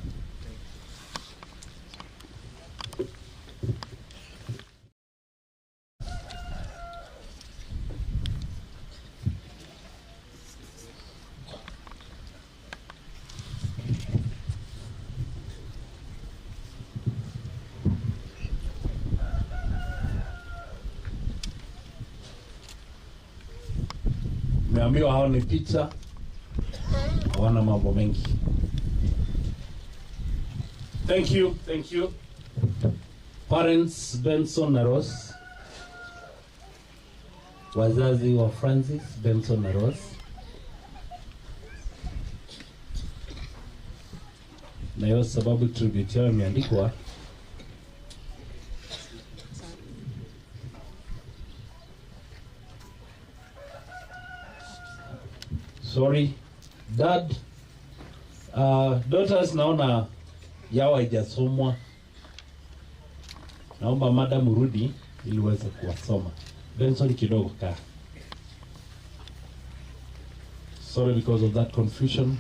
Nimeambiwa hao ni pizza, hawana mambo mengi. Thank you, thank you. Parents Benson na Rose, wazazi wa Francis, Benson na Rose, na hiyo sababu tribute yao imeandikwa. Sorry, dad, daughters naona yao haijasomwa. Naomba madam urudi ili uweze kuwasoma. Benson kidogo kaa. Sorry because of that confusion.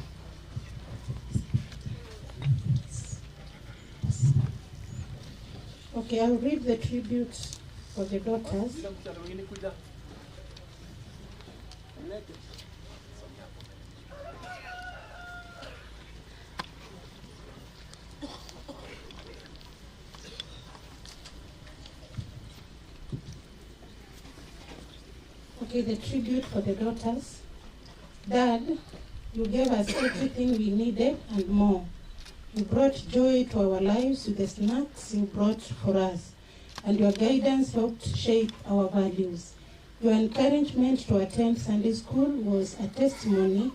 Okay, I'll read the tributes for the daughters. Okay, the tribute for the daughters. Dad, you gave us everything we needed and more. You brought joy to our lives with the snacks you brought for us, and your guidance helped shape our values. Your encouragement to attend Sunday school was a testimony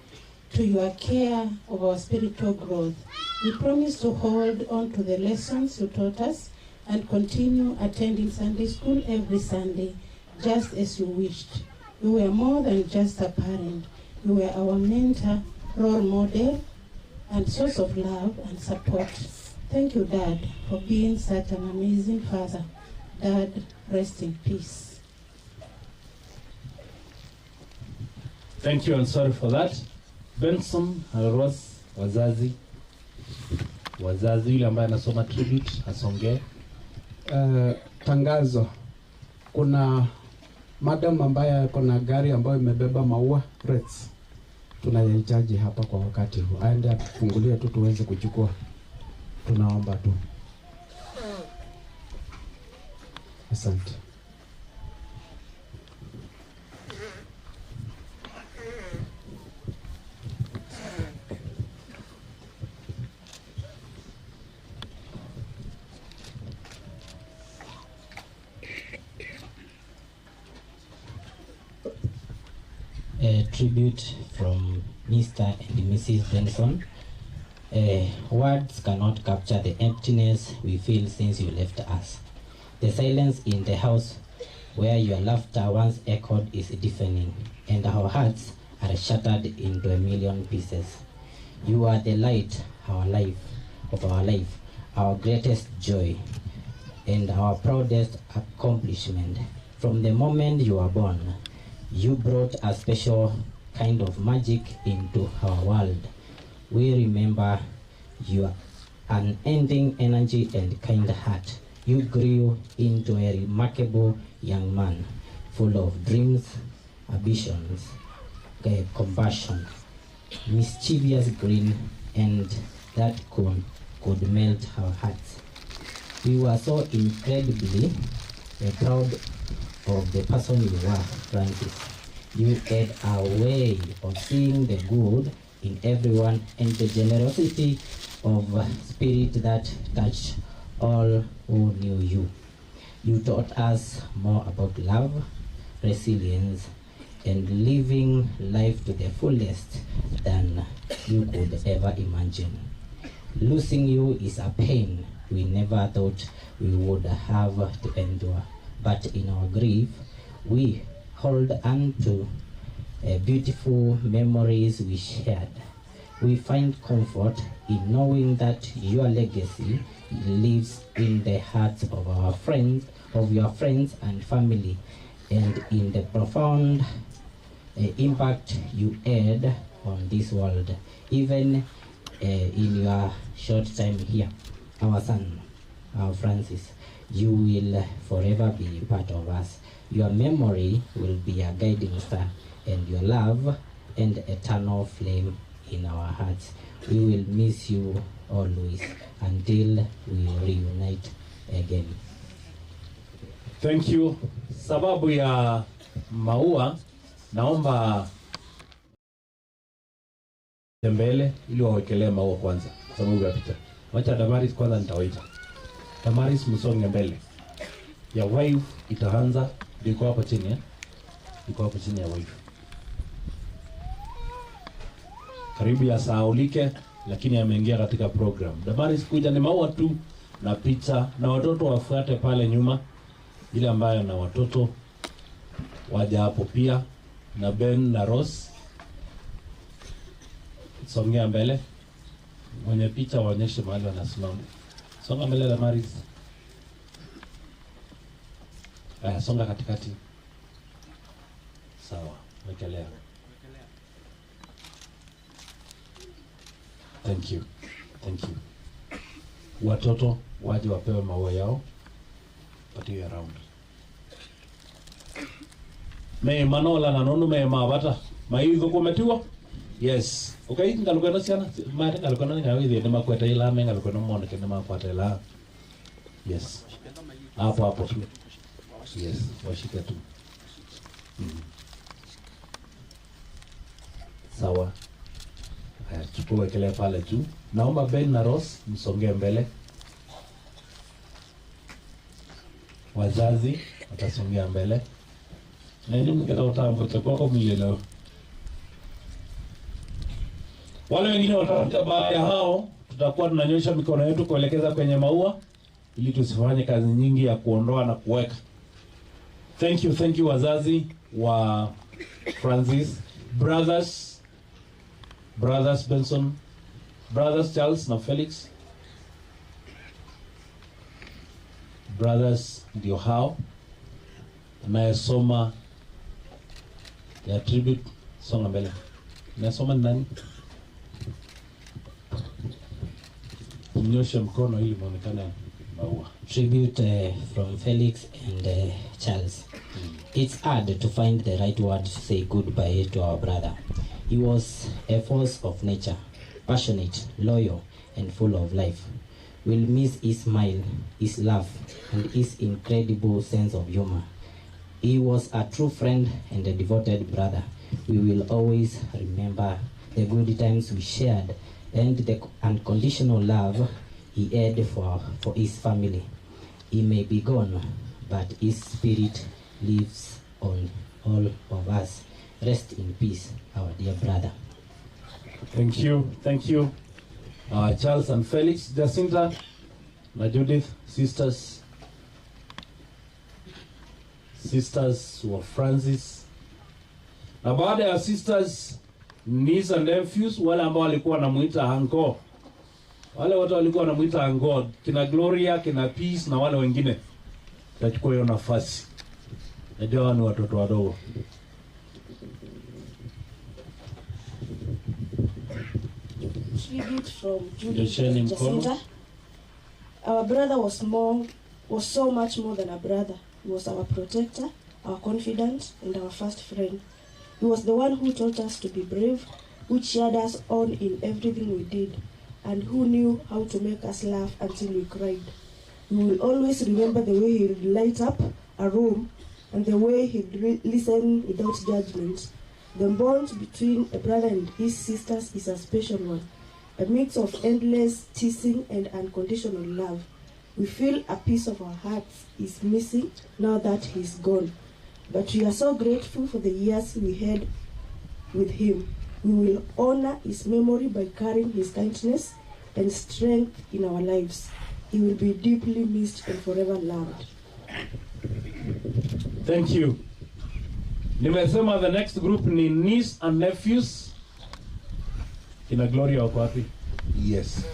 to your care of our spiritual growth. We promise to hold on to the lessons you taught us and continue attending Sunday school every Sunday, just as you wished. You were more than just a parent. You were our mentor, role model, and source of love and support. Thank you, Dad, for being such an amazing father. Dad, rest in peace.
Thank you and sorry for that. Benson and Rose, wazazi. Wazazi yule ambaye anasoma tribute asongee.
Tangazo. Kuna madam ambaye ako na gari ambayo imebeba maua reds. Tunayahitaji hapa kwa wakati huu. Aende atufungulie tu tuweze kuchukua. Tunaomba tu. Asante.
A tribute from Mr. and Mrs. Benson. Words cannot capture the emptiness we feel since you left us. The silence in the house where your laughter once echoed is deafening, and our hearts are shattered into a million pieces. You are the light, our life, of our life, our greatest joy, and our proudest accomplishment. From the moment you were born, you brought a special kind of magic into our world. We remember your unending energy and kind heart. You grew into a remarkable young man, full of dreams, ambitions, compassion, mischievous grin, and that could melt our hearts. We were so incredibly proud of the person you were, Francis. You had a way of seeing the good in everyone and the generosity of spirit that touched all who knew you. You taught us more about love, resilience, and living life to the fullest than you could ever imagine. Losing you is a pain we never thought we would have to endure, but in our grief, we hold on to beautiful memories we shared. We find comfort in knowing that your legacy lives in the hearts of our friends, of your friends and family, and in the profound impact you had on this world, even in your short time here. Our son, our Francis, you will forever be part of us. Your memory will be a guiding star, and your love and eternal flame in our hearts. We will miss you always until we reunite again.
Thank you. Sababu ya maua, naomba mbele ili wawekelee maua kwanza, kwa sababu ya picha. Wacha Damaris kwanza nitawaita. Damaris msonge mbele. Ya wife itaanza, iko hapo chini eh? Iko hapo chini ya wife. Karibu ya sahaulike, lakini ameingia katika program. Damaris kuja ni maua tu na picha, na watoto wafuate pale nyuma, ile ambayo na watoto waja hapo pia, na Ben na Rose. Songea mbele. Mwenye picha waonyeshe mahali wanasimama. Songa mbele Damaris. Aya, songa katikati. Sawa, wekelea. Thank you. Thank you. Watoto waje wapewe maua yao. Patiwe round. Me manola na nono me mabata. Maitho kumetiwa? Yes. Okay, ngalukena siana. Mate ngalukena ngawe ile makweta ila me ngalukena moneke ne makweta ila. Yes. Hapo hapo tu. Yes, washike tu. Sawa. Haya, chukua wekelea pale juu. Naomba Ben na Rose msongee mbele. Wazazi watasongea mbele. Na ili mketa utambo kwa milele. Wale wengine watapita baada ya hao, tutakuwa tunanyosha mikono yetu kuelekeza kwenye maua ili tusifanye kazi nyingi ya kuondoa na kuweka. Thank you, thank you wazazi wa Francis, brothers, brothers Benson, brothers Charles na Felix, brothers ndio hao. Anayesoma ya tribute, songa mbele. Anayesoma ni nani? Mnyoshe mkono ili muonekane maua.
Tribute from Felix and Charles. It's hard to find the right word to say goodbye to our brother. He was a force of nature, passionate, loyal, and full of life. We'll miss his smile, his laugh, and his incredible sense of humor. He was a true friend and a devoted brother. We will always remember the good times we shared and the unconditional love he had for his family. He may be gone, but his spirit lives on all of us. Rest in peace, our dear brother.
Thank you, thank you. Charles and Felix, Jacinta na Judith, sisters wa Francis. Na baada ya sisters, niece and nephews, wale ambao walikuwa wanamuita uncle. Wale watu walikuwa wanamuita uncle, kina Gloria, kina Peace na wale wengine. Tutachukua hiyo nafasi. Najua ni watoto wadogo.
Tribute from Judith and Jacinta.
Our brother was so much more than a brother. He was our protector, our confidant, and our first friend. He was the one who taught us to be brave, who cheered us on in everything we did, and who knew how to make us laugh until we cried. We will always remember the way he would light up a room and the way he'd listen without judgment. The bond between a brother and his sisters is a special one, a mix of endless teasing and unconditional love. We feel a piece of our hearts is missing now that he's gone, but we are so grateful for the years we had with him. We will honor his memory by carrying his kindness and strength in our lives. He will be deeply missed and forever loved.
Thank you. Nimesema the next group ni niece and nephews. Kina Gloria wako wapi? Yes.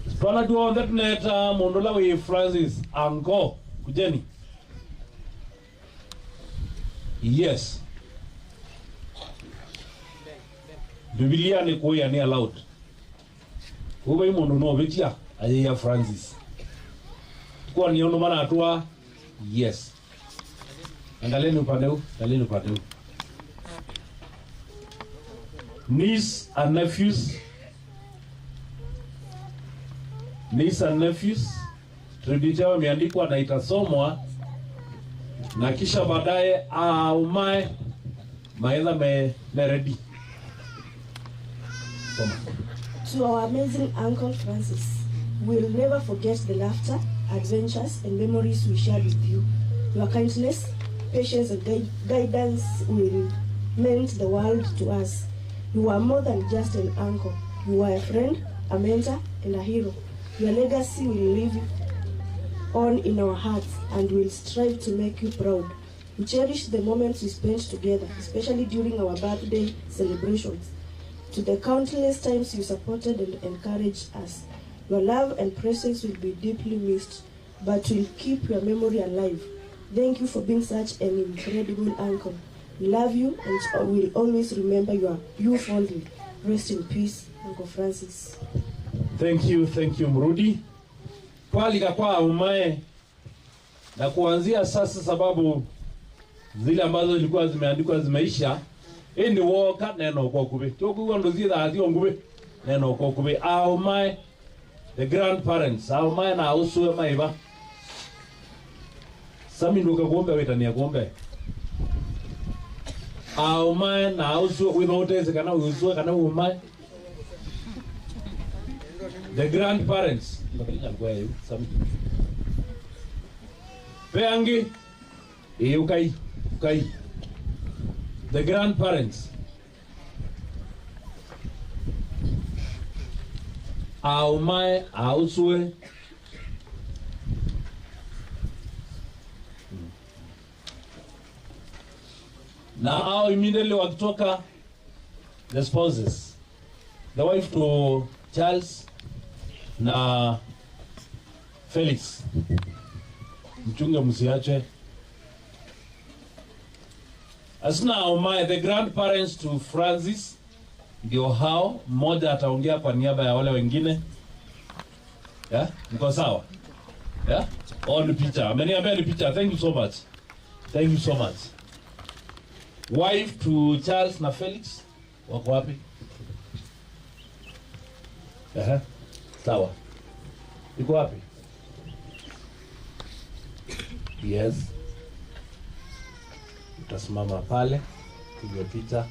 Spana tuwa that neta Mondola we Francis Anko kujeni. Yes. Biblia ni kuya ni allowed. Ube mundu no bitia aye Francis. Kwa ni ono mana atua. Yes. Angalieni upande huu, angalieni upande huu. Niece and nephews. Niece and nephews. Tribute yao imeandikwa na itasomwa na kisha baadaye aumae maedha me ready. Soma.
To our amazing Uncle Francis, we'll never forget the laughter, adventures, and memories we shared with you. Your kindness, patience, and guidance will meant the world to us. You are more than just an uncle. You are a friend, a mentor, and a hero. Your legacy will live on in our hearts and will strive to make you proud. We cherish the moments we spent together, especially during our birthday celebrations. To the countless times you supported and encouraged us, your love and presence will be deeply missed, but we'll keep your memory alive. Thank you for being such an incredible uncle. We love you and we'll always remember you fondly. Rest in peace, Uncle Francis.
Thank you Mrudi. Kwalika kwa umae na kuanzia sasa, sababu zile ambazo zilikuwa zimeandikwa zimeisha. Indi woka neno kwa kube. Toku ndo zile azio ngube neno kwa kube. Aumae the grandparents, aumae na ausuwe maiba. Sami nduka kuombe wetania kuombe. Aumae na ausuwe withouteze kana usuwe kana umae. The grandparents. Peangi. Ukai. Ukai. The grandparents. Aumae, ausue. Na hao immediately wakitoka, the spouses. The wife to Charles na Felix. Mchunge msiache. As now my the grandparents to Francis ndio hao, mmoja ataongea kwa niaba ya wale wengine. Yeah? Mko sawa? Yeah? On picha. Ameniambia ni picha. Thank you so much. Thank you so much. Wife to Charles na Felix wako wapi? Aha. Sawa. Iko wapi? Yes. Utasimama pale pigwe picha.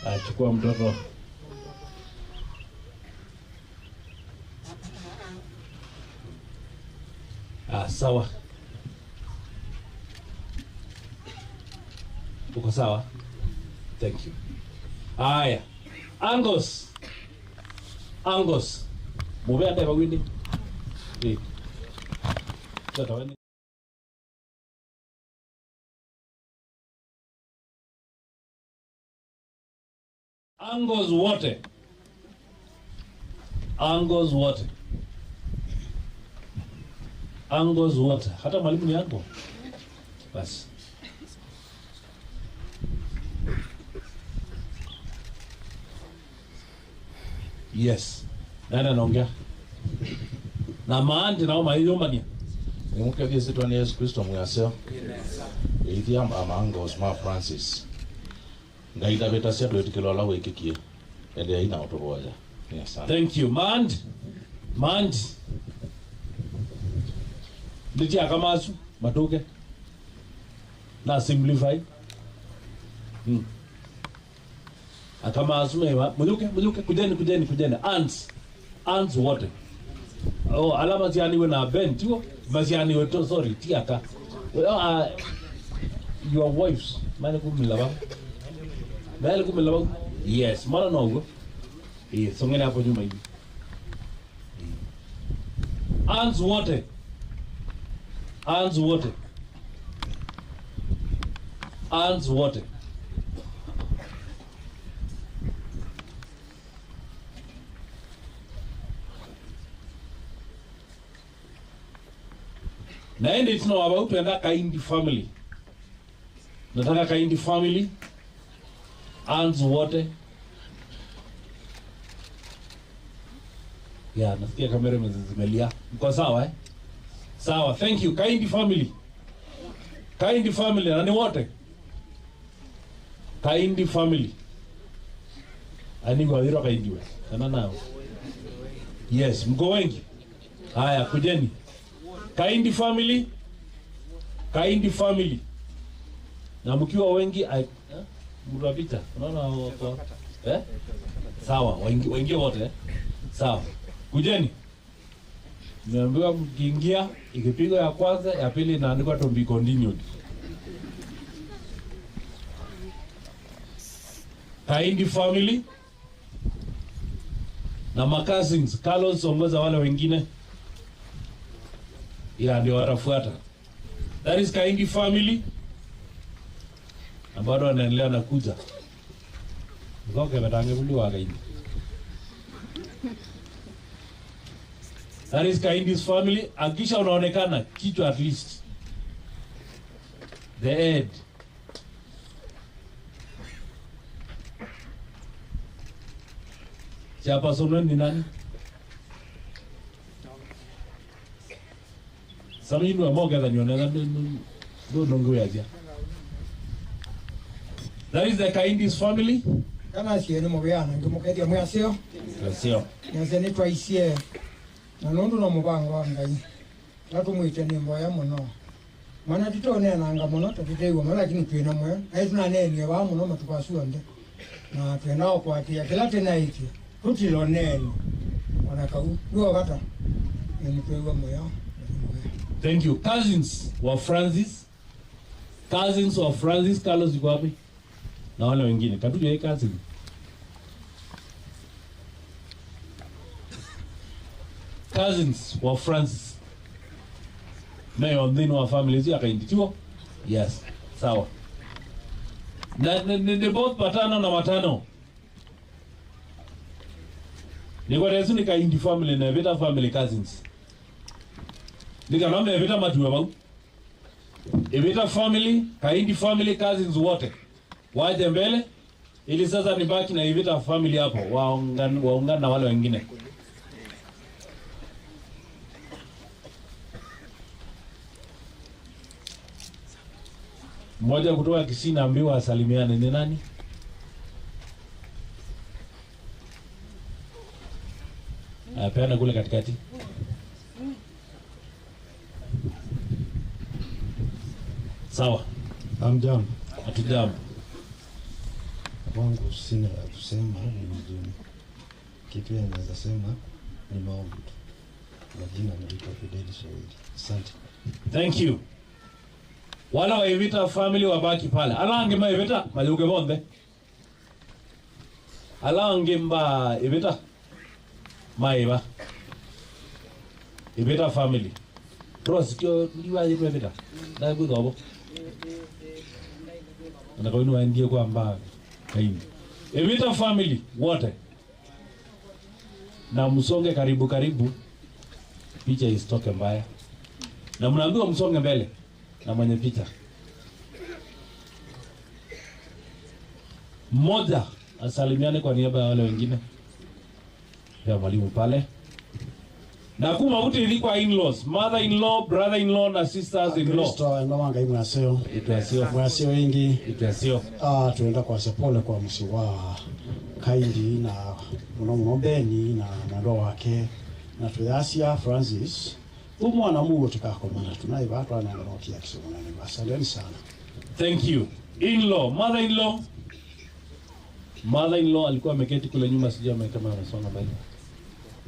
Achukua mtoto. Sawa. Uko sawa? Thank you. Aya. Angos. Angos. Mube ande bagwini. Eh. Angos wote. Angos wote. Angos wote. Hata mwalimu ni ango. Basi. Yes. Nani anaongea? Na maandi nao maiyomania.
Nimukethie sitwa ni Yesu Kristo mwaseo. Ithia amango Osma Francis. Ngaita beta sia twetikilwa la wikikie. Ende aina utuboja. Yes.
Thank you. Maandi. Maandi. Nditia akamasu matuke. Na simplify. Akamasu mewa mujuke mujuke kujeni kujeni kujeni ants. Ants wote. Oh, alama zianiwe na Ben tio. Mazianiwe to sorry tiaka. Your wives mane kumila ba. Mane kumila ba. Yes, mara nogo. Eh, songeni hapo nyuma hivi. Ants wote. Ants wote. Ants wote. Na ende it's not about tuenda Kaindi family. Nataka Kaindi family. Ants wote. Ya, nasikia kamera imezimelia. Mko sawa eh? Sawa, thank you. Kaindi family. Kaindi family, nani wote? Kaindi family. Ani kwa wiro Kaindi we. Sana nao. Yes, mko wengi. Haya, kujeni. Kaindi family. Kaindi family. Na mkiwa wengi mtapita. Unaona wako. Eh? Sawa, waingie wote eh? Sawa. Kujeni. Niambiwa mkiingia ikipigwa ya kwanza, ya pili inaandikwa to be continued. Kaindi family na makasins, Carlos ongoza wale wengine. Ya ndio watafuata. That is Kaindi family. Na bado wanaendelea na kuja. Mkoke batange bulu wa Kaindi. That is Kaindi's family. Akisha unaonekana kichwa at least. The head. Chairperson ni nani? Sami ni mmoja than yona ndo ndongo yaja. That is the Kaindi's family.
Kana sieni mubyana ngimukedia mwasio.
Mwasio.
Nyanze nitwa isie. Na nundu no mubango wa Ngai. Tatumwite ni mboya muno. Mana titonenanga muno tutiteigwa muno lakini twina moyo. Ai tunanenie wa muno matukwasuonde. Na twinao kwatia kila tenaitie. Tutiloneni. Ona kau ndio kata. Ni twigwa moyo.
Thank you. Cousins wa Francis. Cousins wa Francis Carlos yuko wapi? Na wale wengine. Katuja yeye cousin. Cousins wa Francis. Nayo ndino wa family zia kainditiwa. Yes. Sawa. Na ni both patano na matano. Ni kwa reason ni Kaindi family na Vita family cousins. Nikanambe Evita matuwe bau. Evita family, Kaindi family, cousins wote waje mbele ili sasa nibaki na Evita family hapo waungana na wale wengine. Mmoja kutoka Kisii naambiwa asalimiane, ni nani? Apeana kule katikati. Sawa.
Hamjambo.
Hatujambo.
Wangu sina la kusema, ni huzuni. Kitu naweza sema ni maombi tu. Majina naitwa Fidel Swahili. Asante.
Thank you. Wala wa Evita family wabaki pale. Alange ma Evita majuke bonde. Alange mba Evita maiba. Evita family. Rose kyo liwa Evita. Na kudobo. Na kwa nini waendie kwa mba Kaindi. Evita family wote. Na msonge karibu karibu. Picha isitoke mbaya. Na mnaambiwa msonge mbele na mwenye picha. Mmoja asalimiane kwa niaba ya wale wengine. Pia mwalimu pale. Na kuma uti ilikuwa in-laws, mother-in-law, brother-in-law na sisters-in-law.
Kristo eno wangai mwaseo.
Itwasio.
Mwaseo ingi.
Itwasio.
Tuenda kwasya pole kwa musi wa Kaindi na muno muno Beni na mwendwa wake na tuyasia Francis umwana mugo tukakomana tunaiba twanangokia kisomana ni asanteni sana.
Thank you. In-law, mother-in-law. Mother-in-law alikuwa ameketi kule nyuma, sijui kama amesonga mbele.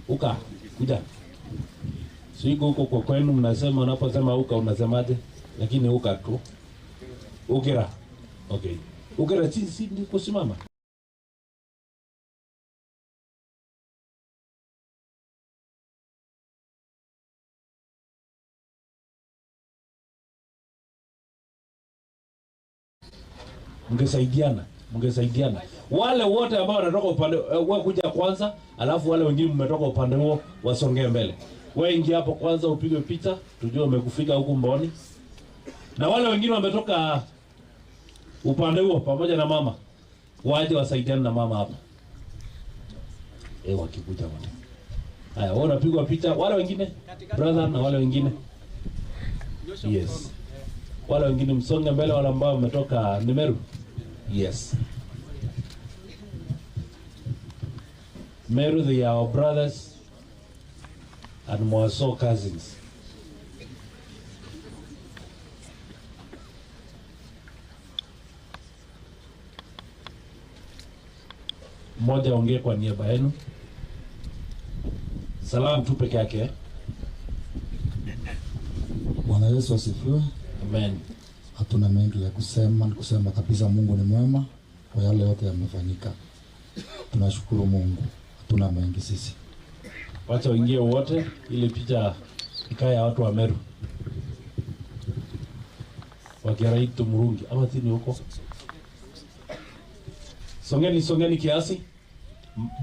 Uka, kuja. Siko huko kwa kwenu mnasema, unaposema uka unasemaje? Lakini uka tu. Ukira. Okay. Ukira si ni kusimama. Mngesaidiana, mngesaidiana. Wale wote ambao wanatoka upande wewe kuja kwanza, alafu wale wengine mmetoka upande huo wasongee mbele. Wewe ingia hapo kwanza upigwe picha, tujue umekufika huku Mboni. Na wale wengine wametoka upande huo pamoja na mama, waje wasaidiane na mama hapa. Wakikuja wote. Haya, wewe unapigwa picha, wale wengine brother na wale wengine. Yes. Wale wengine msonge mbele, wale ambao wametoka Meru. Yes. Meru, they are our brothers and Mwaso cousins. Mmoja ongee kwa niaba yenu. Salamu tu peke yake.
Bwana Yesu asifiwe.
Amen.
Hatuna mengi ya kusema, ni kusema kabisa Mungu ni mwema kwa yale yote yamefanyika. Tunashukuru Mungu. Hatuna mengi sisi.
Wacha waingie wote ili picha ikae ya watu wa Meru. Wakiraitu Murungi ama tini huko. Songeni, songeni kiasi.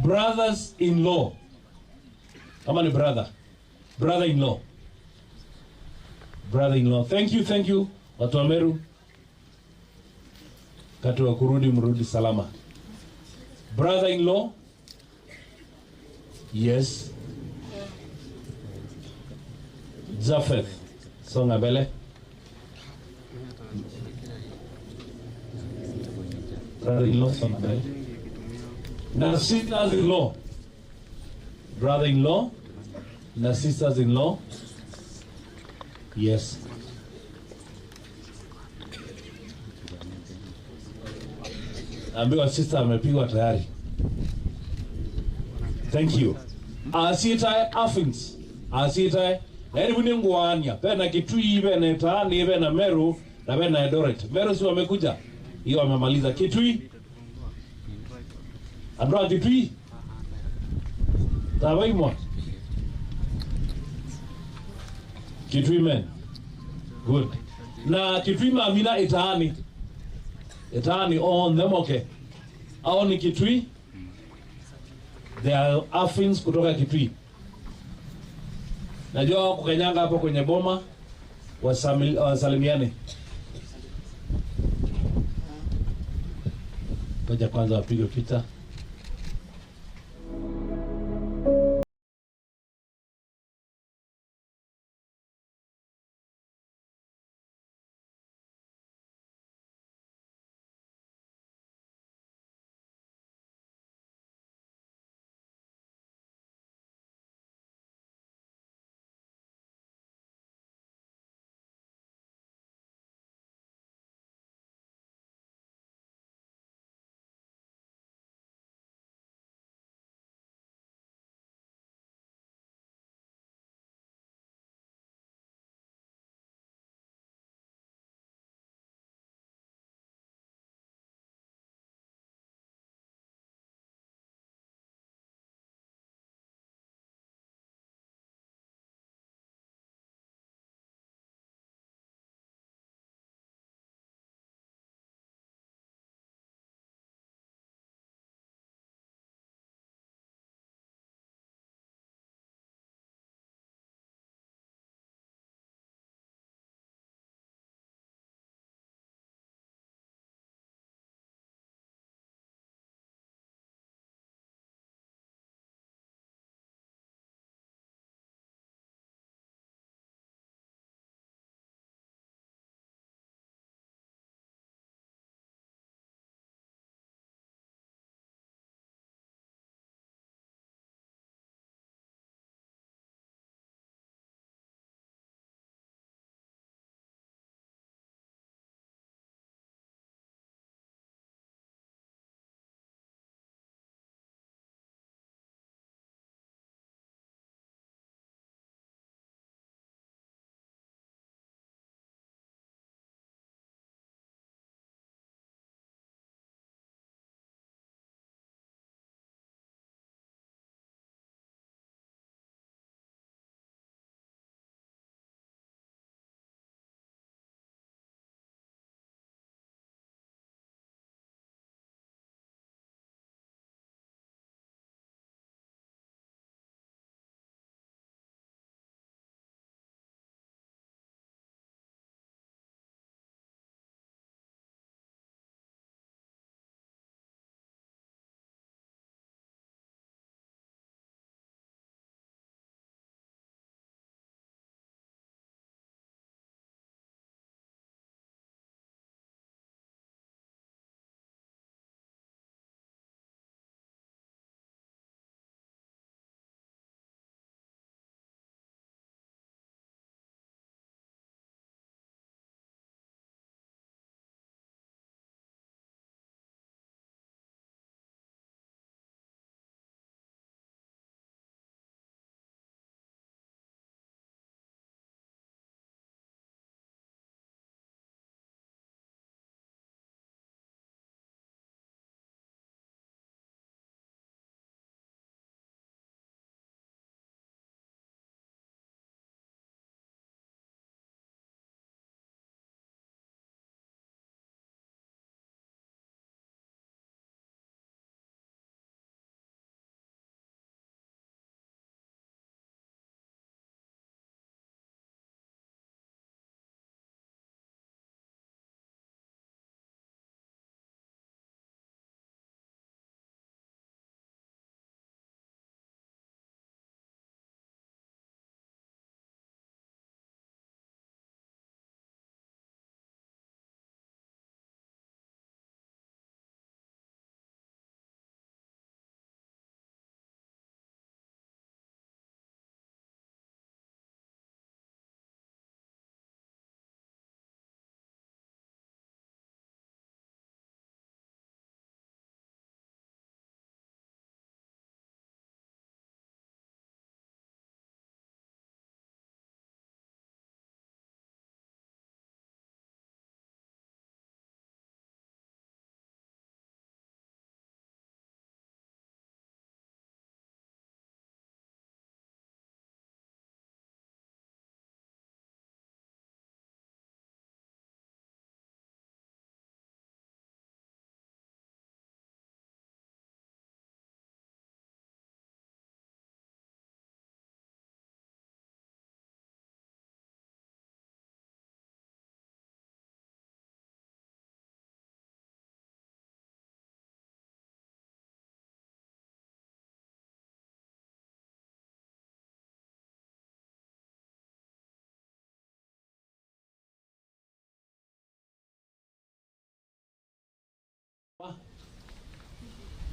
Brothers in law. Ama ni brother. Brother in law. Brother in law. Thank you, thank you. Watu wa Meru. Kati wa kurudi mrudi salama. Brother in law. Yes. Jafeth. Songa mbele. Brother in law, songa mbele. Na sisters in law. Brother in law. Na sisters in law. Yes. Ambiwa sister amepigwa tayari. Thank you. Asitai Athens. Asitai na ni ngwania. Pena Kitui, pena Itaani, pena Meru na pena Eldoret. Meru si wamekuja. Hiyo wamemaliza. Kitui. Androa Kitui. Tawaimwa. Kitui men. Good. Na Kitui maamina Itaani. Itaani on them okay. Hao ni Kitui. They are Athens kutoka Kitui. Najua wako Kenyanga hapo kwenye boma, wasalimiane. Ngoja kwanza wapige picha.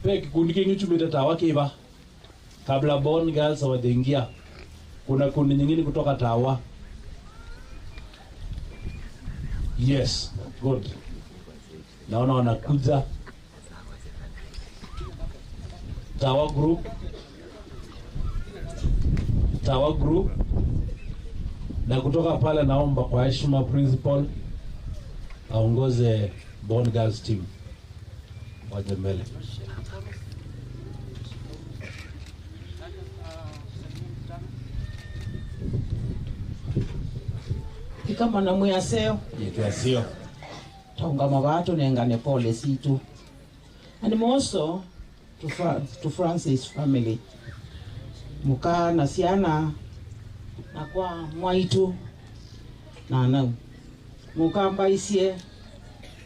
Pe kikundi kingi chumita Tawa kiva. Kabla Born Girls hawajaingia. Kuna kundi nyingine kutoka Tawa. Yes, good. Naona wanakuja. Tawa group. Tawa group. Na kutoka pale naomba kwa heshima principal aongoze Born Girls team. Waje mbele.
Kama na mwaseo
yetwasio
taungama watu nengane pole situ and also to Francis family muka na siana na kwa mwaitu na nau muka mbaisie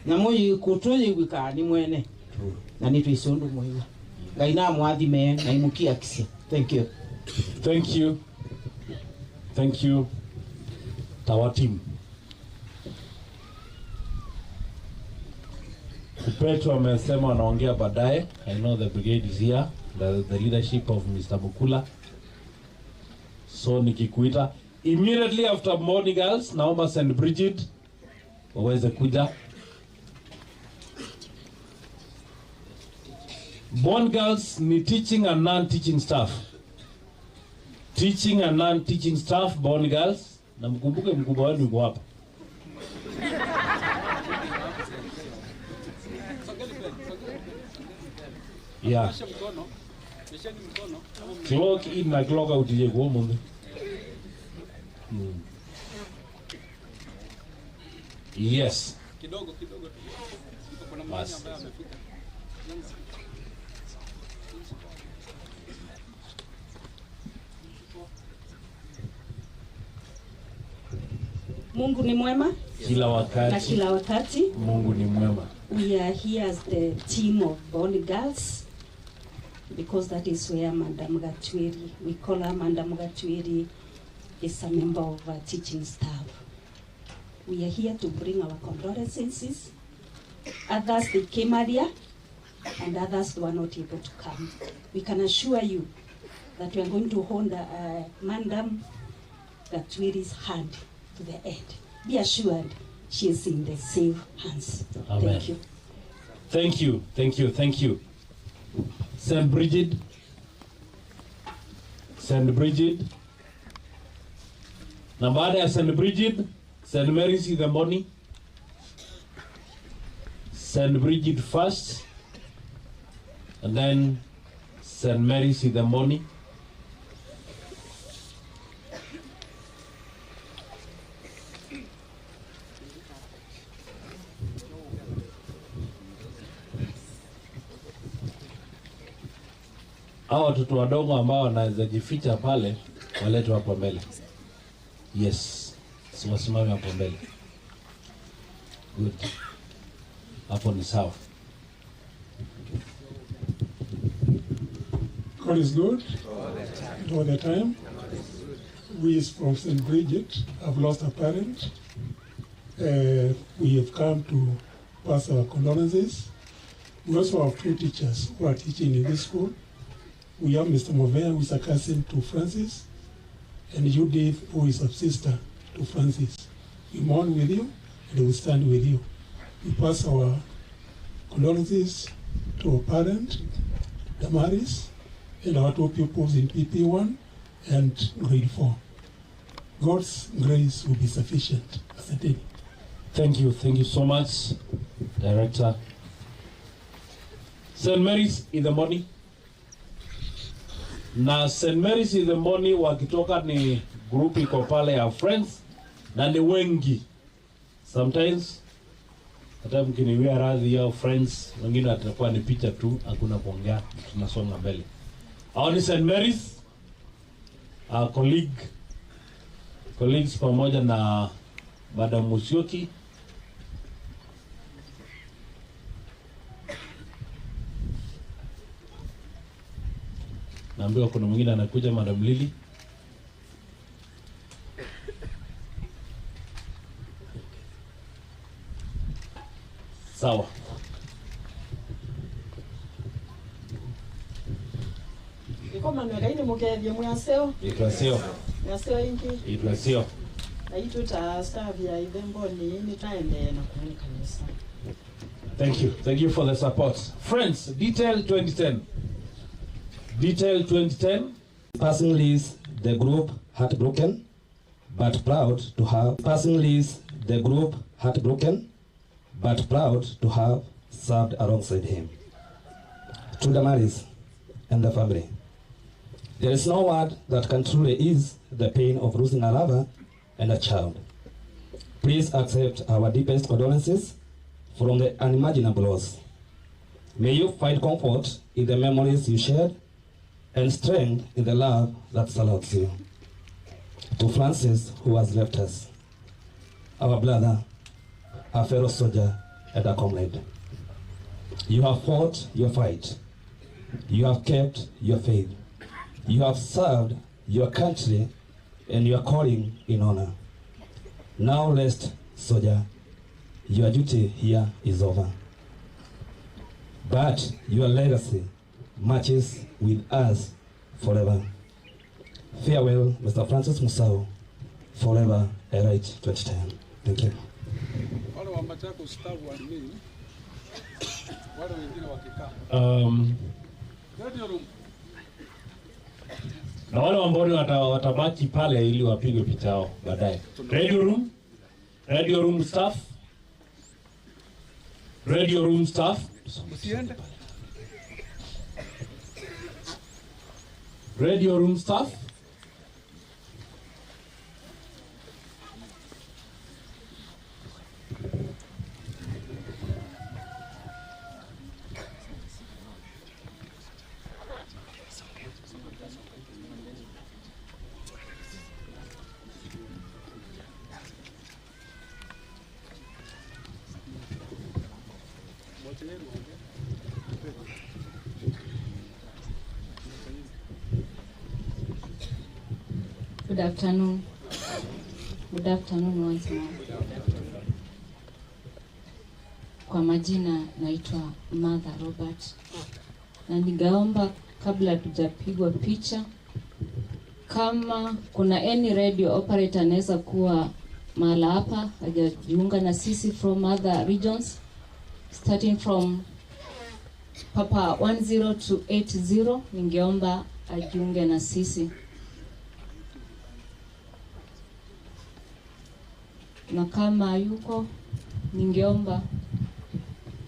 na moyi kutoyi wika ni mwene na nitwisundu mwiwa ngai na mwathime na imukia kisi. Thank you.
Thank you. Thank you. Tawa team. Petro amesema wanaongea baadaye. I know the brigade is here, the leadership of Mr. Bukula. So nikikuita immediately after morning girls, naomba St. Bridget waweze kuja. Born Girls ni teaching and non-teaching staff. Teaching and non-teaching staff, Born Girls. Na mkumbuke mkubwa wenu yuko hapa. Yeah. Clock in na clock out ye go mundu. Yes.
Kidogo kidogo tu. Kuna mmoja ambaye amefika.
Mungu ni mwema
kila wakati.
Na kila wakati
Mungu ni mwema.
We are here as the team of Born Girls because that is where Madam Gatwiri, we call her Madam Gatwiri, is a member of our teaching staff. We are here to bring our condolences. Others, they came earlier, and others were not able to come. We can assure you that we are going to hold Madam Gatwiri's hand to the end. Be assured, she is in the safe hands.
Amen.
Thank you.
Thank you, thank you, thank you. St. Bridget. St. Bridget. Na baada ya St. Bridget, St. Mary's in the morning. St. Bridget first, and then St. Mary's in the morning. Hawa watoto wadogo ambao wanaweza jificha pale waletwe hapo mbele. Yes, wasimame hapo mbele. Good. Hapo ni sawa.
God is good all the time. We from St. Bridget have lost a parent. We have come to pass our condolences. We also have two teachers who are teaching in this school. We have Mr. Movea, who is a cousin to Francis, and Judith, who is a sister to Francis. We mourn with you, and we stand with you. We pass our condolences to our parent, Damaris, and our two pupils in PP1 and grade 4. God's grace will be sufficient. Asante.
Thank you so much, Director. St. Mary's in the morning. Na St. Mary's in the morning wakitoka ni group iko pale ya friends na ni wengi. Sometimes hata mkiniwia radhi yao friends wengine watakuwa ni picha tu, hakuna kuongea, tunasonga mbele. Hao ni St. Mary's, our colleagues pamoja na Madam Musyoki. Naambiwa kuna mwingine anakuja, Madam Lily. Sawa.
Ikomanweka ini mukethie mwaseo.
Itwasio.
Mwaseo ingi.
Itwasio.
Na itu ta staff ya Ithemboni nitaendeea na kuhani kanisa.
Thank you. Thank you for the support. Friends, detail 2010. Detail 2010.
Passing leaves the group heartbroken, but proud to have. Passing leaves the group heartbroken, but proud to have served alongside him. To Damaris and the family, there is no word that can truly ease the pain of losing a lover and a child. Please accept our deepest condolences from the unimaginable loss. May you find comfort in the memories you shared and strength in the love that surrounds you. To Francis, who has left us, our brother, a fellow soldier, and a comrade. You have fought your fight. You have kept your faith. You have served your country and your calling in honor. Now rest, soldier. Your duty here is over. But your legacy marches with us forever. Farewell, Mr. Francis Musau, forever, Elite 2010. Thank you.
Wale wa Machakos staff wa nini? Wale wengine wakikaa. Radio room.
Na wale ambao watabaki pale ili wapigwe picha yao baadaye. Radio room. Radio room staff. Radio room staff.
Usiende.
Radio room staff.
Good afternoon. Good afternoon once more. Kwa majina naitwa Martha Robert, na ningeomba kabla tujapigwa picha, kama kuna any radio operator anaweza kuwa mahala hapa hajajiunga na sisi from other regions, starting from Papa 10280, ningeomba ajiunge na sisi. Na kama yuko, ningeomba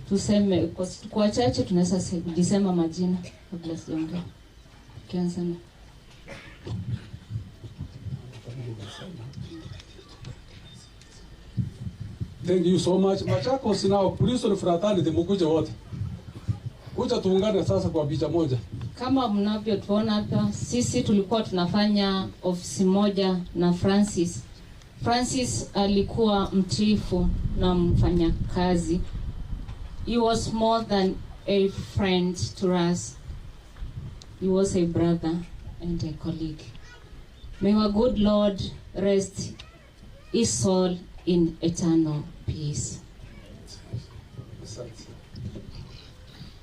tuseme kwa chache, tunaweza kujisema majina kabla sijaongea. Kianza na
Thank you so much. Machakos now, prison fraternity mkuje wote. Kuja tuungane sasa kwa picha moja.
Kama mnavyotuona hapa, sisi tulikuwa tunafanya ofisi moja na Francis. Francis alikuwa mtiifu na mfanyakazi. He was more than a friend to us. He was a brother and a colleague. May our good Lord rest his soul in eternal peace.
Asante.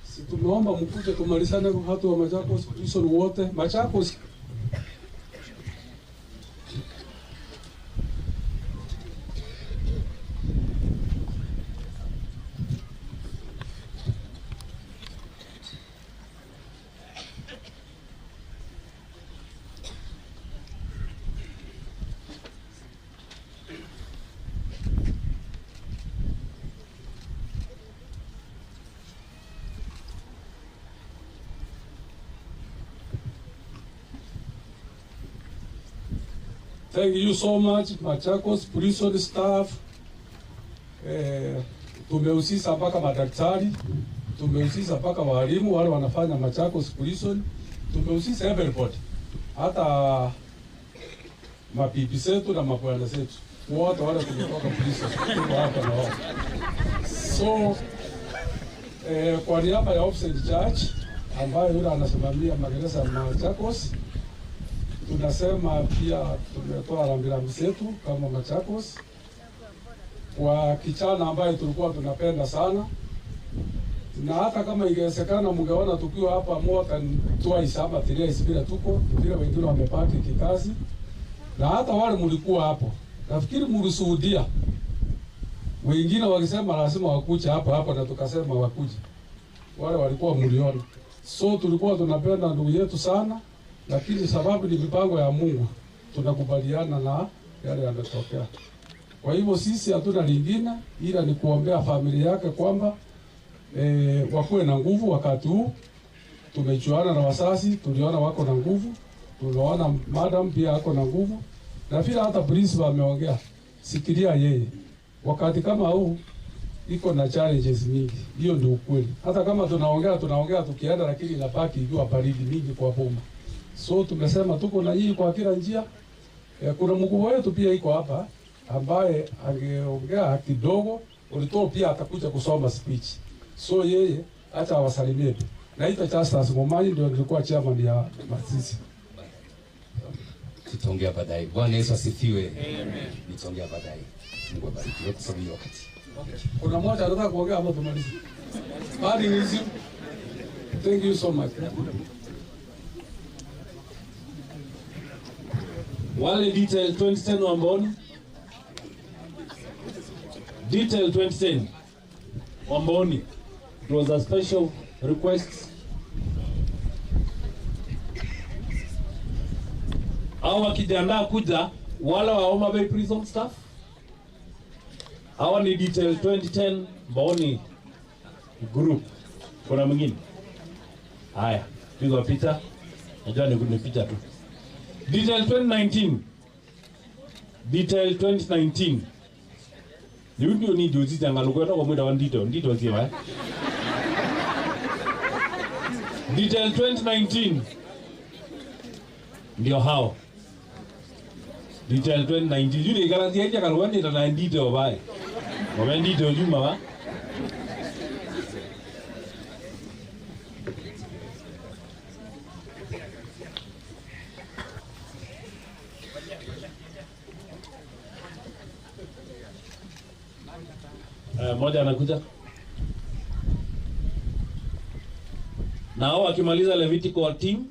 Si tumeomba mkuje tumalizane watu wa Machakos prison wote. Machakos. Thank you so much, Machakos prison staff. Tumehusisha mpaka madaktari, tumehusisha mpaka walimu wale wanafanya Machakos prison, tumehusisha everybody, hata mabibi zetu na mabwana zetu wote wale tumetoka prison tuko hapa na wao. So kwa niaba ya officer in charge ambaye yule anasimamia magereza ya Machakos, tunasema pia tumetoa rambirambi zetu kama Machakos kwa kijana ambaye tulikuwa tunapenda sana. Na hata kama ingewezekana mngeona tukiwa hapa more than twice ama thrice bila tuko vile wengine wamepaki kikazi, na hata wale mlikuwa hapo nafikiri mlishuhudia wengine wakisema lazima wakuje hapa hapa, na tukasema wakuje, wale walikuwa mliona. So tulikuwa tunapenda ndugu yetu sana, lakini sababu ni mipango ya Mungu tunakubaliana na yale yametokea. Kwa hivyo sisi hatuna lingine ila ni kuombea familia yake kwamba wakuwe na nguvu wakati huu. Tumejuana na wasasi, tuliona wako na nguvu, tuliona madam pia ako na nguvu, na vile hata principal ameongea, sikilia yeye. Wakati kama huu iko na challenges mingi, hiyo ndio ukweli. Hata kama tunaongea tukienda, lakini inabaki ikiwa baridi mingi kwa boma. So tumesema tuko na nyinyi kwa kila njia. Kuna mkubwa wetu pia iko hapa ambaye angeongea kidogo, ulitoa pia atakuja kusoma speech. So yeye acha awasalimie tu. Naitwa Justus Momanyi, ndio nilikuwa chairman ya Masisi.
Tutaongea baadaye. Bwana Yesu asifiwe. Amen. Nitaongea baadaye. Mungu abariki. Kwa sababu wakati.
Kuna mmoja anataka kuongea hapo tumalize. Bali nizi. Thank you so much.
Wale detail 2010 Wamboni. Detail 2010 Wamboni. It was a special request. Hao wakijiandaa kuja, wala wa Homa Bay prison staff. Hawa ni detail 2010 Mboni group. Kuna mwingine? Haya, pigwa picha. Najua ni picha tu. Detail 2019. Detail 2019. Ndio ni juzi jangaluko kwa mwida wa detail, detail ziwa. Detail 2019. Ndio hao. Detail 2019. Yule garanti yake kalwani na detail bai. Kwa detail juma ba. Moja anakuja. Na hao akimaliza Levitical team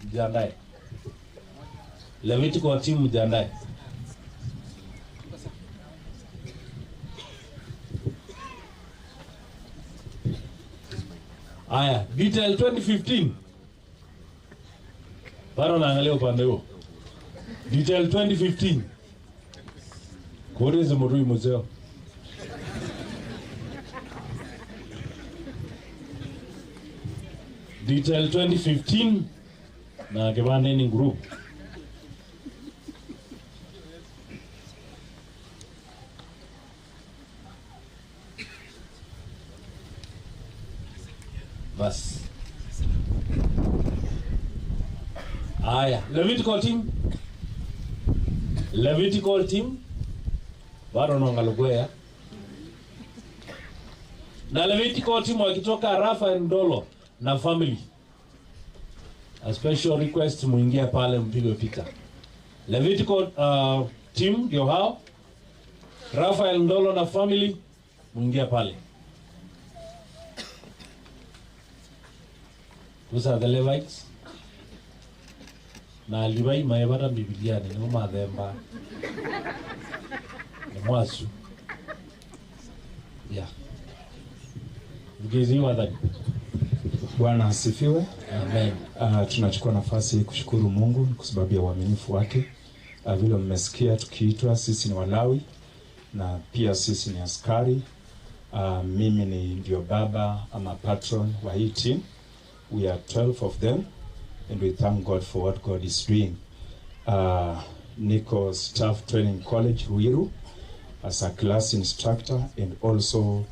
mjiandae. Levitical team mjiandae. Aya, detail 2015. Bado naangalia upande huo. Detail 2015. Koreze murui muzeo. Detail 2015 na Kibandeni group. Bas. Aya, Levitical team. Levitical team. Bado naangalia. Na Levitical team wakitoka Rafa Ndolo na family. A special request muingie pale mpigwe picha. Levitical team ndio hao. Rafael Ndolo na family muingie pale. Those are the Levites. Na Levi maebara Biblia ni mathemba. Ni mwasu. Yeah. Mgezi wa dhani.
Bwana asifiwe.
Amen.
Tunachukua nafasi kushukuru Mungu kwa sababu ya uaminifu wake. Vile mmesikia tukiitwa sisi ni Walawi na pia sisi ni askari. Mimi ni ndio baba ama patron wa hii team. We are 12 of them and we thank God for what God is doing. Niko Staff Training College Ruiru as a class instructor and also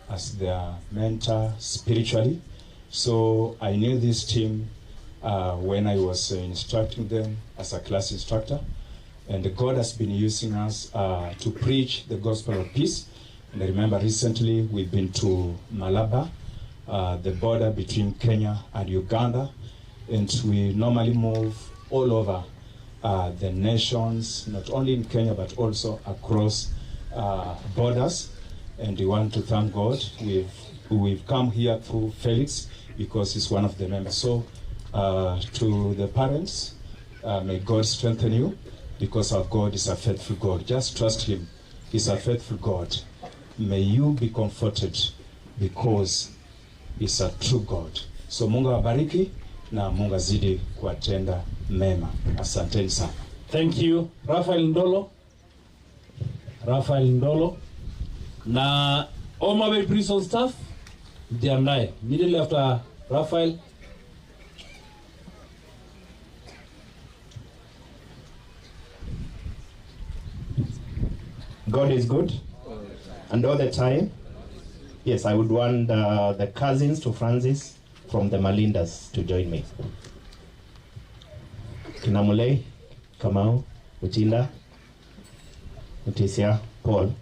as their mentor spiritually. So I knew this team when I was instructing them as a class instructor. And God has been using us to preach the gospel of peace. And I remember recently we've been to Malaba, the border between Kenya and Uganda. And we normally move all over the nations, not only in Kenya, but also across borders. And we want to thank God. We've We've come here through Felix because he's one of the members. So to the parents, may God strengthen you, because our God is a faithful God. Just trust him. He's a faithful God. May you be comforted because he's a true God. So Mungu awabariki na Mungu azidi kuwatenda mema. Asanteni sana.
Thank you. Raphael Ndolo. Raphael Ndolo. Na Homa Bay Prison staff, mjiandae. Immediately after Raphael.
God is good, and all the time. Yes, I would want the cousins to Francis from the Malindas to join me. Kinamule, Kamau, Uchinda, Mutisia, Paul,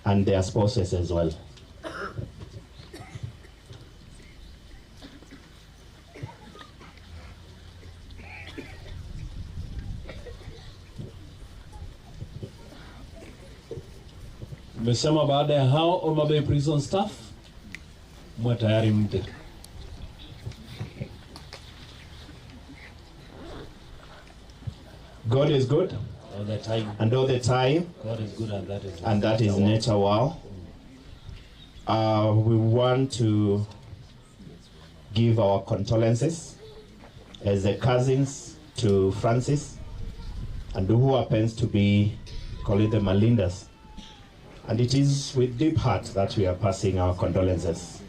and their spouses as well.
Nimesema baada ya hao Homa Bay Prison staff mwe tayari mje.
God is good
all the time,
and all the time.
God is good, and that is
and that is nature. Wow. We want to give our condolences as the cousins to Francis, and who happens to be called the Malindas. And it is with deep heart that we are passing our condolences.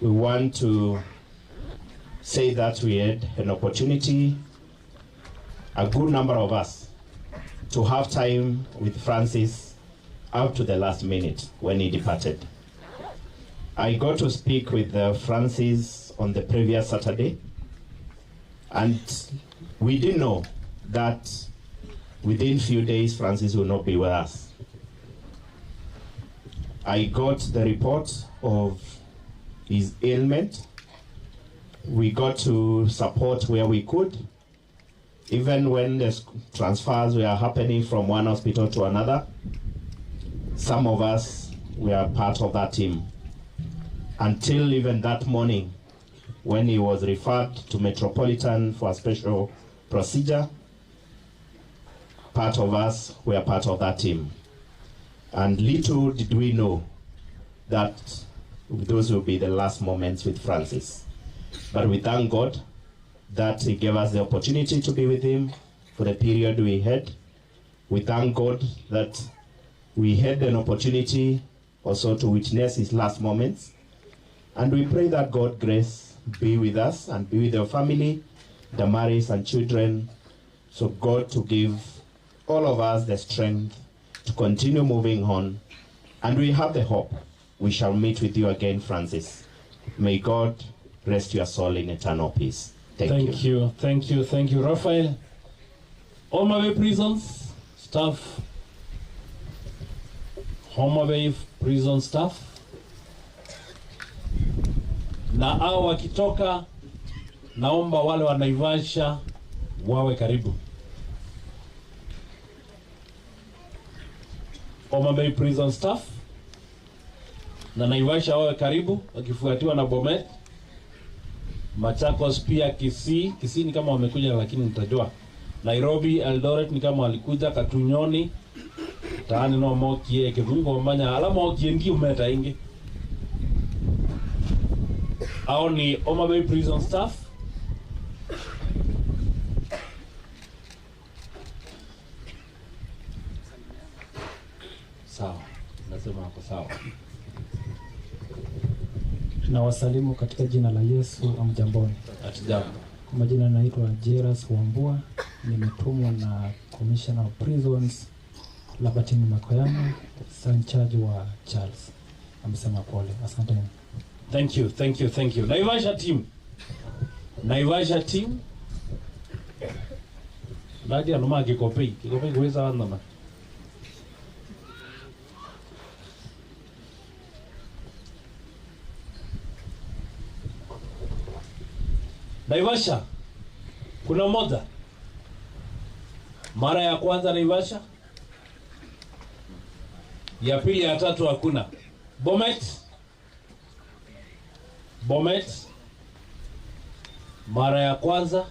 We want to say that we had an opportunity, a good number of us, to have time with Francis up to the last minute when he departed. I got to speak with Francis on the previous Saturday, and we didn't know that within few days Francis will not be with us. I got the report of his ailment. We got to support where we could. Even when the transfers were happening from one hospital to another, some of us were part of that team. Until even that morning, when he was referred to Metropolitan for a special procedure, part of us were part of that team. And little did we know that those will be the last moments with Francis. But we thank God that he gave us the opportunity to be with him for the period we had. We thank God that we had an opportunity also to witness his last moments. And we pray that God's grace be with us and be with your family, the marrieds and children. So God to give all of us the strength to continue moving on. And we have the hope we shall meet with you again, Francis. May God rest your soul in eternal peace. Thank you.
Thank you. Thank you, Raphael. Homa Bay Prisons staff. Homa Bay Prison staff. Na hao wakitoka, naomba wale wa Naivasha wawe karibu. Homa Bay Prison staff na Naivasha wawe karibu, wakifuatiwa na Bomet, Machakos pia, Kisii. Kisii ni kama wamekuja lakini nitajua. Nairobi, Eldoret ni kama walikuja, Katunyoni, taani no mokie kivungo manya ala mokie ngi umeta ingi. Hao ni Homa Bay Prison staff. Sawa, nasema wako sawa.
Nawasalimu katika jina la Yesu. Amjamboni.
Hatujambo.
Kwa majina naitwa Jeras Wambua, nimetumwa na Commissioner of Prisons Labatini Makoyama, in charge wa Charles. Amesema pole. Asante.
Thank you, thank you, thank you. Naivasha team. Naivasha team. Nadia noma kikopei. Kikopei kuweza wandama. Naivasha. Kuna mmoja. Mara ya kwanza Naivasha. Ya pili, ya tatu hakuna. Bomet. Bomet. Mara ya kwanza.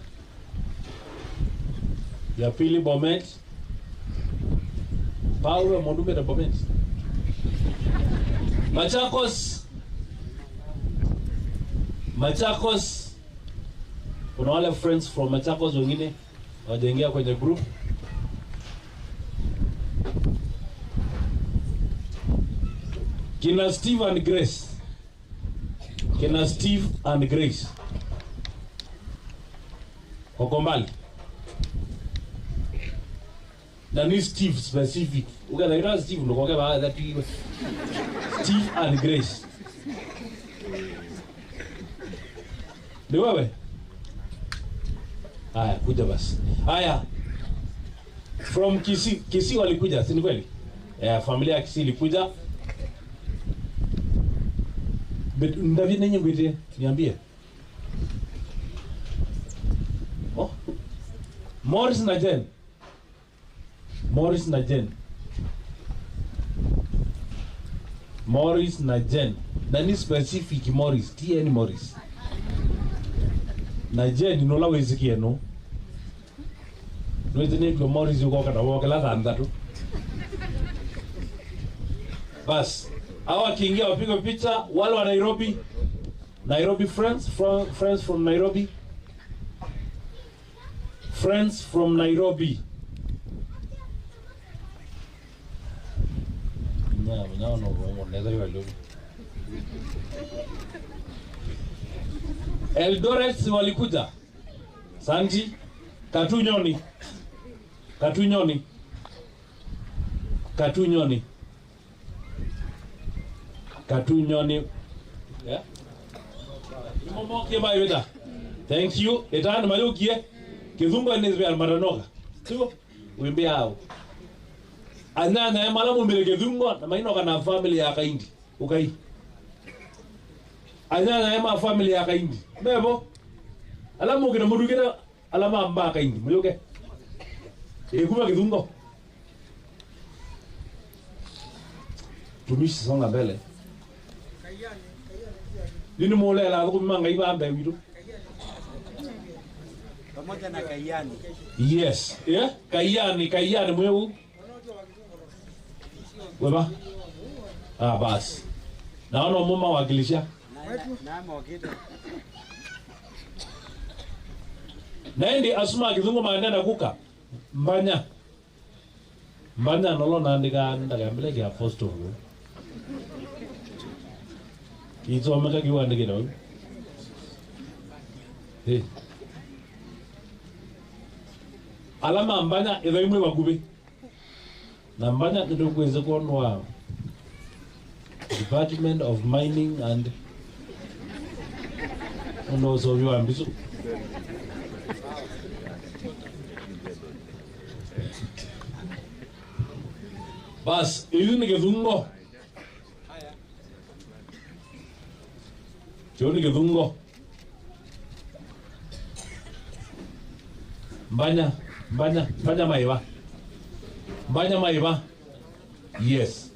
Ya pili Bomet. Paulo Mondume na Bomet. Machakos. Machakos. Kuna wale friends from Machakos wengine wajaingia kwenye group. Kina Steve and Grace. Kina Steve and Grace. Wako mbali. Na ni Steve specific. Ukaenda Steve ndo kwa baada tu. Steve and Grace. Ni wewe? Haya, kuja basi. Haya. From Kisii, Kisii walikuja, si ni kweli? Familia ya Kisii ilikuja. Ndavi nenye ngwite, niambie. Oh. Morris na Jen. Morris na Jen. Morris na Jen. Nani specific Morris? TN Morris. Na Jen nola wezikie no. Nwezi kwa Morris yuko kana woke la tandatu. Bas. Hawa wakiingia wapigwe picha wale wa Nairobi. Nairobi friends from friends from Nairobi. Friends from Nairobi. No. Eldoret walikuja. Sanji, Katunyoni. Katunyoni. Katunyoni. Katunyoni. Yeah. Thank you. Etani mayukie. Kizungu ni almaranoga. Sio? Wimbe hao. Anyanya malamu mbele kizungu na mainoka na family ya Kaindi. Ukai. Anyanya ma family ya Kaindi. Bebo. Alamu kina mudukira alama mba Kaindi. Muyoke. Ekuma kizungu. Tumishi songa mbele. Nini molela kumanga ibambe widu.
Pamoja na Kayani.
Yes. Yeah? Kayani, Kayani mwewu. Weba? Ah, basi. Naona mama wakilisha. Naendi asuma kizungu maandana kuka. Mbanya. Mbanya nolo naandika ndakambile kia apostle. Kizo ameka kiwandike na. Eh. Alama mbanya ithaimwe wakube. Na mbanya ndokweze kuonwa Department of Mining and ono so ambiso. Bas, hizi ni kizungu. Choni kizungu. Mbanya, mbanya, mbanya maiba. Mbanya maiba. Yes.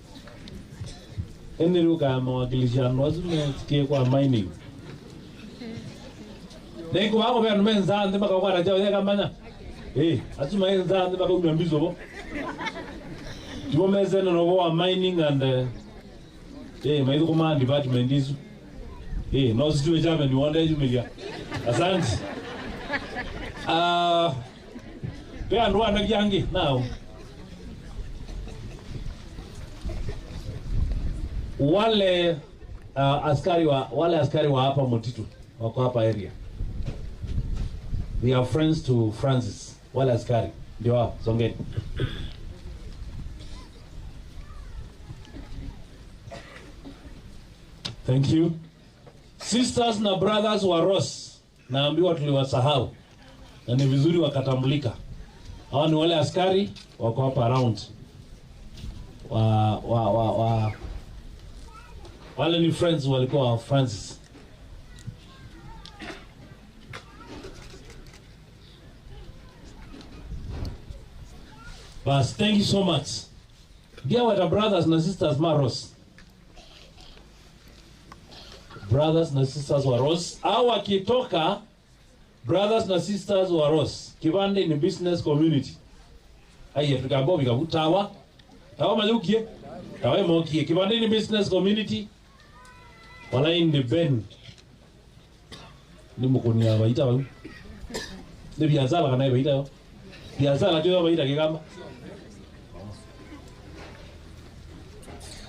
Ene ruka mawakilishano wazume kwa mining. Nengo wako bya numenza ande baka kwa raja yeka mbanya. Eh, azuma enza ande baka umyambizo bo. Tuomeze no wa mining and maidu kuma department isu. No situwe chame ni wanda jumilia. Asante. Pea ndoa na yangi now. Wale askari wa hapa Mutitu wako hapa area. They are friends to Francis. Wale askari ndio wao, songeni. Thank you. Sisters na brothers wa Ross, naambiwa tuliwasahau. Na ni vizuri wakatambulika. Hawa ni wale askari wako hapa around. Wa wale ni friends walikuwa wa Francis. Bas, thank you so much. Ndiaweta brothers na sisters ma Rose. Brothers na sisters wa Rose au akitoka brothers na sisters wa Rose. Kibande ni business community. Aye tukambo bikabutawa. Tawa majukie. Tawa mokie. Kibande ni business community. Wala in the ben. Ni mukunia baita ba. Ni biazala kana baita yo. Biazala tio baita kigamba.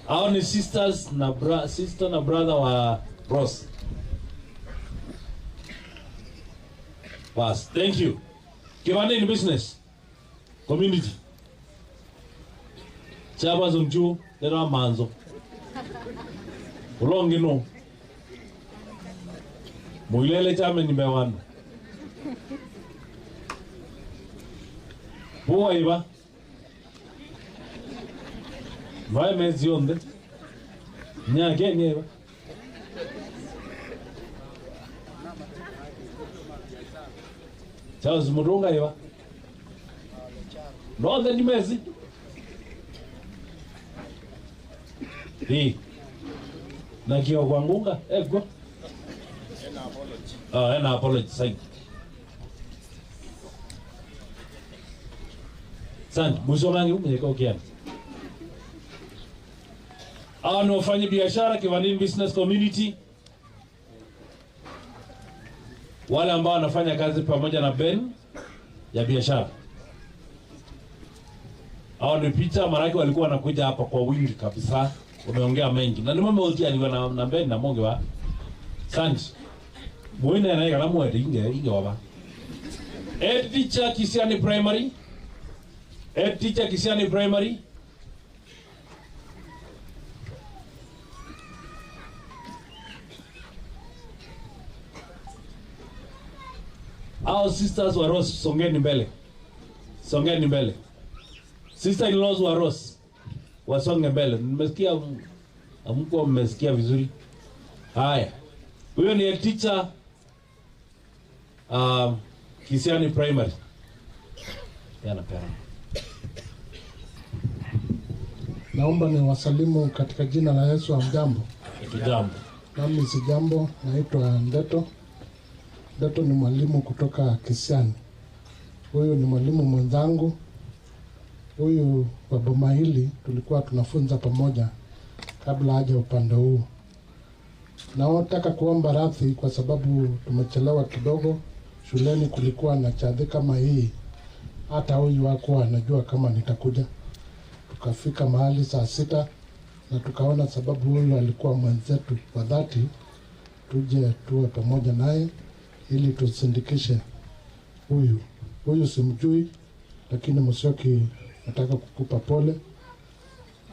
Hao ni sisters na sister na brother wa Rose. Bas, thank you. Kibande in business community. Chaba zonju lera manzo. Ulongi no. Muilele chame nimewanu. Buwa iba. Vai mezi onde. Nyage nieba. Charles Murunga iba. No the nimezi. Di. Na kio kwangunga ego. Ah, ena apology sign. San, musomangi umyeko kiani. Hawa ni wafanya biashara Kivandini Business Community, wale ambao wanafanya kazi pamoja na Ben ya biashara. Hawa ni picha maraki walikuwa wanakuja hapa kwa wingi kabisa, wameongea mengi. Na ni mama wote alikuwa na Ben na monge wa Sanji. Mwine na yeye kama inge waba. Head teacher Kisiani Primary. Head teacher Kisiani Primary. Our sisters wa Rose, songeni mbele. Songeni mbele. Sister-in-laws wa Rose, wasonge mbele. Nimesikia, hamkuwa mmesikia vizuri. Haya. Huyo ni teacher Kisiani Primary. Yana pera.
Naomba ni wasalimu katika jina la Yesu. Hamjambo?
Hatujambo.
Nami sijambo, naitwa Ndeto. Ndeto ni mwalimu kutoka Kisiani. Huyu ni mwalimu mwenzangu. Huyu wa boma hili tulikuwa tunafunza pamoja kabla haja upande huu. Naotaka kuomba radhi kwa sababu tumechelewa kidogo. Shuleni kulikuwa na chadhi kama hii. Hata huyu hakuwa anajua kama nitakuja. Tukafika mahali saa 6 na tukaona sababu huyu alikuwa mwenzetu wa dhati, tuje tuwe pamoja naye ili tusindikishe huyu. Huyu simjui, lakini Musyoki nataka kukupa pole.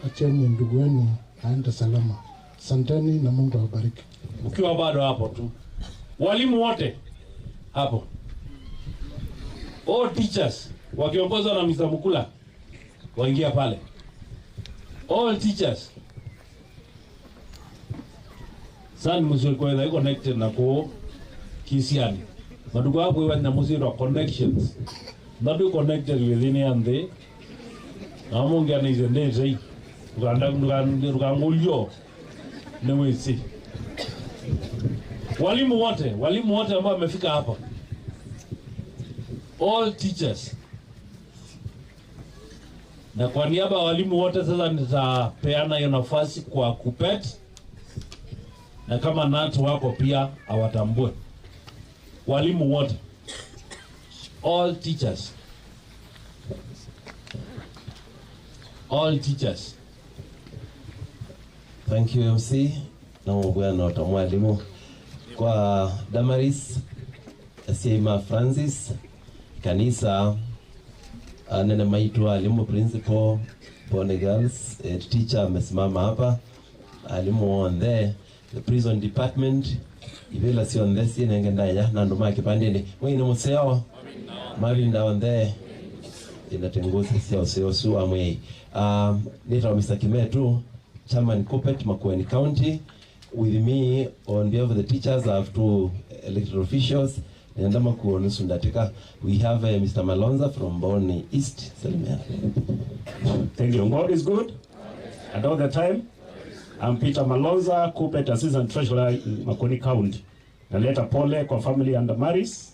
Acheni ndugu wenu aende salama. Asanteni na Mungu awabariki.
Ukiwa bado hapo tu, walimu wote hapo, all teachers wakiongozwa na Mr. Mukula waingia pale. All teachers. San Musyoki kwa connected na ko Kisiani. Madugu hapo iwa na musiro connections. Nadu connected within and they. Amonge na izo ndezi. Uganda ngulio. Newesi. Walimu wote ambao wamefika hapa. All teachers. Na kwa niaba ya walimu wote sasa nitapeana hiyo nafasi kwa Kupet, na kama natu wako pia awatambue. Walimu wote. All teachers. All teachers.
Thank you MC. Na mwana wa mwalimu kwa Damaris Sema Francis kanisa nene maitwa alimu principal Pone Girls teacher amesimama hapa, alimu on there the prison department ibela si on there si nenge ndaya na ndo maki pandene mwine museo Marvin on there inatengoza sio sio suwa mwe nita Mr. Kimetu Chairman Kupet Makueni County. With me on behalf of the teachers I have two elected officials. We have Mr. Malonza from Boni East.
Thank you. God is good.
And all the time, I'm Peter Malonza, Kuppet Assistant Treasurer in Makueni County. Naleta pole kwa family and Damaris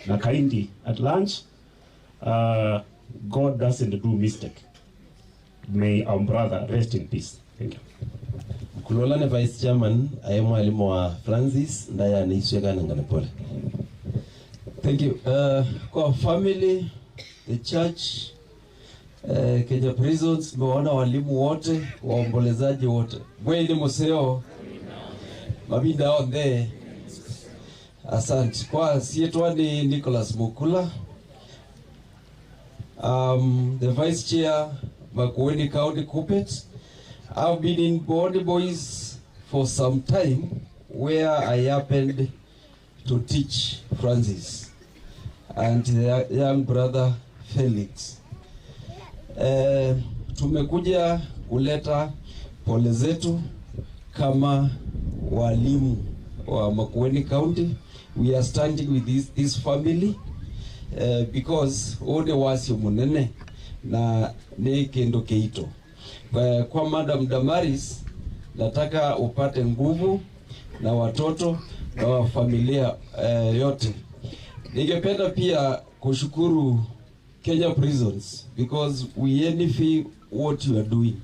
na Kaindi at lunch. God doesn't do mistake. May our brother rest in peace. Thank you.
Kulola ne Vice Chairman aye mwalimu wa Francis ndaya nisweka nangane pole.
Thank you. Kwa family, the church, Kenya Prisons, mewaona walimu wote, waombolezaji wote. Bweni museo, mabinda onde. Asante. Kwa sietwa ni Nicholas Mukula. The Vice Chair, Makueni County Kuppet. I've been in Bondi Boys for some time, where I happened to teach Francis and the young brother Felix. Tumekuja kuleta pole zetu kama walimu wa Makueni County. We are standing with this family because ode wasio munene na ne kendo keito. Kwa Madam Damaris, nataka upate nguvu na watoto na wa familia yote. Ningependa pia kushukuru Kenya Prisons because we envy what you are doing.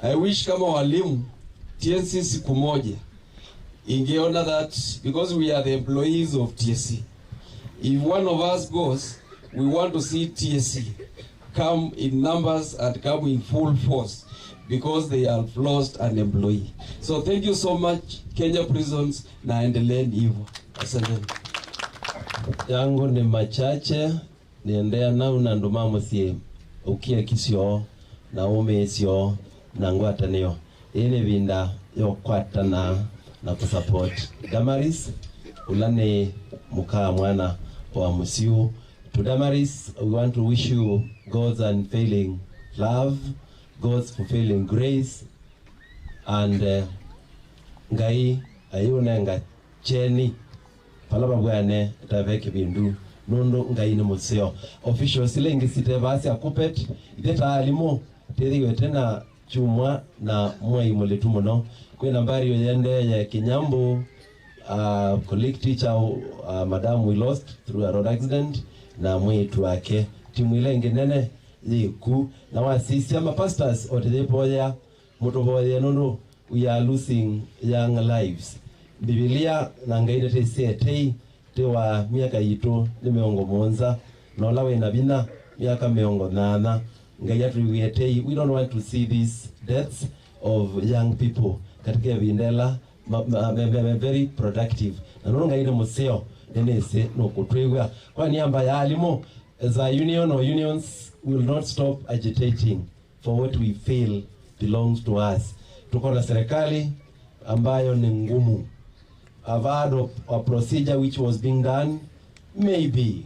I wish kama walimu TSC siku moja ingeona that because we are the employees of TSC. If one of us goes, we want to see TSC come in numbers and come in full force because they have lost an employee. So thank you so much, Kenya Prisons, na endeleeni hivyo. Asante.
Yangu ni machache niendea nau na ndumamo sie ukie kisio na ume sio na ngwatanio ini vinda yokwatana na kusupport Damaris ulane mukaa mwana wa musiu. To Damaris, we want to wish you God's unfailing love, God's fulfilling grace, and ngai ayunenga cheni palaba bwane taveke bindu nundu ngai ni museo. Officials silengi site basi ya Kuppet iteta alimu tethiwe tena chumwa na mwai mulitu muno kwi nambari yoyende ya Kinyambu, colleague teacher, madam we lost through a road accident na mwitu wake timu ile ngenene yiku na wasisi ama pastors otejepoya mutuvoye nundu we are losing young lives. Biblia na ngai ndete tei te wa miaka yitu ni miongo monza na ola wena bina miaka miongo nana ngai atuiwie tei. We don't want to see these deaths of young people katika vindela very productive na nundu ngai ni museo nenese no kutwegwa kwa niamba ya alimu as a union or unions will not stop agitating for what we feel belongs to us. Tuko na serikali ambayo ni ngumu. I've heard of a procedure which was being done. Maybe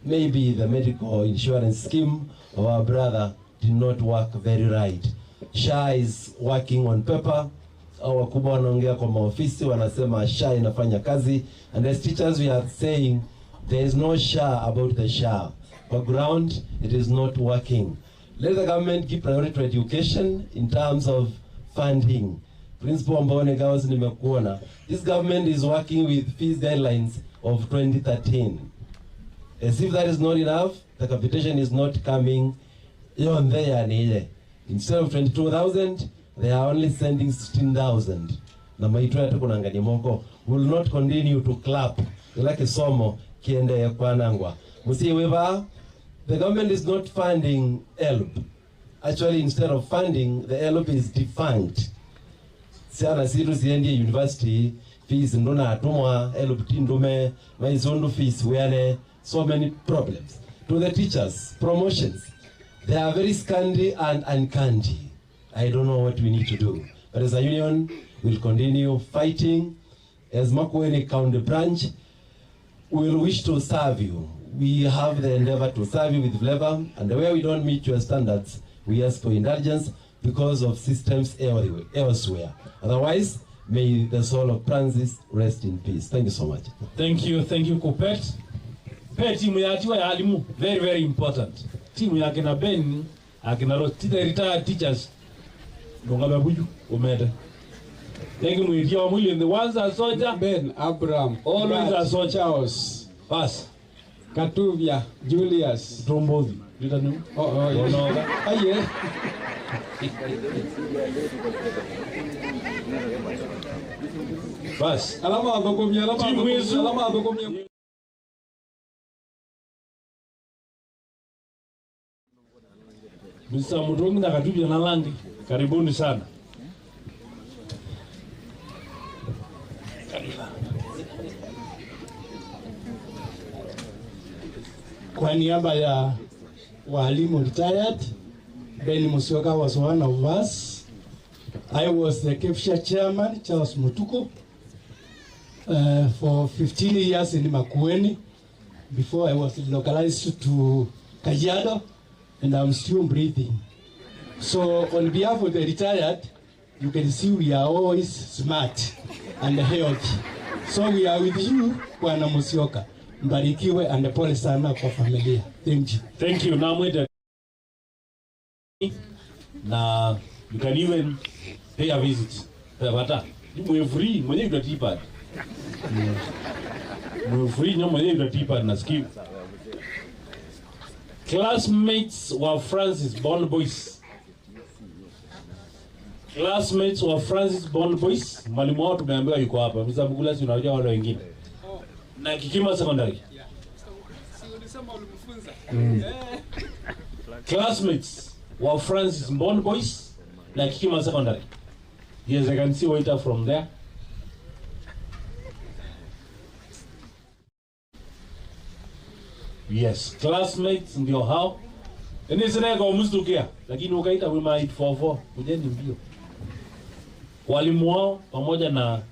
the medical insurance scheme of our brother did not work very right. SHA is working on paper. Wakubwa wanaongea kwa maofisi wanasema SHA inafanya kazi, and as teachers we are saying there is no SHA about the SHA. For ground it is not working. Let the government give priority to education in terms of funding. Principal Mbone Girls nimekuona. This government is working with fees guidelines of 2013. As if that is not enough, the capitation is not coming on there. Instead of 22,000, they are only sending 16,000. Na maitwa yatakunangani moko will not continue to clap. Like somo kiende ya kwanangwa. Musiweva, the government is not funding ELP. Actually, instead of funding, the ELP is defunct. Siana siru siendi university fees ndona atumwa ELP tindume maizundu fees wene, so many problems. To the teachers, promotions, they are very scanty and uncanny. I don't know what we need to do. But as a union, we'll continue fighting. As Makueni County Branch, we will wish to serve you. We have the endeavor to serve you with flavor, and where we don't meet your standards, we ask for indulgence because of systems elsewhere. Otherwise, may the soul of Francis rest in peace. Thank you so much.
Thank you, Kuppet. Pe timu ya atiwa ya alimu, very, very important. Timu ya akina Ben, akina Rose, the retired teachers. Ndonga buju umete. Thank you mwitia wa mwili the ones are soldier.
Ben Abraham
always a soldier.
Charles
Pass.
Katuvia Julius
Trombozi. Lita ni.
Oh,
no.
Aye.
Bas.
Alama adokomia, alama adokomia, alama adokomia.
Mr. Mutungi na Katuvia na Langi, karibuni sana.
Kwa niaba ya walimu retired, Ben Musyoka was one of us. I was the KEPSHA chairman, Charles Mutuko, for 15 years in Makueni before I was localized to Kajiado, and I'm still breathing. So on behalf of the retired, you can see we are always smart and healthy. So we are with you, Bwana Musyoka. Mbarikiwe and pole sana kwa familia. Thank you.
Thank you. Namwita. Na you can even pay a visit. Bata. Mwe free mwenye utatipa. Mwe free nyo mwenye utatipa na skill. Classmates wa Francis Bond Boys. Classmates wa Francis Bond Boys, mwalimu wao tumeambiwa yuko hapa. Mr. Mugula, si unajua wale wengine. Na Kikima Secondary.
Si ulisema ulimfunza.
Classmates wa Francis Bond Boys na Kikima Secondary. Yes, I can see waiter from there. Yes, classmates ndio hao. Eni sina kwa mstukia, lakini ukaita wima 844, kujeni mbio. Walimu wao pamoja na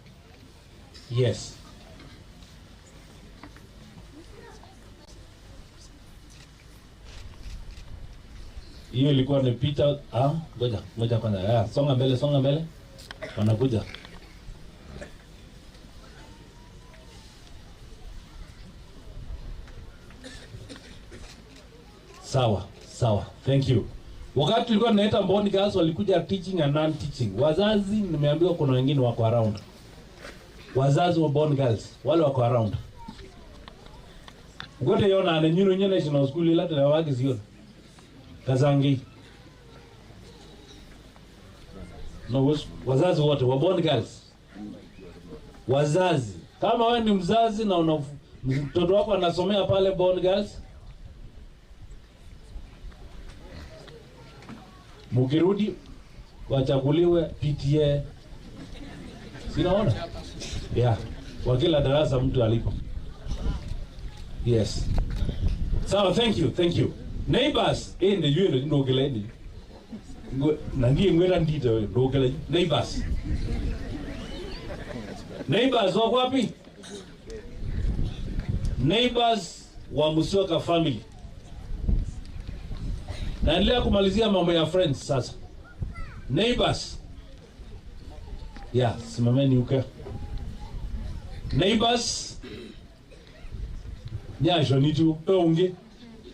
yes. Hiyo ilikuwa ni Peter, ngoja kwanza. Songa mbele, songa mbele. Wanakuja. Sawa, sawa. Thank you. Wakati tulikuwa tunaita Mboni Girls walikuja teaching and non-teaching. Wazazi nimeambiwa kuna wengine wako around. Wazazi wa Mboni Girls wale wako around. Ngote yona ane nyuno nyene National School ila tunawaki siona. Kazangi. No, wazazi wote wa Mboni Girls. Wazazi, kama wewe ni mzazi na una mtoto wako anasomea pale Mboni Girls, mukirudi wachaguliwe PTA. Sinaona? Yeah. Kwa kila darasa mtu alipo. Yes. So thank you, thank you. Neighbors, ni yule ndogele ni. Na ndiye ngwela ndito ndogele neighbors. Neighbors wako wapi? Neighbors wa Musyoka family. Naendelea kumalizia mambo ya friends sasa. Neighbors. Yeah, simameni uke. Neighbors. Nyasho nitu onge.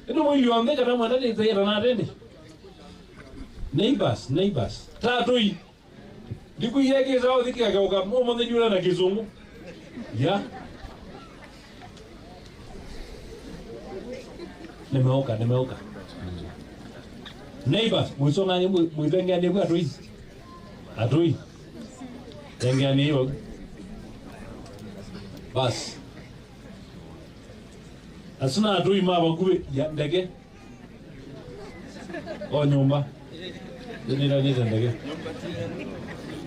Eno mwili wa mbeja kama ndani zaira na ndani. Neighbors, neighbors. Tatu. Diku yeke zao dhiki akauka mumo ndani na kizungu. Yeah. Nimeoka, nimeoka. Neighbors, mwisonga ni mwithengia ni kwa atui. Atui. Thengia ni hiyo. Bas. Asuna atui mama kube ya ndege. O nyumba. Ni ndege ndege.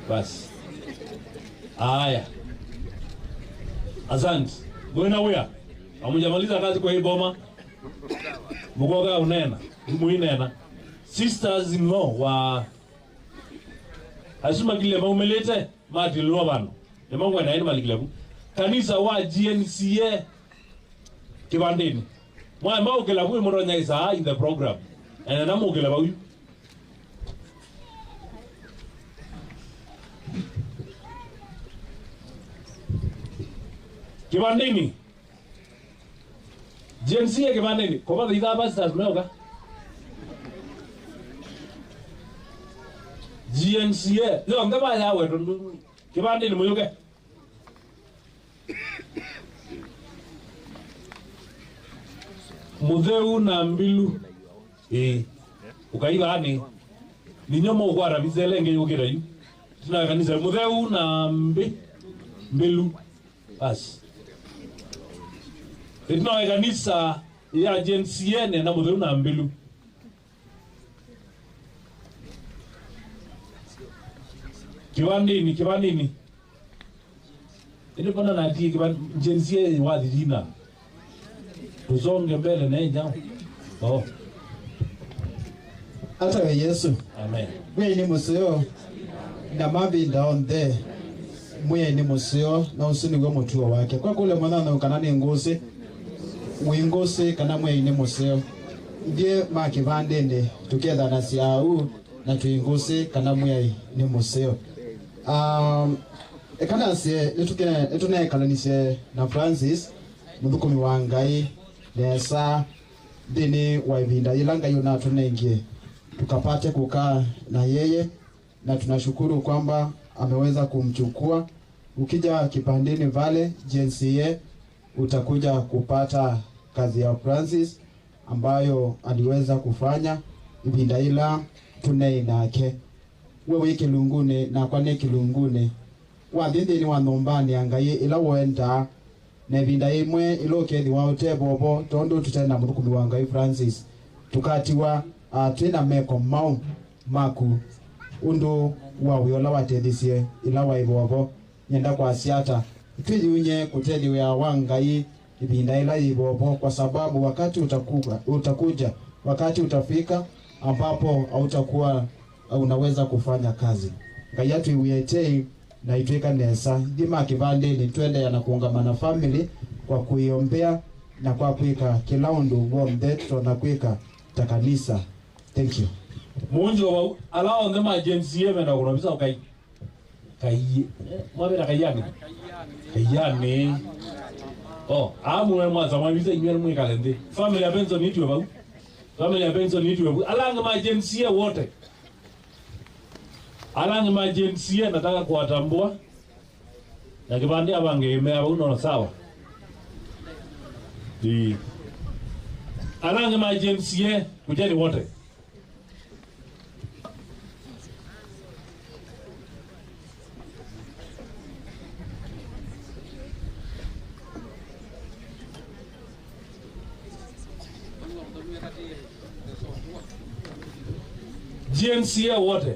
Bas. Aya. Asante. Bwana wewe. Hamjamaliza kazi kwa hii boma. Mgoga unena, muinena. Sisters in law wa asuma kile maumelete mati lobano. Nemangu na eni malikile. Kanisa wa GNCA kibandeni. Mwa maukela kuyu moronya isa in the program. And namukela bayu. Kibandeni. GNCA kibandeni. Kwa the other pastors meoka. GNCA yo ngaba yawe tondu kibandi ni muyuke Mutheu na Mbilu ukaiba ni ninyomo ukwara bizelenge yukira yu tina kanisa Mutheu na Mbilu basi tina kanisa ya GNCA na Mutheu na Mbilu Kibandini Ilipona na ati GNCA wa dina tuzonge mbele na njao. Oh.
Ata we Yesu.
Amen.
Mwe ni museo na mavinda onthe mwe ni museo na usini gwa mutuo wake. Kwa kule mwana kana ni ngusi wingusi kana mwe ni museo. Ndiye makivandene tuketha na siau na tuingusi kana mwe ni museo. Ekana sie nituneekalanise na Francis muthukumi wa Ngai nesa thini wa ivinda yila Ngai unatunengie tukapate kukaa na yeye, na tunashukuru kwamba ameweza kumchukua. Ukija kipandini vale GNCA utakuja kupata kazi ya Francis ambayo aliweza kufanya ivinda ila tuneinake wewe kilungune na kwane kilungune wa thini wa nombani angai ila wenda na ivinda imwe ilokethi wa utebobo tondu tutena muthukumi wa Ngai Francis tukatiwa twina meko mau maku undu wa wiola watethisie ila waibobo nyenda kwa siata twiyunye kutethiwa wa Ngai ivinda ila ibobo, kwa sababu wakati utakuja wakati utafika ambapo hautakuwa unaweza kufanya kazi. Ngai atuiwetei na itweka nesa thima kivandini twende na kuungamana family kwa kuiombea na kwa kuika kila undu wonthe tona kuika ta kanisa. Thank you.
Munjo wa alao ndema agency yeme na kuna bisa kai mwabera kayani kayani oh amu mwa zamwa bisa inywele mwe kalende family ya Benson itwe bau family ya Benson itwe bau alanga ma agency wote alanga ma agency nataka kuwatambua na kibandi abange imea unaona sawa di alanga ma agency kujeni wote. GNCA wote.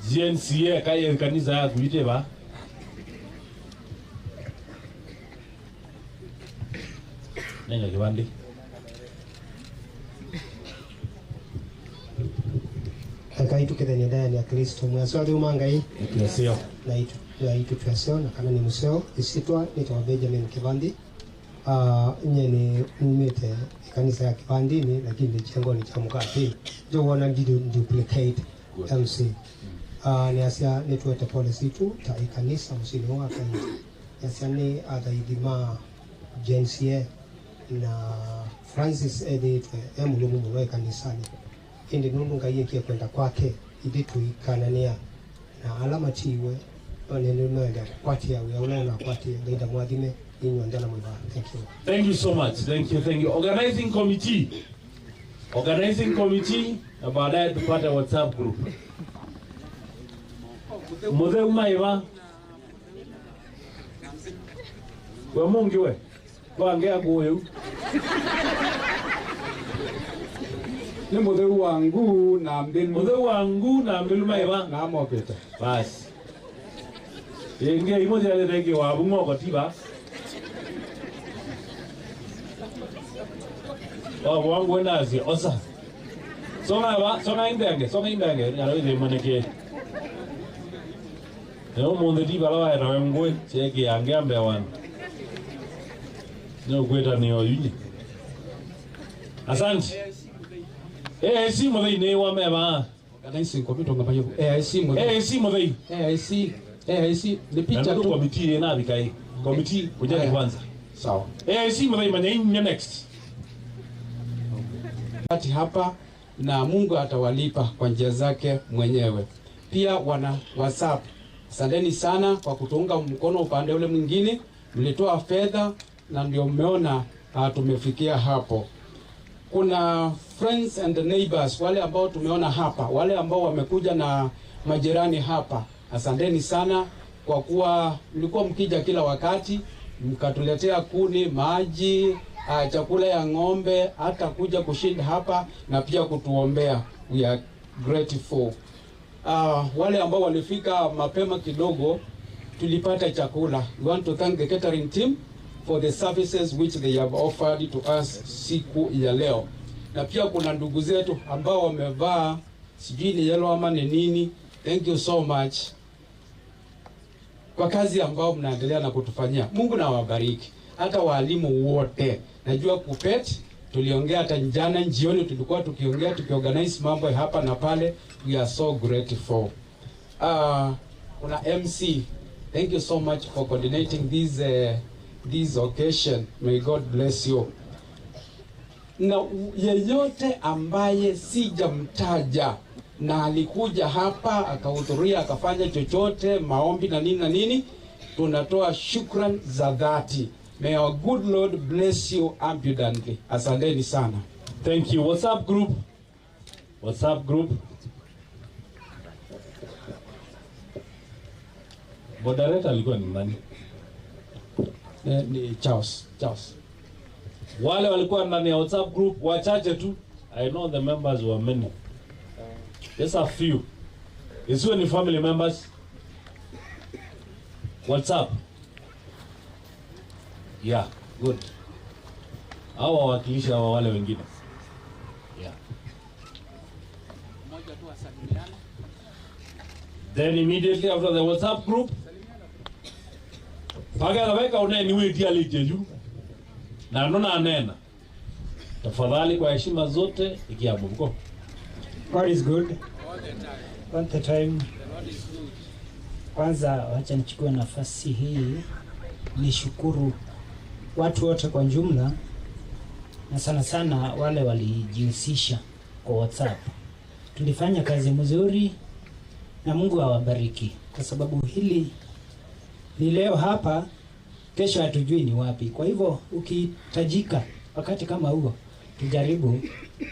GNCA kaya kanisa ya kuite ba. Nenga kibandi.
Kaitu kethenia ndani ya Kristo mwaswali umangai
Mwasio
na itu ya itu twasio na kana ni museo isitwa ni twa Benjamin Kibandi nye ni umete kanisa ya Kibandini lakini jengo ni cha mukati jo wana duplicate MC ni asia ni tuete policy tu ta ikanisa musini wa kaindi asia ni athaithima Jensie na Francis Edith emulumu muno kanisani indi nundu ngai ekie kwenda kwake ithi tuikanania na alama tiwe onene kwatia we unaona kwatia ngaida mwathime inywa ndana mwiba. Thank you.
Thank you so much. Thank you, thank you. Organizing committee. Organizing committee na baadaye tupate WhatsApp group. Muthe umaiva. We mungi we. Kwangea kuyu.
Ni mutheu wangu na mbilu.
Mutheu wangu na mbilu maiva.
Na mokete.
Basi. Inge imo jale rege wa bungo katiba. Oh, wangu nazi osa. Songa ba, songa indenge, ngaro ile moneke. Leo munde di bala wa na ngwe cheke ange ambe wana. Nyo gweta ni oyunyi. Asante. AIC muthei ni wa meba.
Organizing committee ngabanyo AIC muthei.
AIC muthei.
AIC ni picha
tu committee na bikai. Committee kujani kwanza.
Sawa.
AIC muthei manya inya next.
Kati hapa na Mungu atawalipa kwa njia zake mwenyewe. Pia wana WhatsApp, asanteni sana kwa kutuunga mkono upande ule mwingine, mlitoa fedha na ndio mmeona tumefikia hapo. Kuna friends and neighbors, wale ambao tumeona hapa, wale ambao wamekuja na majirani hapa, asanteni sana kwa kuwa mlikuwa mkija kila wakati mkatuletea kuni, maji, chakula ya ng'ombe, hata kuja kushinda hapa na pia kutuombea. We are grateful. Wale ambao walifika mapema kidogo tulipata chakula. We want to thank the catering team for the services which they have offered to us siku ya leo. Na pia kuna ndugu zetu ambao wamevaa sijui ni yellow ama ni nini. Thank you so much kwa kazi ambao mnaendelea na kutufanyia. Mungu na wabariki. Hata walimu wote. Najua Kupet tuliongea hata jana jioni, tulikuwa tukiongea tukiorganize mambo hapa na pale. We are so grateful. Kuna MC, thank you so much for coordinating this occasion. May God bless you. Na yeyote ambaye sijamtaja na alikuja hapa akahudhuria akafanya chochote, maombi na nini na nini, tunatoa shukran za dhati. May our good Lord bless you abundantly. Asanteni sana.
Thank you. What's up group? What's up group? Moderator alikuwa ni nani?
Ni Charles. Charles.
Wale walikuwa ndani ya WhatsApp group wachache tu. I know the members were many. Just a few. Isiwe ni family members. WhatsApp. Yeah, good. Hawa wawakilisha wa wale wengine. Yeah. Then immediately after the WhatsApp group, paka weka uneni alijeju. Na nona anena. Tafadhali kwa heshima zote ikiabu mko.
God is good. All the time. Kwanza wacha nichukue nafasi hii nishukuru watu wote kwa jumla, na sana sana wale walijihusisha kwa WhatsApp. Tulifanya kazi mzuri na Mungu awabariki, kwa sababu hili ni leo hapa, kesho hatujui ni wapi. Kwa hivyo ukihitajika wakati kama huo, tujaribu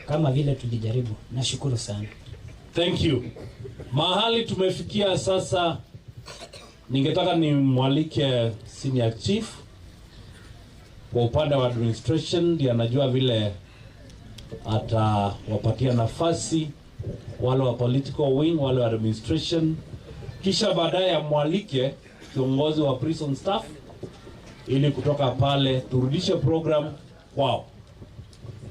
kama vile tulijaribu. Nashukuru sana.
Thank you. Mahali tumefikia sasa, ningetaka nimwalike Senior Chief kwa upande wa administration, ndiye anajua vile atawapatia nafasi wale wa political wing, wale wa administration, kisha baadaye amwalike kiongozi wa prison staff ili kutoka pale turudishe program kwao.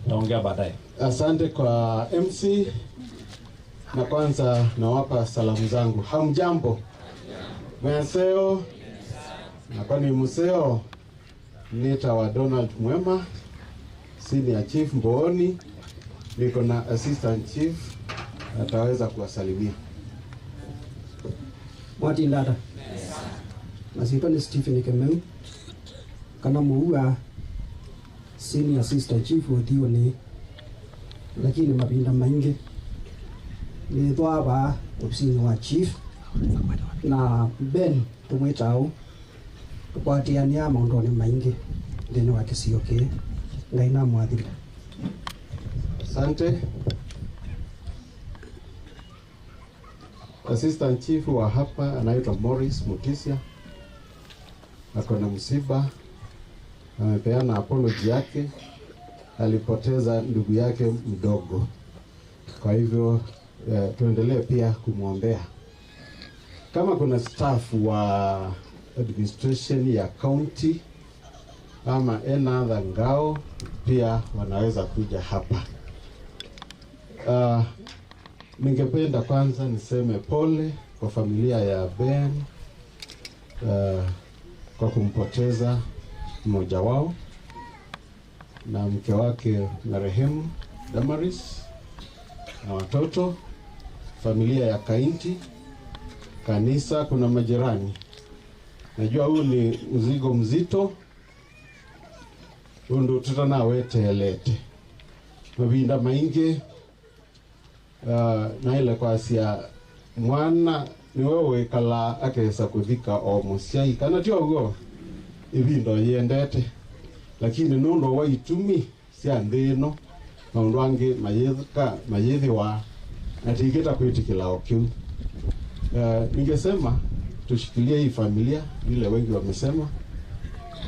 Taongea baadaye.
Asante kwa MC, na kwanza nawapa salamu zangu. Hamjambo? Mwaseo? Na kwani museo? Nita wa Donald Mwema, Senior Chief Mbooni, niko na Assistant Chief ataweza kuwasalimia.
Mwati ndada. Masito ni Stephen Kemeu. Kana muua Senior Assistant Chief uthiyo ni, lakini mapinda maingi ni thwaba ofisini wa chief na Ben tumwitao tukwatiania maundoni maingi thini wa kisio ki Ngai na mwathire.
Asante. Assistant Chief wa hapa anaitwa Morris Mutisia, ako na msiba, amepeana apology yake, alipoteza ndugu yake mdogo. Kwa hivyo tuendelee pia kumwombea. Kama kuna staff wa administration ya county ama another ngao pia wanaweza kuja hapa. Ningependa kwanza niseme pole kwa familia ya Ben kwa kumpoteza mmoja wao na mke wake marehemu Damaris na watoto, familia ya Kainti, kanisa, kuna majirani. Najua huu ni mzigo mzito, undu tutana wetelete mabinda maingi Na ile kwasia mwana niwe wikala akesa kuthika o muciai kana ti uguo ibindo yendete lakini nundu wa itumi cia nthi ino maundu angi mayithika mayithiwa na tigita kwitikila o kiu. Ningesema tushikilie hii familia vile wengi wamesema.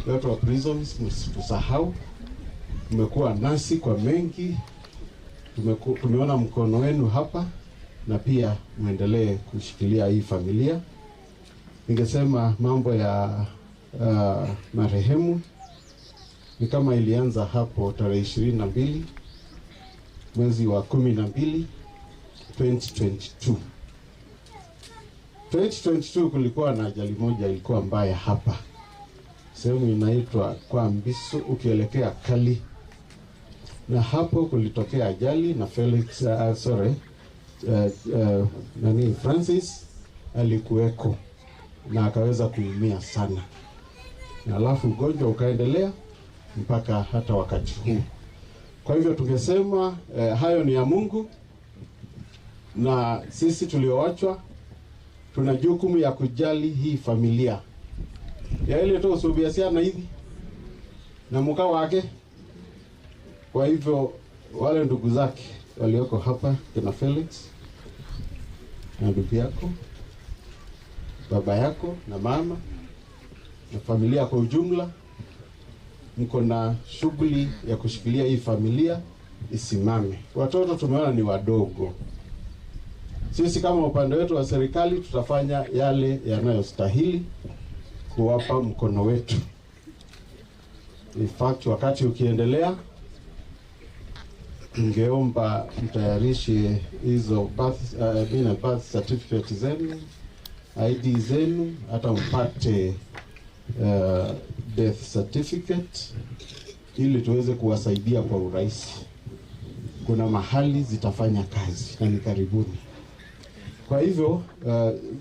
Watu wa prisons msitusahau, mmekuwa nasi kwa mengi, tumeona mkono wenu hapa, na pia muendelee kushikilia hii familia. Ningesema mambo ya marehemu ni kama ilianza hapo tarehe 22 mwezi wa 12 2022. 2022 kulikuwa na ajali moja ilikuwa mbaya hapa, sehemu inaitwa kwa Mbisu ukielekea Kali, na hapo kulitokea ajali na Felix Francis alikuweko na akaweza kuumia sana, na alafu ugonjwa ukaendelea mpaka hata wakati huu. Kwa hivyo tungesema hayo ni ya Mungu, na sisi tulioachwa tuna jukumu ya kujali hii familia ya ile tu usubia na hivi na mka wake. Kwa hivyo wale ndugu zake walioko hapa, kina Felix na ndugu yako, baba yako na mama na familia kwa ujumla, mko na shughuli ya kushikilia hii familia isimame. Watoto tumeona ni wadogo. Sisi kama upande wetu wa serikali tutafanya yale yanayostahili kuwapa mkono wetu. In fact, wakati ukiendelea, ningeomba mtayarishe hizo birth certificate zenu, ID zenu, hata mpate death certificate ili tuweze kuwasaidia kwa urahisi. Kuna mahali zitafanya kazi na ni karibuni. Kwa hivyo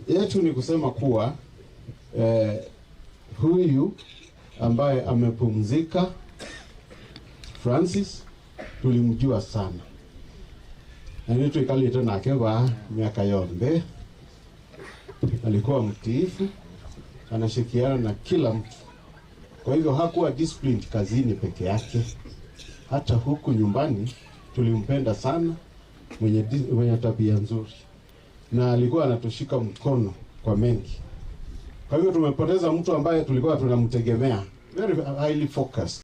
yetu ni kusema kuwa huyu ambaye amepumzika Francis tulimjua sana, na nituikalite nake kwa miaka yombe. Alikuwa mtiifu, anashikiana na kila mtu. Kwa hivyo hakuwa disciplined kazini peke yake, hata huku nyumbani tulimpenda sana, mwenye tabia nzuri, na alikuwa anatushika mkono kwa mengi. Kwa hivyo tumepoteza mtu ambaye tulikuwa tunamtegemea, very highly focused.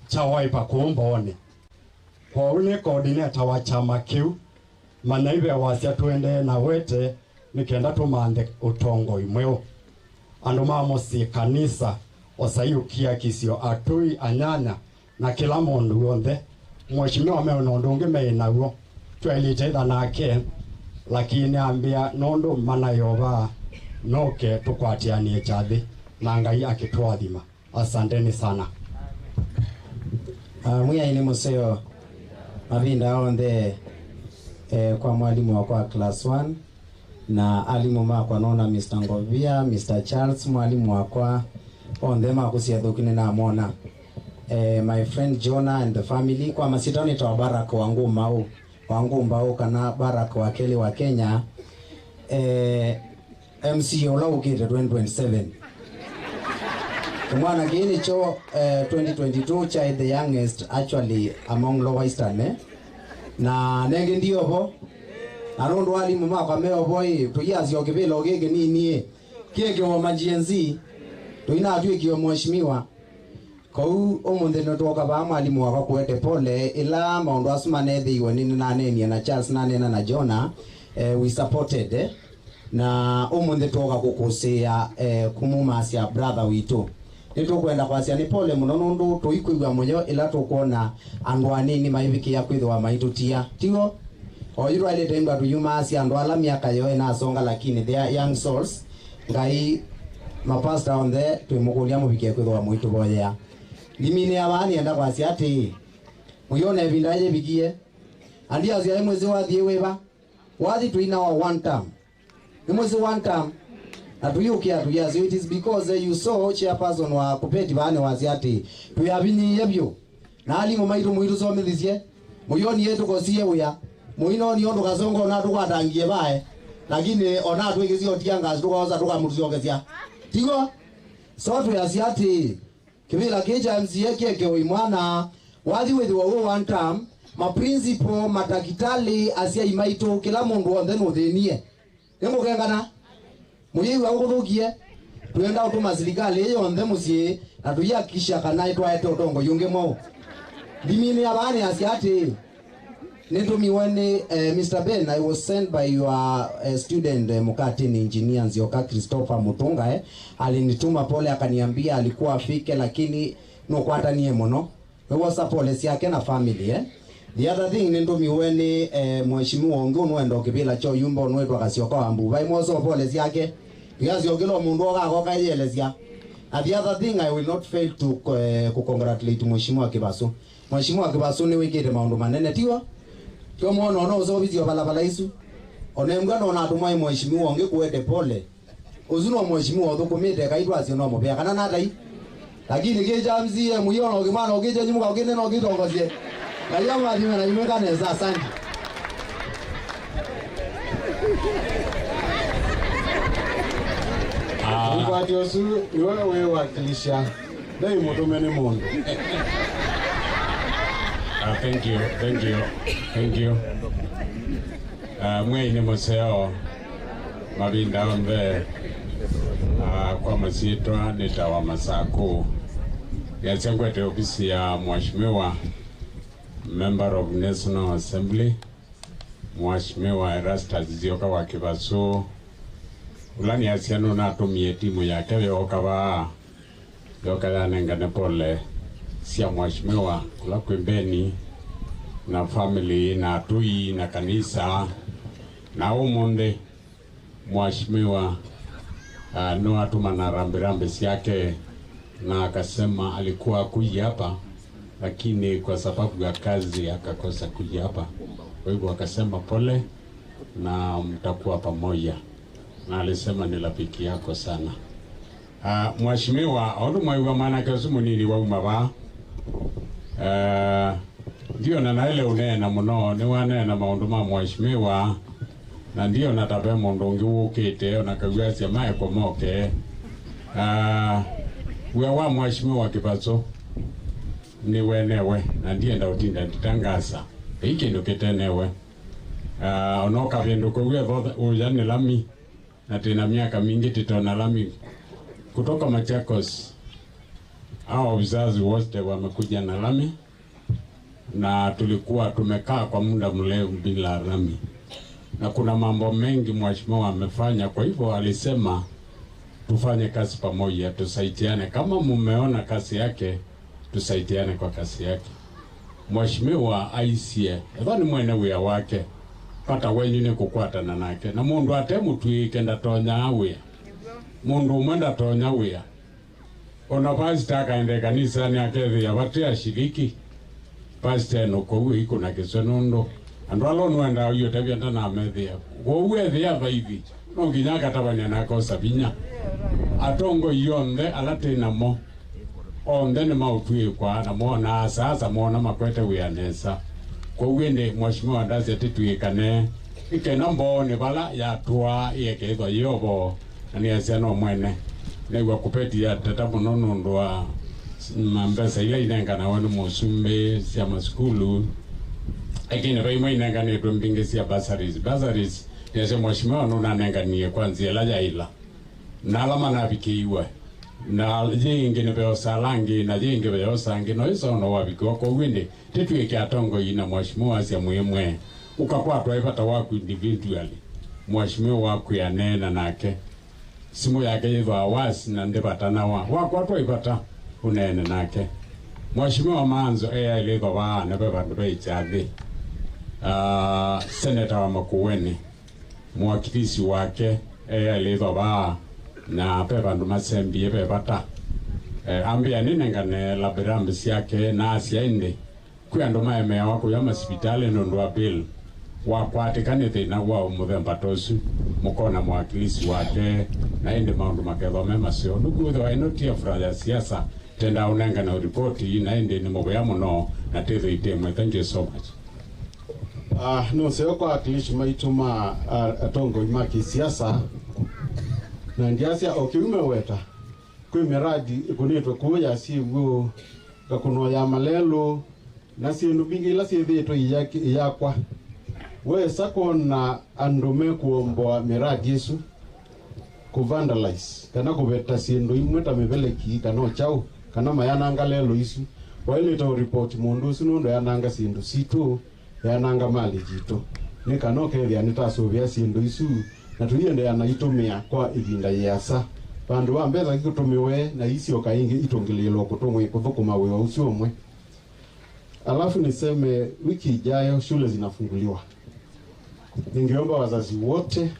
Chawaipa kumbone kwa ule coordinator wa chama kiu manaibe wasia tuende na wete nikenda tumande utongo imweo andu mamosi kanisa osayukia kisio atui anyanya na kila mundu wonthe mheshimiwa me nondu ungi meinaguo twelite nake lakini ambia nondu manayoba noke tukwatianie chathi na Ngai akitwathima. Asanteni sana.
Mwia ni museo mavinda onthe kwa mwalimu wakwa class 1 na alimu makwa nona Mr. Ngovia, Mr. Charles mwalimu wakwa onthe makusiathukine na mona my friend Jonah and the family kwa masitani tawa Barak wangu mau wangu mbao kana Barak wa Keli wa Kenya MC Ola ukite 2027 mwana kini cho 2022 cha the youngest actually among Lower Eastern na nenge ndio bo arondo walimu makwa meo boy tuyazi okibilo ogege nini kiege wa maGNZ tuina ajue kio mheshimiwa kou omunde no twoka ba mwalimu wakwa kuete pole ila maundu asu manethiiwe nini na nenia na Charles na nena na Jonah we supported na omunde twoka kukusia kumumasia brother witu nitukwenda kwasia ni pole muno nundu tuikuigua munyo ila tukuona andu anini maivikia kwithwa maitutia tigo oyu twailite imbwa tuyumasia andu ala miaka yo inasonga lakini they are young souls Ngai mapasta on the twimukulia muvikie kwithwa mwituvoyea thimini abani enda kwasia ati muyone ivinda yivikie andi asia mwezi wathie wiva wathi twina wa one term ni mwezi one term na tuyukia tuyazi it is because you saw chairperson wa kupeti bane waziati tuyabinyiye byo na alimu maitu mwitu somithisie muyoni yetu kosie uya muino ni ondu kasongo na tukwatangie bae lakini ona twikizio tianga tukoza tukamutiokezia tigo so tuyaziati kibila kija MCA kieke mwana wathi with wa one term ma principal matakitali asia imaitu kila mundu wonthe nuthinie nimukengana muyiwa ukuthukie twenda utuma serikali yonthe mucii na tuyakisha kana itwaete utongo yungi mwau thimini abani asia ati nitumiwe ni Mr. Ben. I was sent by your student Mukatini engineer Nzioka Christopher Mutunga alinituma pole akaniambia alikuwa afike lakini nukwatanie muno wewosa pole siake na family The other thing nindumiwe ni mheshimiwa ungi unwenda ukibila cho yumba unwetwa Kasioka wa Mbuva imwoso pole siake igaciokilo mundu ogagoka yelesia. And the other thing I will not fail to congratulate mheshimiwa Kibasu. Mheshimiwa Kibasu ni wikite maundu manene tiwa tio mwono ono ucobithio balabala icu one mbwa no na tumwa mheshimiwa ungi kuete pole uzuno mheshimiwa uthukumite kaitwa acio no mubea kana natai lakini kija mzie muyono ukimana ukija nyimuka ukine no kitongocie na yo mwathime na imwe kaneza. Asante.
Mkwati osu niwe wewakilisha dai mutume ni mundu.
Thank you, thank you, thank you. Mweine museo mavinda onthe kwa masitwa nitawa Masaku yachengwete ofisi ya mheshimiwa Member of National Assembly Mheshimiwa Erastus Nzioka wa Kibasu ulani asiano na atumie timu yake yoka ba yoka yanengane pole sia mheshimiwa kula kwembeni na family na atui na kanisa na umunde mheshimiwa no atuma na rambirambi siake na akasema alikuwa kuja hapa lakini kwa sababu ya kazi akakosa kuja hapa. Kwa hivyo akasema pole na mtakuwa pamoja, na alisema ni rafiki yako sana. Mheshimiwa oru mwaiwa maana kesumu nini wa umaba ndio na naile unena muno ni wanena maundu ma mheshimiwa na ndio natabe mundu ungi wukite na kagwa cia mae komoke we wa mheshimiwa Kibasu ni wenewe na ndiye ndautinda nditangasa iki ndo kitenewe onoka vindu kugwe uya ni lami na tena miaka mingi titona lami kutoka Machakos
Hao vizazi wote wamekuja na lami, na tulikuwa tumekaa kwa muda mrefu bila lami, na kuna mambo mengi mheshimiwa amefanya. Kwa hivyo alisema tufanye kazi pamoja, tusaidiane. Kama mumeona kazi yake, tusaidiane kwa kazi yake. Mheshimiwa aisie ethwa ni mwene wia wake pata wenyu ni kukwatana nake, na mundu atemutwike ndatonya wia, mundu umwe ndatonya wia. Ona pastor akaende kanisani akethia bate ashiriki pastor eno kou iko na kisonondo andu alo nwenda uyo tabia ndana amethia kou ethia vaivi no nginya akatabania nakosa vinya atongo yonthe ala tinamo onthe ni mautwikwa na mona sasa mona makwete wianesa. Koguo indi mheshimiwa ndacia titwikane ikena mbone bala yatwa yekethwa yobo na ni no mwene negwa kupetia tata muno nundu wa mbeca ila inenganawe ni musumbi cia masukulu, lakini vaimwe inenganitwe mbingi cia bursaries. Bursaries niacio mheshimiwa nunanenganie kwanzia ila yaila na ala manavikiiwe na yingi ni beosa langi na yingi beosa ngi no iso no wavikiwa. Koguo indi titwike atongoi na mheshimiwa cia mwimwe ukakwatwa ibata waku individually mheshimiwa waku yanena nake simu yake yithwa wasi na ndivatanawa wakwatwa ibata unene nake. Mheshimiwa Manzo eyailithwa waana be vandu beichathi seneta wa Makueni mwakilisi wake eyailithwa waa na pe vandu masembie be vata ambia ninengane labirambi siake na asia indi kwi andu maemeawa kuya masivitali nundu wa bill wakwatika ni thina wa muthemba tosu mukona mwakilisi wake na indi maundu makethwa me macio nukwithwa ino ti afra ya siasa tenda unengana ripoti na indi ni mubea muno na titho itemwe. Thank you so much.
No seo kwa akilishi maitu ma atongoi ma kisiasa na ndiasia okiume weta kwi miradi ikunitwe kuya sigu gakuno ya malelo na sindu bingi ila siithitwe iyakwa wesa kuona andu mekuomboa miradi isu kuvandalize kana kubeta sindu imwe ta mibeleki kana ochau kana mayananga lelo isu waileta report mundu usu nundu yananga sindu situ yananga mali jitu ni kana okethia nitasuvia sindu isu na tuiende yanaitumia kwa ivinda yasa bandu wa mbetha gikutumiwe na icio kaingi itungililwo kutumwe kuthukuma wia ucio umwe. Alafu niseme wiki ijayo shule zinafunguliwa. Ningeomba wazazi wote,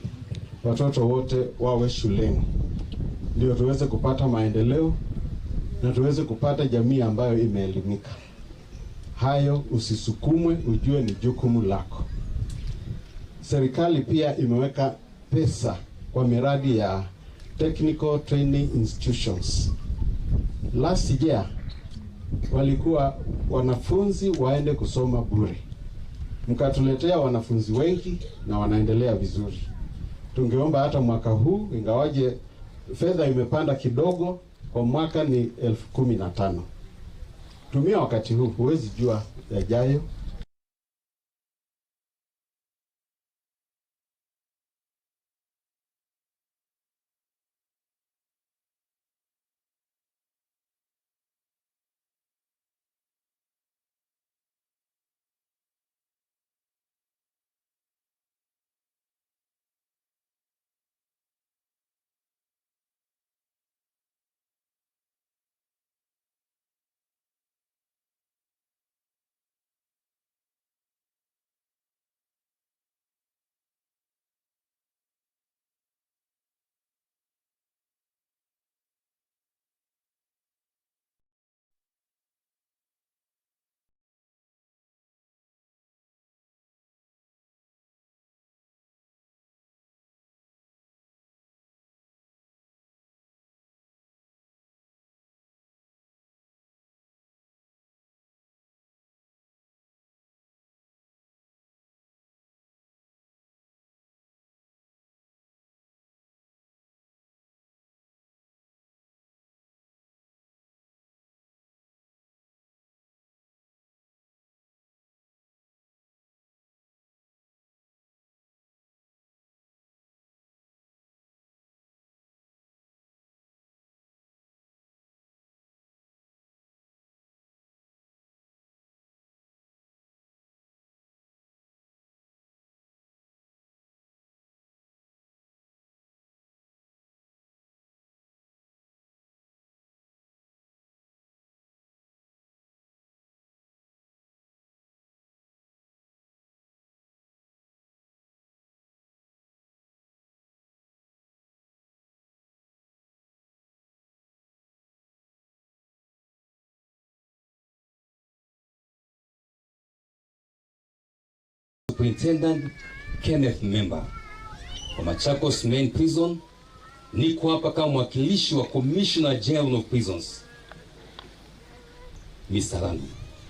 watoto wote wawe shuleni, ndio tuweze kupata maendeleo na tuweze kupata jamii ambayo imeelimika. Hayo usisukumwe, ujue ni jukumu lako. Serikali pia imeweka pesa kwa miradi ya technical training institutions. Last year walikuwa wanafunzi waende kusoma bure, mkatuletea wanafunzi wengi na wanaendelea vizuri. Tungeomba hata mwaka huu, ingawaje fedha imepanda kidogo, kwa mwaka ni 15,000. Tumia wakati huu, huwezi jua yajayo.
Superintendent Kenneth Memba wa Machakos Main Prison. Niko hapa kama mwakilishi wa Commissioner General of Prisons Mr. Randu.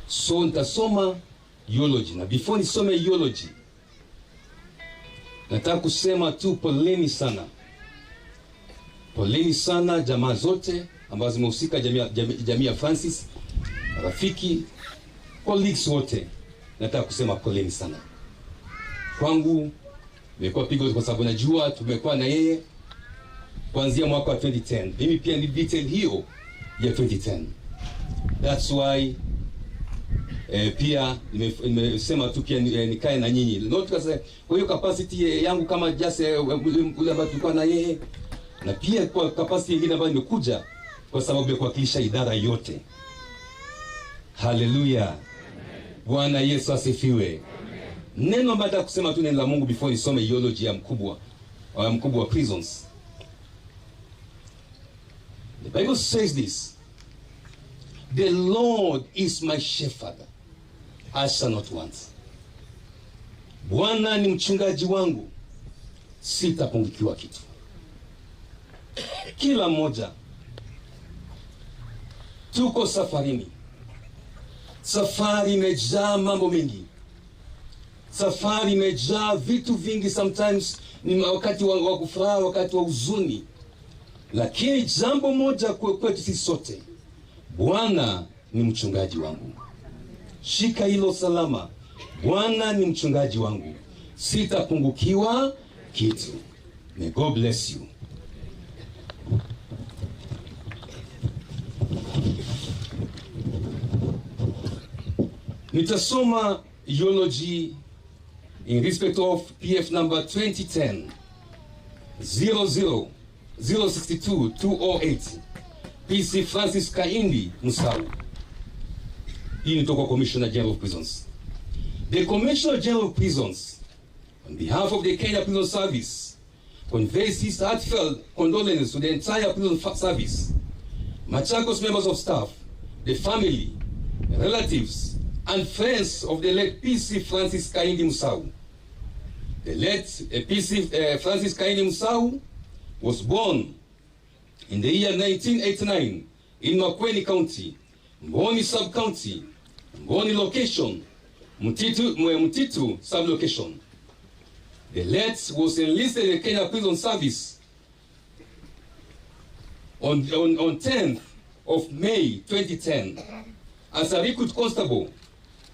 So nitasoma eulogy, na before nisome eulogy nataka kusema tu poleni sana, poleni sana jamaa zote ambazo zimehusika, jamii ya Francis, rafiki, colleagues wote, nataka kusema poleni sana. Kwangu imekuwa pigo kwa sababu najua tumekuwa na yeye kuanzia mwaka wa 2010. Mimi pia ni detail hiyo ya 2010. That's why pia nimesema tu pia nikae na nyinyi. Not kwa hiyo capacity yangu kama just ule ambaye tulikuwa na yeye, na pia kwa capacity nyingine ambayo nimekuja kwa sababu ya kuwakilisha idara yote. Haleluya. Bwana Yesu asifiwe. Neno baada ya kusema tu neno la Mungu before nisome eulogy ya mkubwa wa prisons. The Bible says this: the Lord is my shepherd, I shall not want. Bwana ni mchungaji wangu, sitapungukiwa kitu. Kila mmoja tuko safarini. Safari imejaa mambo mengi. Safari imejaa vitu vingi. Sometimes ni wakati wa kufuraha, wakati wa huzuni. Lakini jambo moja kwetu sisi sote, Bwana ni mchungaji wangu. Shika hilo salama. Bwana ni mchungaji wangu, sitapungukiwa kitu. May God bless you. Nitasoma eulogy in respect of PF number 2010 00 062 208 PC Francis Kaindi Musau. Hii ni toka Commissioner General of Prisons. The Commissioner General of Prisons, on behalf of the Kenya Prison Service, conveys his heartfelt condolences to the entire prison service, Machakos members of staff, the family, relatives, and friends of the late PC Francis Kaindi Musau. The late PC Francis Kaindi Musau was born in the year 1989 in Makueni County, Mboni Sub-County, Mboni location, Mtitu sub-location. The late was enlisted in the Kenya Prison Service on 10th of May 2010 as a recruit constable,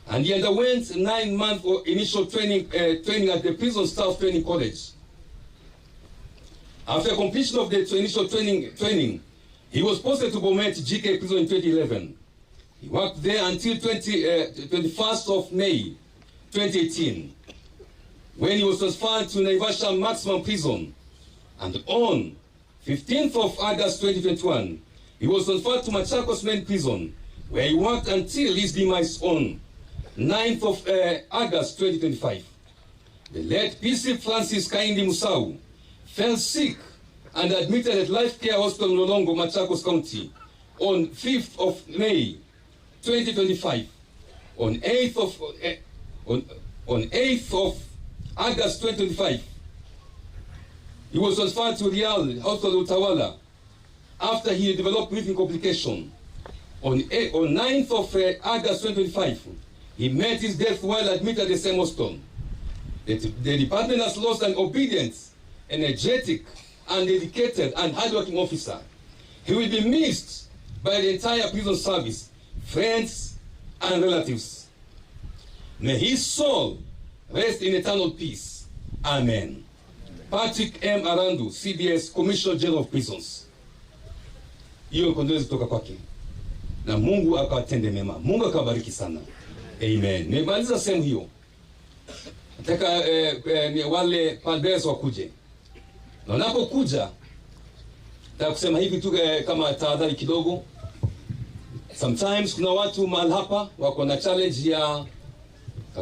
and he underwent 9-month initial training at the Prison Staff Training College. After completion of the initial training, he was posted to Bomet GK Prison in 2011. He worked there until 21st of May 2018, when he was transferred to Naivasha Maximum Prison. And on 15th of August 2021, he was transferred to Machakos Main Prison, where he worked until his demise on 9th of August 2025. The late PC Francis Kaindi Musau fell sick and admitted at Life Care Hospital in Lolongo, Machakos County, on 5th of May 2025. On 8th of August 2025, he was transferred to Real Hospital Utawala after he developed breathing complication. On 9th of August 2025, he met his death while admitted at the same hospital. The department has lost an obedient, energetic, and dedicated and hardworking officer. He will be missed by the entire prison service, friends, and relatives. May his soul rest in eternal peace. Amen. Patrick M. Arandu, CBS, Commissioner General of Prisons. Hiyo kondolezi kutoka kwake. Na Mungu akawatende mema. Mungu akawabariki sana. Amen. Nimemaliza sehemu hiyo. Nataka wale pallbearers wakuje. Na wanapokuja, nataka kusema hivi tu kama tahadhari kidogo. Sometimes kuna watu mahali hapa wako na challenge ya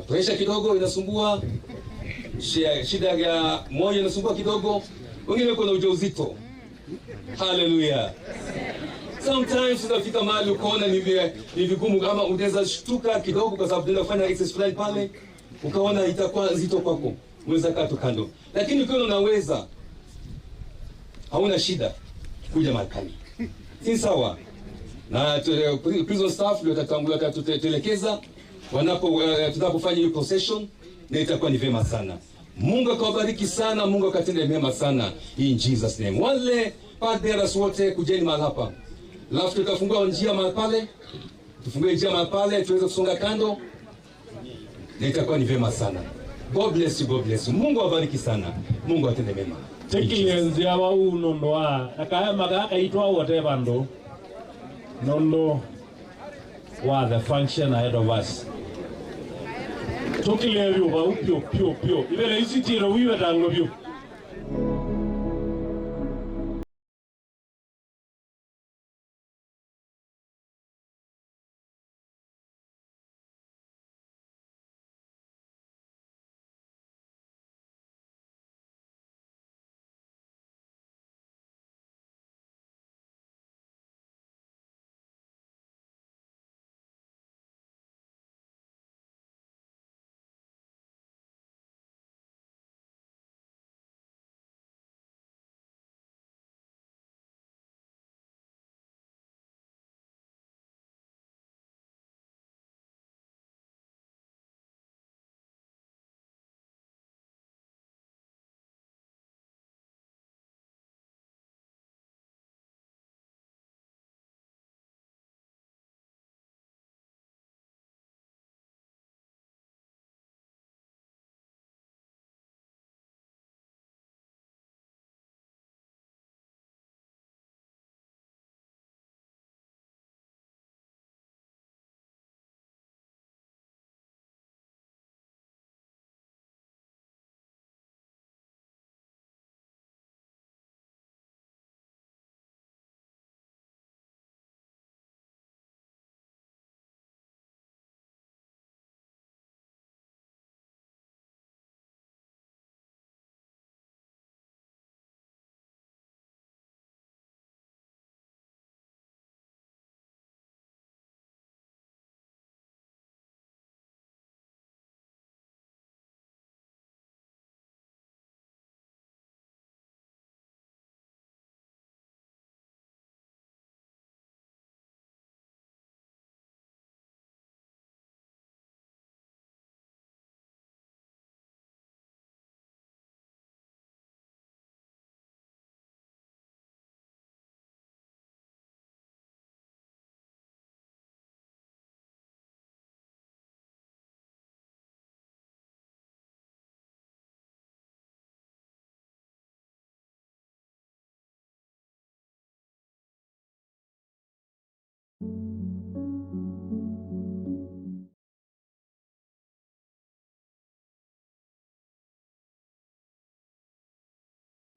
pressure kidogo inasumbua, shida ya moyo inasumbua kidogo, wengine wako na ujauzito. Hallelujah. Sometimes unafika mahali ukaona ni vigumu, kama unaweza shtuka kidogo kwa sababu unafanya exercise fulani pale. ukaona itakuwa nzito kwako, unaweza kaa tu kando. Lakini ukiona unaweza, hauna shida, kuja mahali. Si sawa? Na prison staff ndio watatangulia watatuelekeza wanapo tunapofanya hiyo procession, na itakuwa ni vema sana. Mungu akawabariki sana, Mungu akatende mema sana in Jesus name. Wale padres wote kujeni mahali hapa. Alafu tutafungua njia mahali pale. Tufungue njia mahali pale tuweze kusonga kando. Na itakuwa ni vema sana. God bless you, God bless you. Mungu awabariki sana. Mungu atende mema.
Tekiyenzi wa unondoa nakaya magaka itwa wote bando nondo wa the function ahead of us. Tukile vyo upyo pyo pyo ibele isitiro wiwe dango vyo.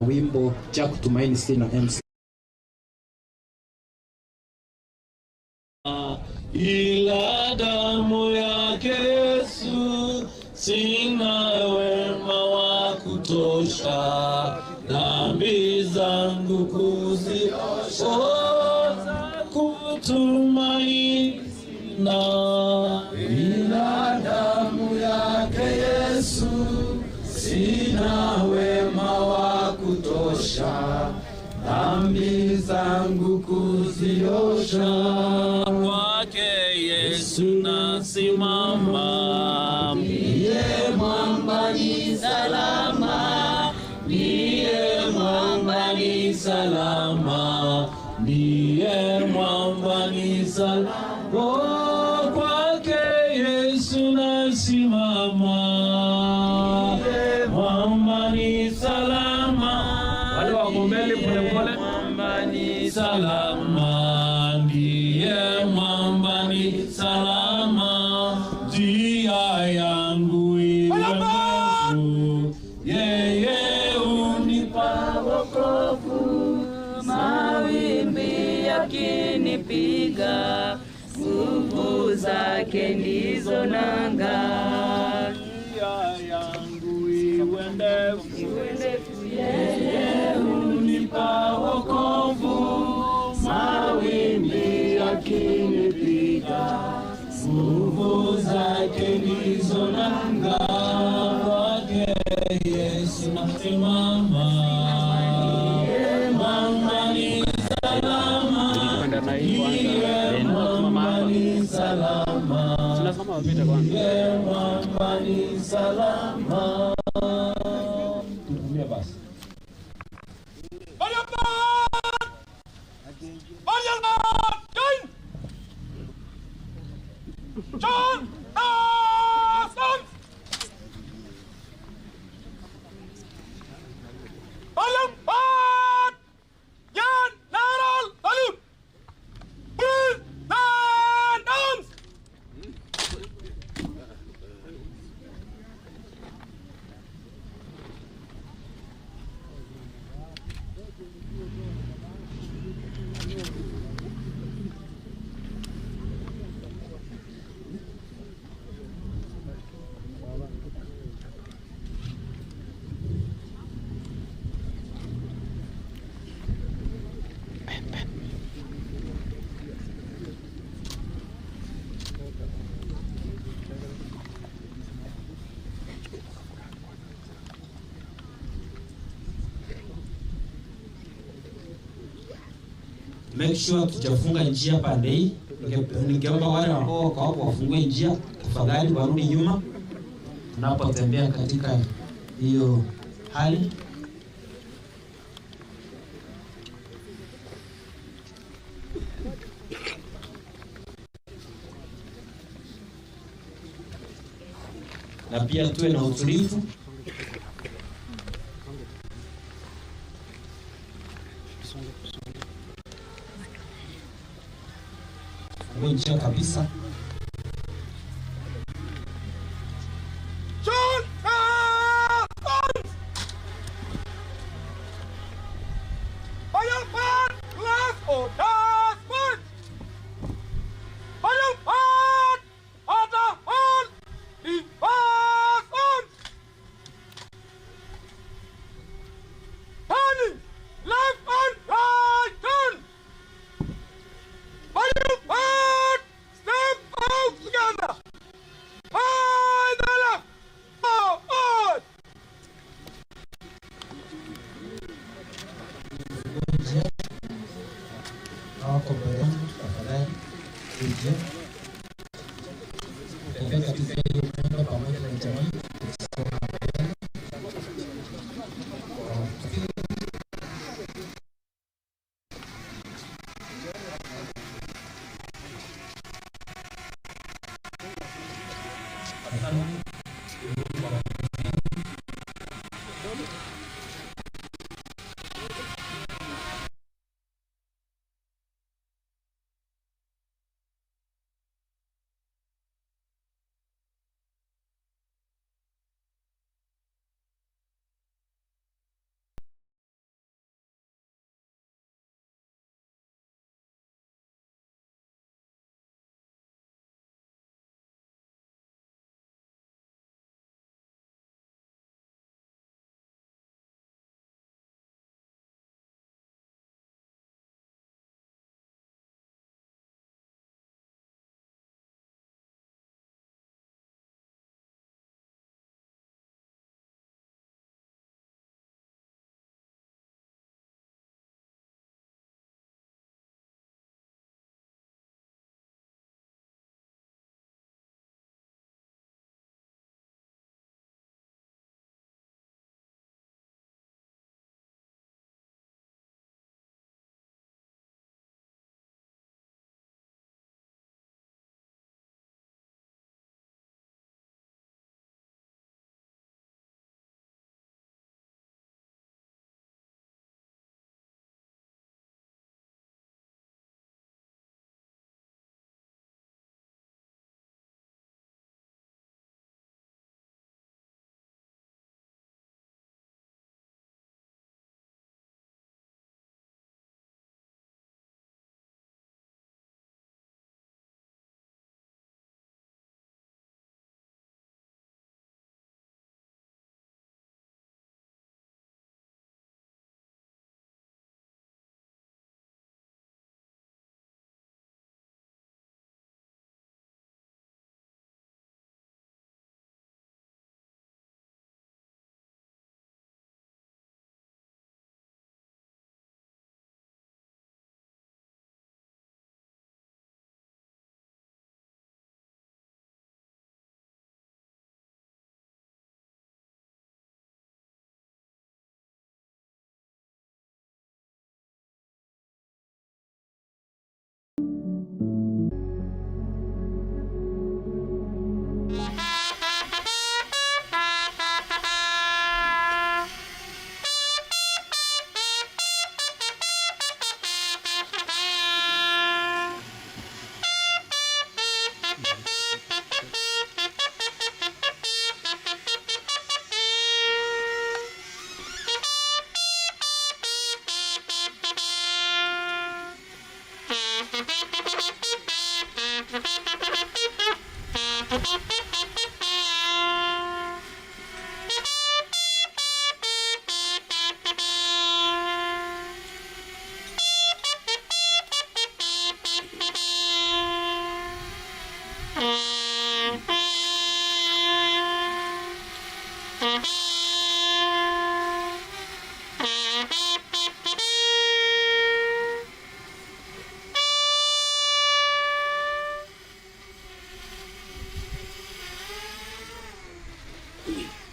Wimbo cha kutumaini sina MC.
Ila damu yake Yesu sina wema wa kutosha, dhambi zangu kuziosha, kutumaini na
ila damu yake Yesu sina wema wa kutosha, dhambi zangu kuziosha.
Kwake Yesu nasimama,
ndiye mwamba ni salama, ndiye mwamba ni
salama, ndiye mwamba ni salama. Oh, kwake Yesu nasimama, mwamba ni salama. Wale wako mbele pole pole, mwamba ni salama, ndiye mwamba ni salama. Njia yangu iwe ndefu, yeye unipa
wokovu. Mawimbi yakinipiga, nguvu zake ndizo nanga.
Njia yangu iwe ndefu, yeye unipa wokovu. Mawimbi yakinipiga, nguvu zake ndizo nanga.
ni salama, ndiye mwamba ni salama.
Tutumie basi.
John Adams! General salute! Present arms!
Make sure tujafunga njia pande hii. Ningeomba wale ambao wako hapo wafungue njia tafadhali, warudi nyuma tunapotembea katika hiyo hali. Na pia tuwe na utulivu. Fungue njia kabisa.
John Adams! Fire left or left! Fire other hand! Reverse on! Turning left and right turn! Fire step out together! By the left! Forward!
Hawako mbele yangu, tafadhali tuje tembea katika hiyo upendo pamoja na jamii, tukisonga mbele.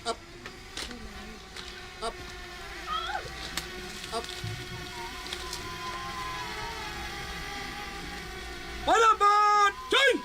Up. Up. Up.
What about 10?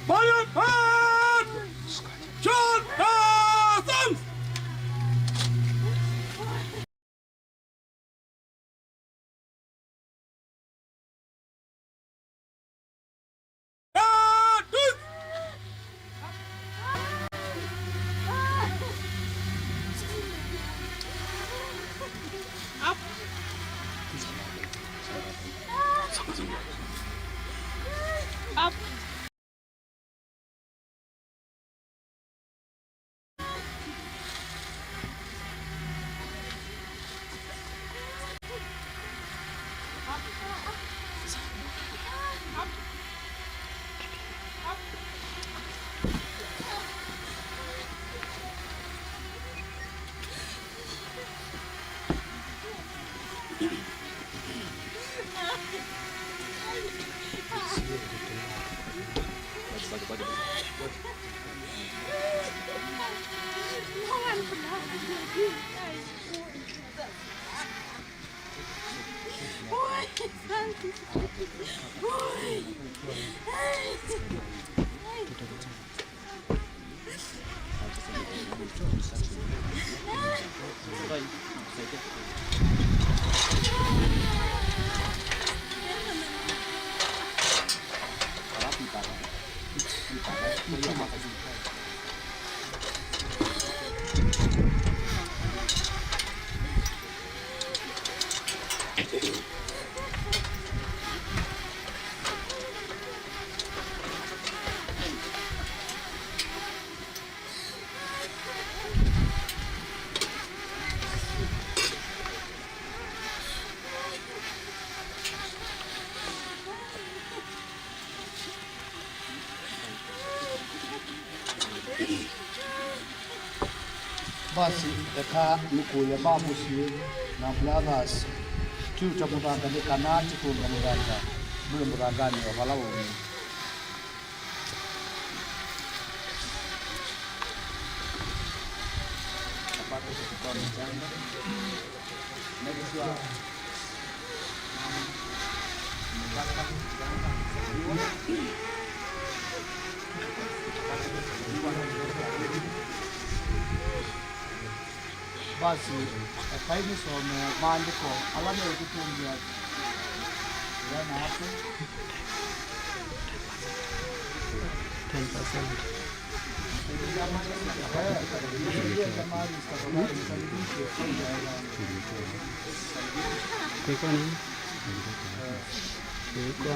Fire! Shot! Arms!
Up.
Basi eka nikuya bamusie na brothers tuta muthanga kana tikunga muthanga mwe muthangani wa vala womi. Basi ekaini some maandiko ala mekutungia yana hapo
10%. Kwa nini? Kwa